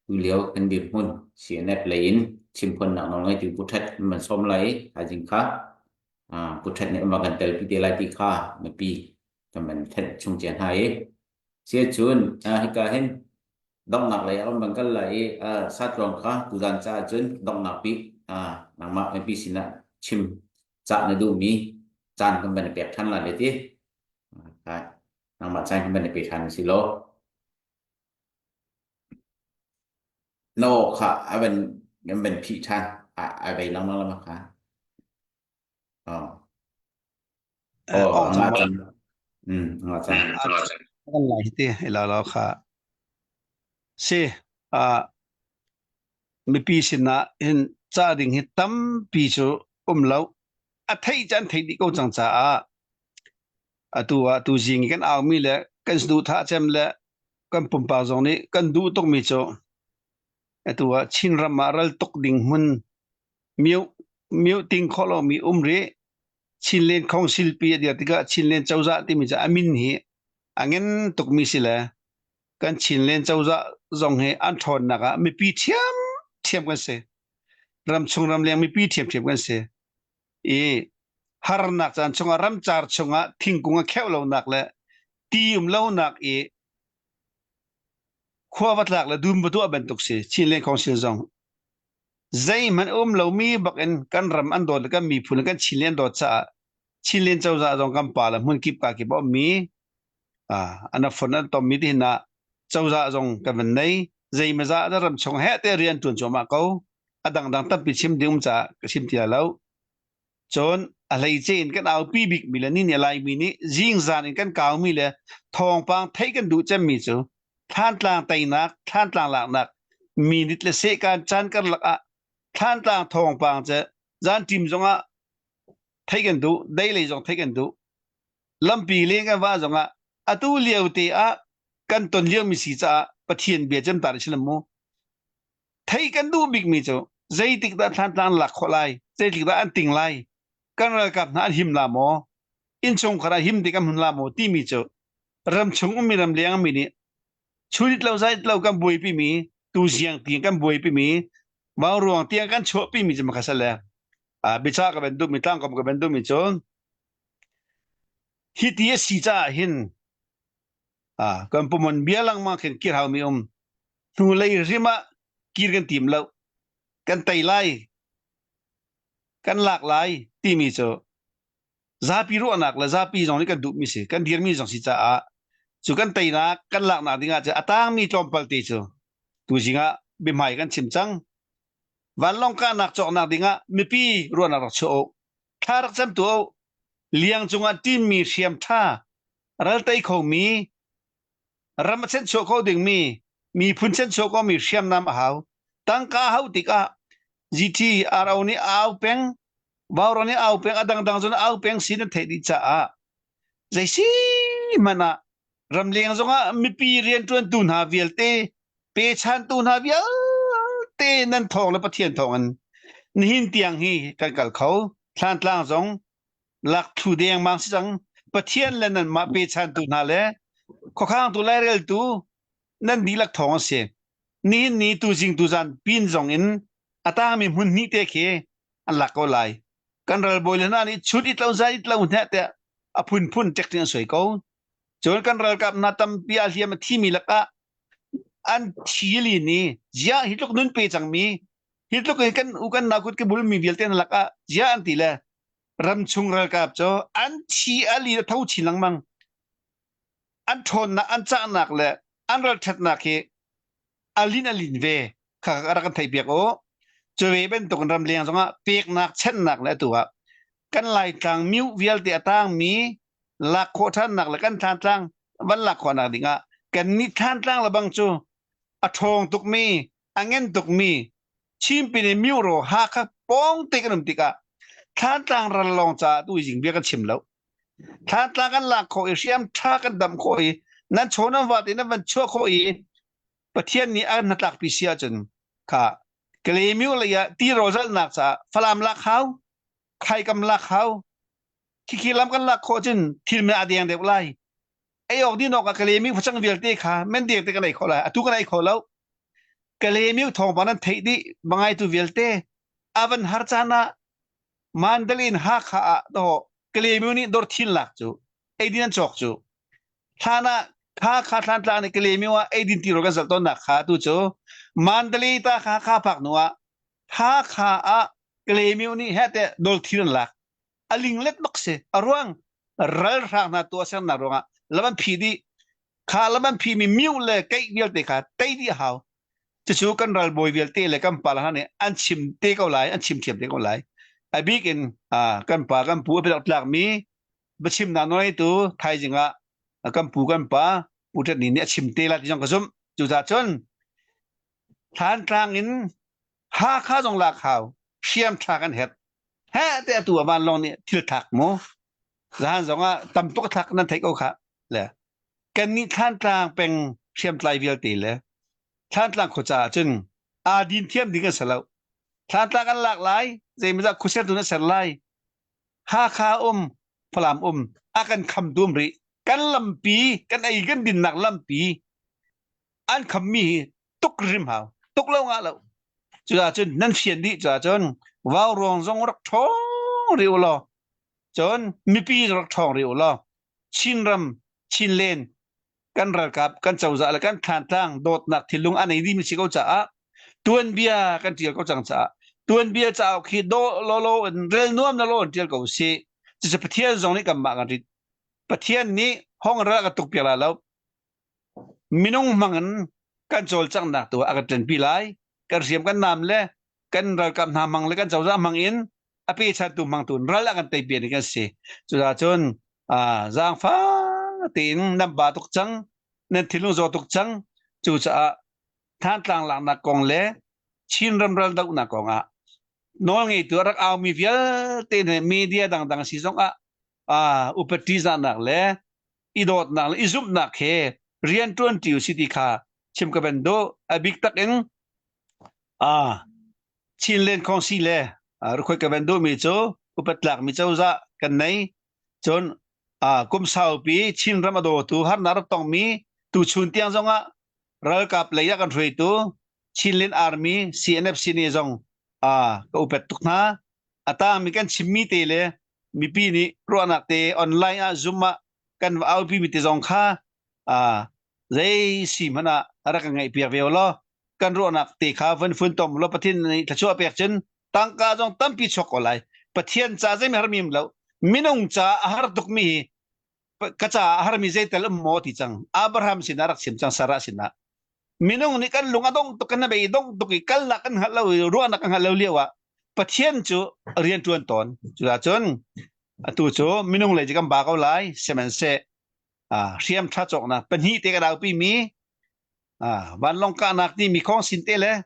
S3: tu lio kan dirhmun CNF lei in chimphuannak nawl ngeitu Pu Ṭhet kan van sawm lai i thaizing kha uh, Pu Ṭhet nih an kan telpi te lai ti kha mipi kan van thenh chung cia hna i siacun uh, hika hin donghnak lei ah kan kal lai i satluang kha tuzan caah cun donghnak bik nangmah mipi sinah chim cah na duhmi caan kan van i pek ṭhan lai le ti nangmah caan kan van i pe ṭhan si law no kha a van kan van phih ṭhan a vei lengmang lama kha oh oh nga cang nga cang
S4: kan lai ti ila lo kha Si, ah mipi sinah hin ca ding hi tampi cu um lo. A theih cu an theih dih ko cang caah atu ah tuzing i kan aumi le kan saduhthah cem le kan pumpak zong nih kan duh tukmi cu atu ah Chinram ah ral tuk ding hmun mioh mioh ting khawh lomi um rih. Chinland Council pi a dir tikah Chinland cozah timi cu a min hi a ngen tukmi si le kan Chinland cozah zong hi an ṭhawnnak ah mipi ṭhiamṭhiam kan si. Ramchung ramleng mipi ṭhiamṭhiam kan si. I harnak caan chungah ramcar chungah thingkung a kheuh lonak le ti um lonak i khua va tlak le dum va tuah bantuk si Chinland Council zong zeihmanh um lomi bak in kan ram an dawt le kan miphun le kan Chinland an dawt caah Chinland cozah zong kan pa le hmun kip ka kip a ummi an fon an tommi ti hin ah cozah zong kan van nei zeimazah na ram chung he te rian tuan cuahmah ko a dangdang tampi chim ding um caah ka chim ti lo cun a hleice in kan aupi bik mi le ni nih laimi nih zingzan in kan kau mi le thawngpang theih kan duh cemmi cu thlantlang teinak thlantlang laknak minute le sehkan caan karlak ah thlantlang thawngpang cu zan ṭim zongah theih kan duh dei lei zong theih kan duh lampi leng kan vah zongah atu lio te ah kan ton liomi si caah Pathian bia cem ta si mu thei kan duh bikmi cu zeitik dah thlantlang lak khawh lai zeitik dah an ting lai kan ralkap hna an him la maw innchungkhar ah him tik an hmun la maw timi cu ramchung ummi ram leng mi nih chulit lo zait lo kan buaipi mi tu ziang tiang kan buaipi mi mau ruang tiang kan chuahpi mi cu makha le bicha ka ben duh mi tlangkom ka ben duh mi cu Hi ti a si caah hin kan pumon bia lengmang khin kir haumi um. Hnulei hrim ah kir kan tim lo. Kan tei lai, kan lak lai timi cu zapi ruahnak le zapi zong nih kan duhmi si, kan dirmi zong si caah cu kan teinak, kan laknak dingah cu a tangmi tlawmpal te cu tuzing ah biahmai kan chim cang. Vanlawng kahnak cawknak dingah mipi ruahnak rak chuah u. Thla rak cam tu u. Liang cungah ṭinmi hriam ṭha, ral tei khomi, ram a chanchuah kho dingmi, miphun chanchuah khomi hriamnam a hau. Tangka a hau tikah GTRO nih a au peng, Vauron nih au peng, a dangdang zong au peng si nan theih dih caah zeisi hmanh ah ramleng zongah mipi rianṭuantu hna vialte pechantu hna vialte nan thawng le Pathian thawng in nihin tiang hi kan kal kho. Thlantlang zong lak thlu dengmang si cang. Pathian le nanmah pechantu hna le khuakhangtu laireltu nan dihlak thawng a si. Nihin ni tuzing tuzan pin zong in a tangmi hmun hnih te khi an lak ko lai. Kan ralbawi le hna nih chut it lo zan it lo hne tiah a phunphun ṭekṭing an suai ko. Cun kan ralkap hna tampi a hliam a thimi lakah an thi lin i ziah hi tluk nun pe cangmi hi tluk in kan u kan nau kut ke bulmi vialte na lakah ziah an ti le ramchung ralkap cu an thi a li a tho chin lengmang an ṭhawnnak an cahnak le an ralṭhatnak hi a lin a lin ve kha a rak kan theihpiak u. Cu ve bantuk in ramleng zongah peknak chennak le atu ah kan Laitlang miu vialte a tangmi lak khawh ṭhannak le kan Thlantlang van lak khawhnak dingah kan nih Thlantlang le bang cu a ṭhawng tukmi a ngen tukmi Chimpin in Miro Hakha pawng te kan um tikah Thlantlang ral lawng caah tu zing bia kan chim lo. Thlantlang kan lak khawh i hriam ṭha kan damh khawh i nan chaw nan vat i nan van chuah khawh i Pathian nih a hnatlakpi si ahcun kha Kalaymyo lei ah tirawl zalhnak caah Falam lak hau, Khaikam lak hau, khikhi lam kan lak khawh cun thil men a deng deuh lai. Ei awk din awk ah Kalaymyo facang vialte kha men deng te kan ei khawh lai. Atu kan ei kho lo. Kalaymyo thawngpang nan theih dih bangaitu vialte a van har caan ah Mandalay in Hakha ah dawh Kalaymyo nih dor thil lak cu eidin an cawk cu hlan ah kha kha thlan tlang nih Kalaymyo ah eidin tirawl kan zalh tawnnak kha tu cu Mandalay ta kha kha phak hnu ah Hakha ah Kalaymyo nih heh te dol thil an lak a linglet bak si a ruang ralhrang hna tuah sernak ruangah lam an phi dih kha lam an phi mi miu le keih vialte kha tei dih a hau cucu kan ralbawi vialte le kan pa hna nih an chim te ko lai an chim thiam te ko lai a bik in kan pa kan pu a biatak tlak mi biachimnak nawlngeitu thaizing ah kan pu kan pa Pu Ṭet Ni nih a chim te lai ti zong ka zumh. Cucaah cun Thlantlang in Hakha zong lak hau hriam ṭha kan herh. He te atu ah vanlawng nih thil thlak mu. Zahan zong ah tam tuk a thlak nan theih ko khah. Le kannih Thlantlang peng hriamtlai vialte le Thlantlang khua caah cun aa din thiam ding an si lo. Thlantlang an lak lai, zeimawzat khuasertu an ser lai. Hakha um, Falam um, a kan kham dum rih. Kan lampi, kan ei kan dinnak lampi an khammi hi tuk rim hau. Tuk lo ngah lo. Cucaah cun nan fian dih cucaah cun vau ruang zong rak ṭhawng rih u law cun mipi zong rak ṭhawng rih u law Chinram, Chinlen kan ralkap kan cozah le kan thlantlang dawtnak thinlung a nei dimi si ko caah tuanbia kan ṭial ko cang caah tuanbia cauk hi dawh lawlaw in rel nuam lawlaw in ṭial ko usih cucu Pathian zong nih kanmah kan rit Pathian nih hong ral a kan tuk piak lai lo minung hmang in kan cawlcanghnak tu a kan ṭanpi lai kan hriam kan nam le kan ralkap hna hmang le kan cozah hmang in a pechantu hmangtu ral a kan tei pian kan si cucaah cun zaangfa tein nan ba tuk cang nan thinlung zaw tuk cang cucaah Thantlang laknak kong le Chin ram ral dohnak kong ah nawlngeitu a rak aumi vialte nih media dangdang si zong ah upati zahnak le i dawtnak le i zumhnak he rian ṭuan ṭi u si ti kha chim ka ben duh a bik tak in Chinland Council le rukhoi ka van duhmi cu upat tlakmi cozah kan nei. Cun kum saupi Chinram a dawtu harnak rak tongmi tuchun tiang zongah ralkap lei ah kan hruaitu Chinland Army CNFC nih zong ka upat tuk hna. A tangmi kan chimmi te le mipi nih ruahnak te online ah Zoom ah kan va aupi mi te zong kha zei si hmanh ah rak kan ngaih piak ve law kan ruahnak te kha van funtom law Pathian nih thluachuah pek cun tangka zong tampi chuak ko lai Pathian ca zei har mi lo minung ca a har tuk mi hi ka ca a har mi zeitel um maw ti cang Abraham sinah rak chim cang Sarah sinah. Minung nih kan lung a dong tuk kan bei dong tuk i kalnak kan hngalh lo i ruahnak kan hngalh lo lio ah Pathian cu rian ṭuan tawn. Cucun atu cu minung lei cu kan ba ko lai sihmanhseh hriam ṭha cawknak pahnih te ka daupi mi vanlawng kahnak timi khong sin te le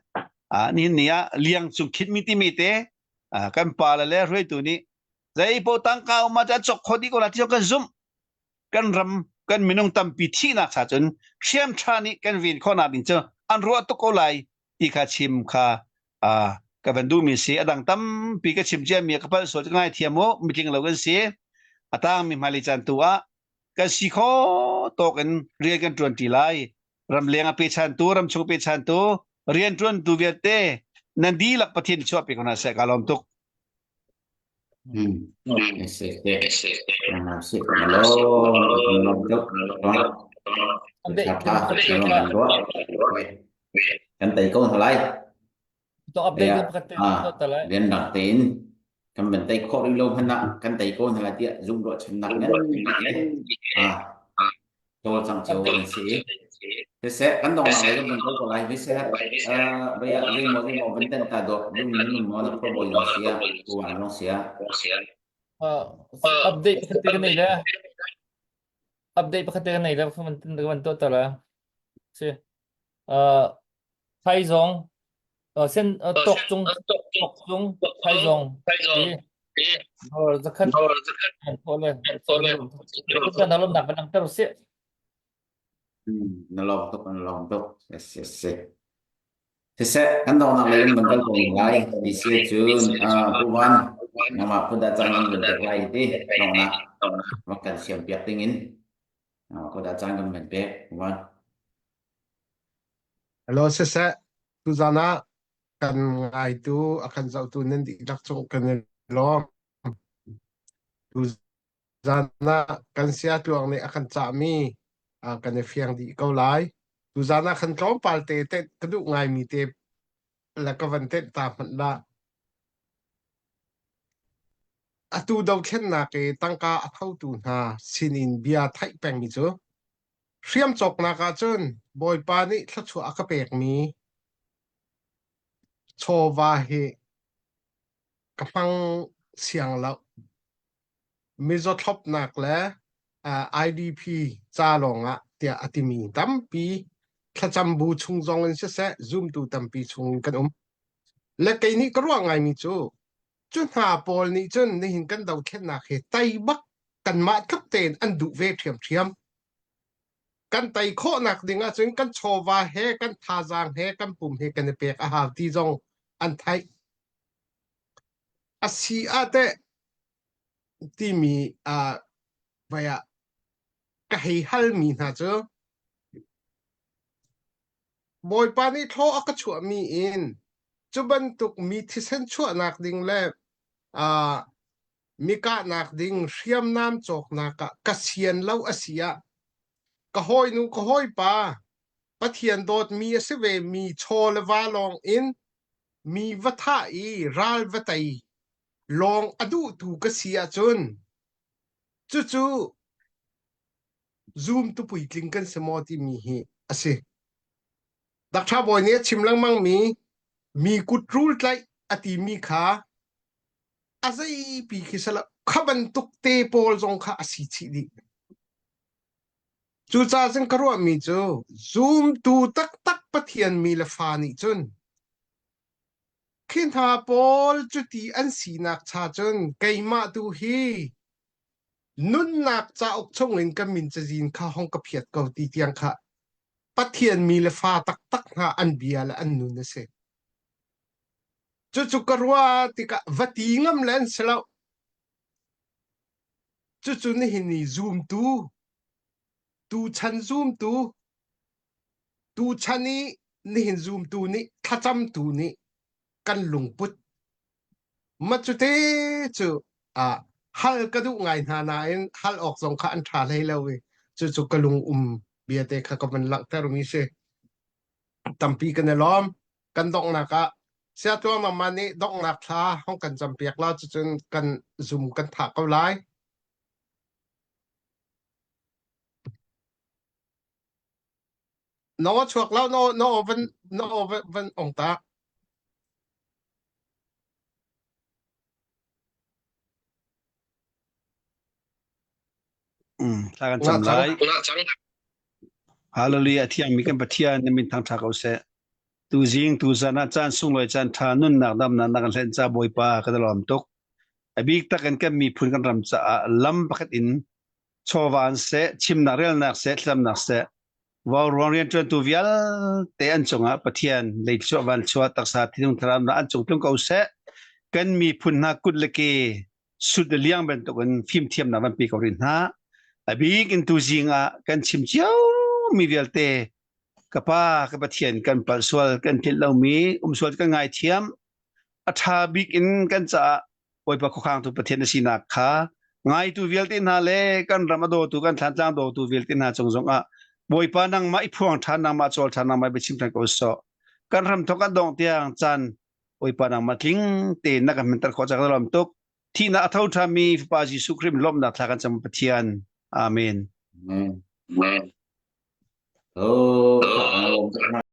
S4: nihin ni ah liang cung khitmi timi te kan pa le le hruaitu nih zei po tangka um ah cok kho dih ko la ti kan zumh kan ram kan minung tampi thihnak cha cun hriam ṭha nih kan ven khawhnak ding cu an ruah tuk ko lai ti kha chim kha ka van duhmi si a dang tampi ka chim ciami ka palh sual ngai thiam u mitling lo kan si a tangmi hmailei caan tu ah kan si kho tawk in rian kan ṭuan ṭi lai ramleng a pechantu ramchung pechantu rian ṭuantu vialte nan dihlak Pathian chuah pe ko hna seh ka lawm tuk
S3: Hmm. Yes, yes, yes. Si, malo, tuk. Kan tei ko hna lai.
S6: To update kan pakhat te to ta lai.
S3: Rian dang tein kan ban tei khawh rih lo hmanh ah kan tei ko hna lai tiah zumh ruahchannak ngan ah cawlcangh cio an si. Siseh, kan dongnak lei kan van kal ko lai. Siseh, baya zeimaw zeimaw van ten ta dawh dum nun maw na phor bawi zong sia, uwan zong sia.
S6: Update pakhat te kan nei le. Update pakhat te kan nei le kan van to ta la. Si. Thaizong sen tok cung tok cung thaizong ti dor zakhat an thawh le kan lom nak van ter si
S3: Na lawm tuk na lawm tuk yes yes yes Siseh kan dongnak lei in van kal ko lai ti si cun Pu Van nangmah phun dah cang kan van pek lai ti dongnak rak kan siam piak ding in ko dah cang kan van pek Van
S1: Hello siseh, tuzan ah kan ngaitu a kan zohtu nan dihlak cung kan i lawm. Tuzan ah kan sia tluang nih a kan cahmi kan i fiang dih ko lai. Tuzan ah kan tlawmpal te tenh ka duh ngaimi te le ka van tenh ta hmanh lah. Atu dothlennak i tangka a thotu hna sinin bia theih pengmi cu Hriam cawknak ahcun Bawipa nih thluachuah a ka pekmi chawva hi ka hmang siang lo. Mizaw thlopnak le IDP ca lawngah tiah a timi tampi thlacam bu chung zong in siseh zumtu tampi chung in kan um. Le kei nih ka ruah ngaimi cu cu hna pawl nih cun nihin kan dothlennak hi tei bak kanmah tluk tein an duh ve ṭhiamṭhiam. Kan tei khawhnak ding ahcun kan chawva he kan thazaang he kan pum he kan i pek a hau ti zong an theih. A si ah teh timi uh, vai ah ka hei halmi hna cu Bawipa nih thlaw a ka chuahmi in cu bantuk mi thisen chuahnak ding le uh, mi kahnak ding hriamnam cawknak ah ka sian lo a si ah ka hawinu ka hawipa Pathian dawtmi a si ve mi chaw le va lawng in mi va thah i ral va tei lawng a duhtu ka si ahcun cucu zumtu puitling kan si maw timi hi a si. Dakṭha Bawi nih a chim lengmang mi mi kut rul tlaih a timi kha a zeipi khi sala kha bantuk te pawl zong kha a si chih dih. Cucaah cun ka ruahmi cu zumtu taktak Pathian mi le fa nih cun khi hna pawl cuti an sinak cha cun keimah tu hi nunnak cauk chungin ka min cazin kha hong ka phiat ko ti tiang kha Pathian mi le fa taktak hna an bia le an nun a si. Cucu ka ruah tikah va ti ngam le an si lo. Cucu nihin ni zumtu, tuchan zumtu, tuchan i nihin zumtu nih thlacamtu nih kan lungput Ma cute cu ah hal ka duh ngai hna nain hal awk zong kha an ṭha hlei lo i cucu ka lung um bia te kha ka van langhtermi si. Tampi kan i lawm. Kan donghnak ah Siatuang nangmah nih donghnak thla hong kan campiak la cucun kan zum kan thah ko lai. Na aw chuak lo, na aw na aw van na aw van, van ong ta.
S4: Mm, thla kan cam lai. Hallelujah thiangmi kan Pathian na min thangṭha ko seh. Tuzing tuzan ah caan sunglawi caan ṭha nunnak damnak na kan hlenh ca Bawipa kan i lawm tuk. A bik tak in kan miphun kan ram caah lam pakhat in chawva an seh, chimnak relnak seh, thlacamnak seh, vauruang rianṭuantu vialte an cungah Pathian leichuah vanchuah taksa thinlung thlarau an cung tlung ko seh. Kan miphun hna kut le ke sut le liang bantukin fimthiamnak van pe ko rih hna. A bik in tuzing ah kan chim cio mi vialte ka pa ka Pathian kan palh sual kan tlinh lomi um sual kan ngaithiam a ṭha bik in kan caah Bawipa khuakhangtu Pathian na sinak kha ngaitu vialte hna le kan ram a dawtu kan thlantlang dawtu vialte hna cung zongah Bawipa nangmah i phuang ṭhan nangmah cawl ṭhan nangmah biachim ṭhan ko sawh kan ram thawk an dongh tiang caan Bawipa nangmah tling tein na kan hmanter khawh cang lawm tuk thihnak a tho ṭhanmi Fapa Jesuh Khrih lawmhnak thla kan cam Pathian Amen.
S3: Amen. Oh,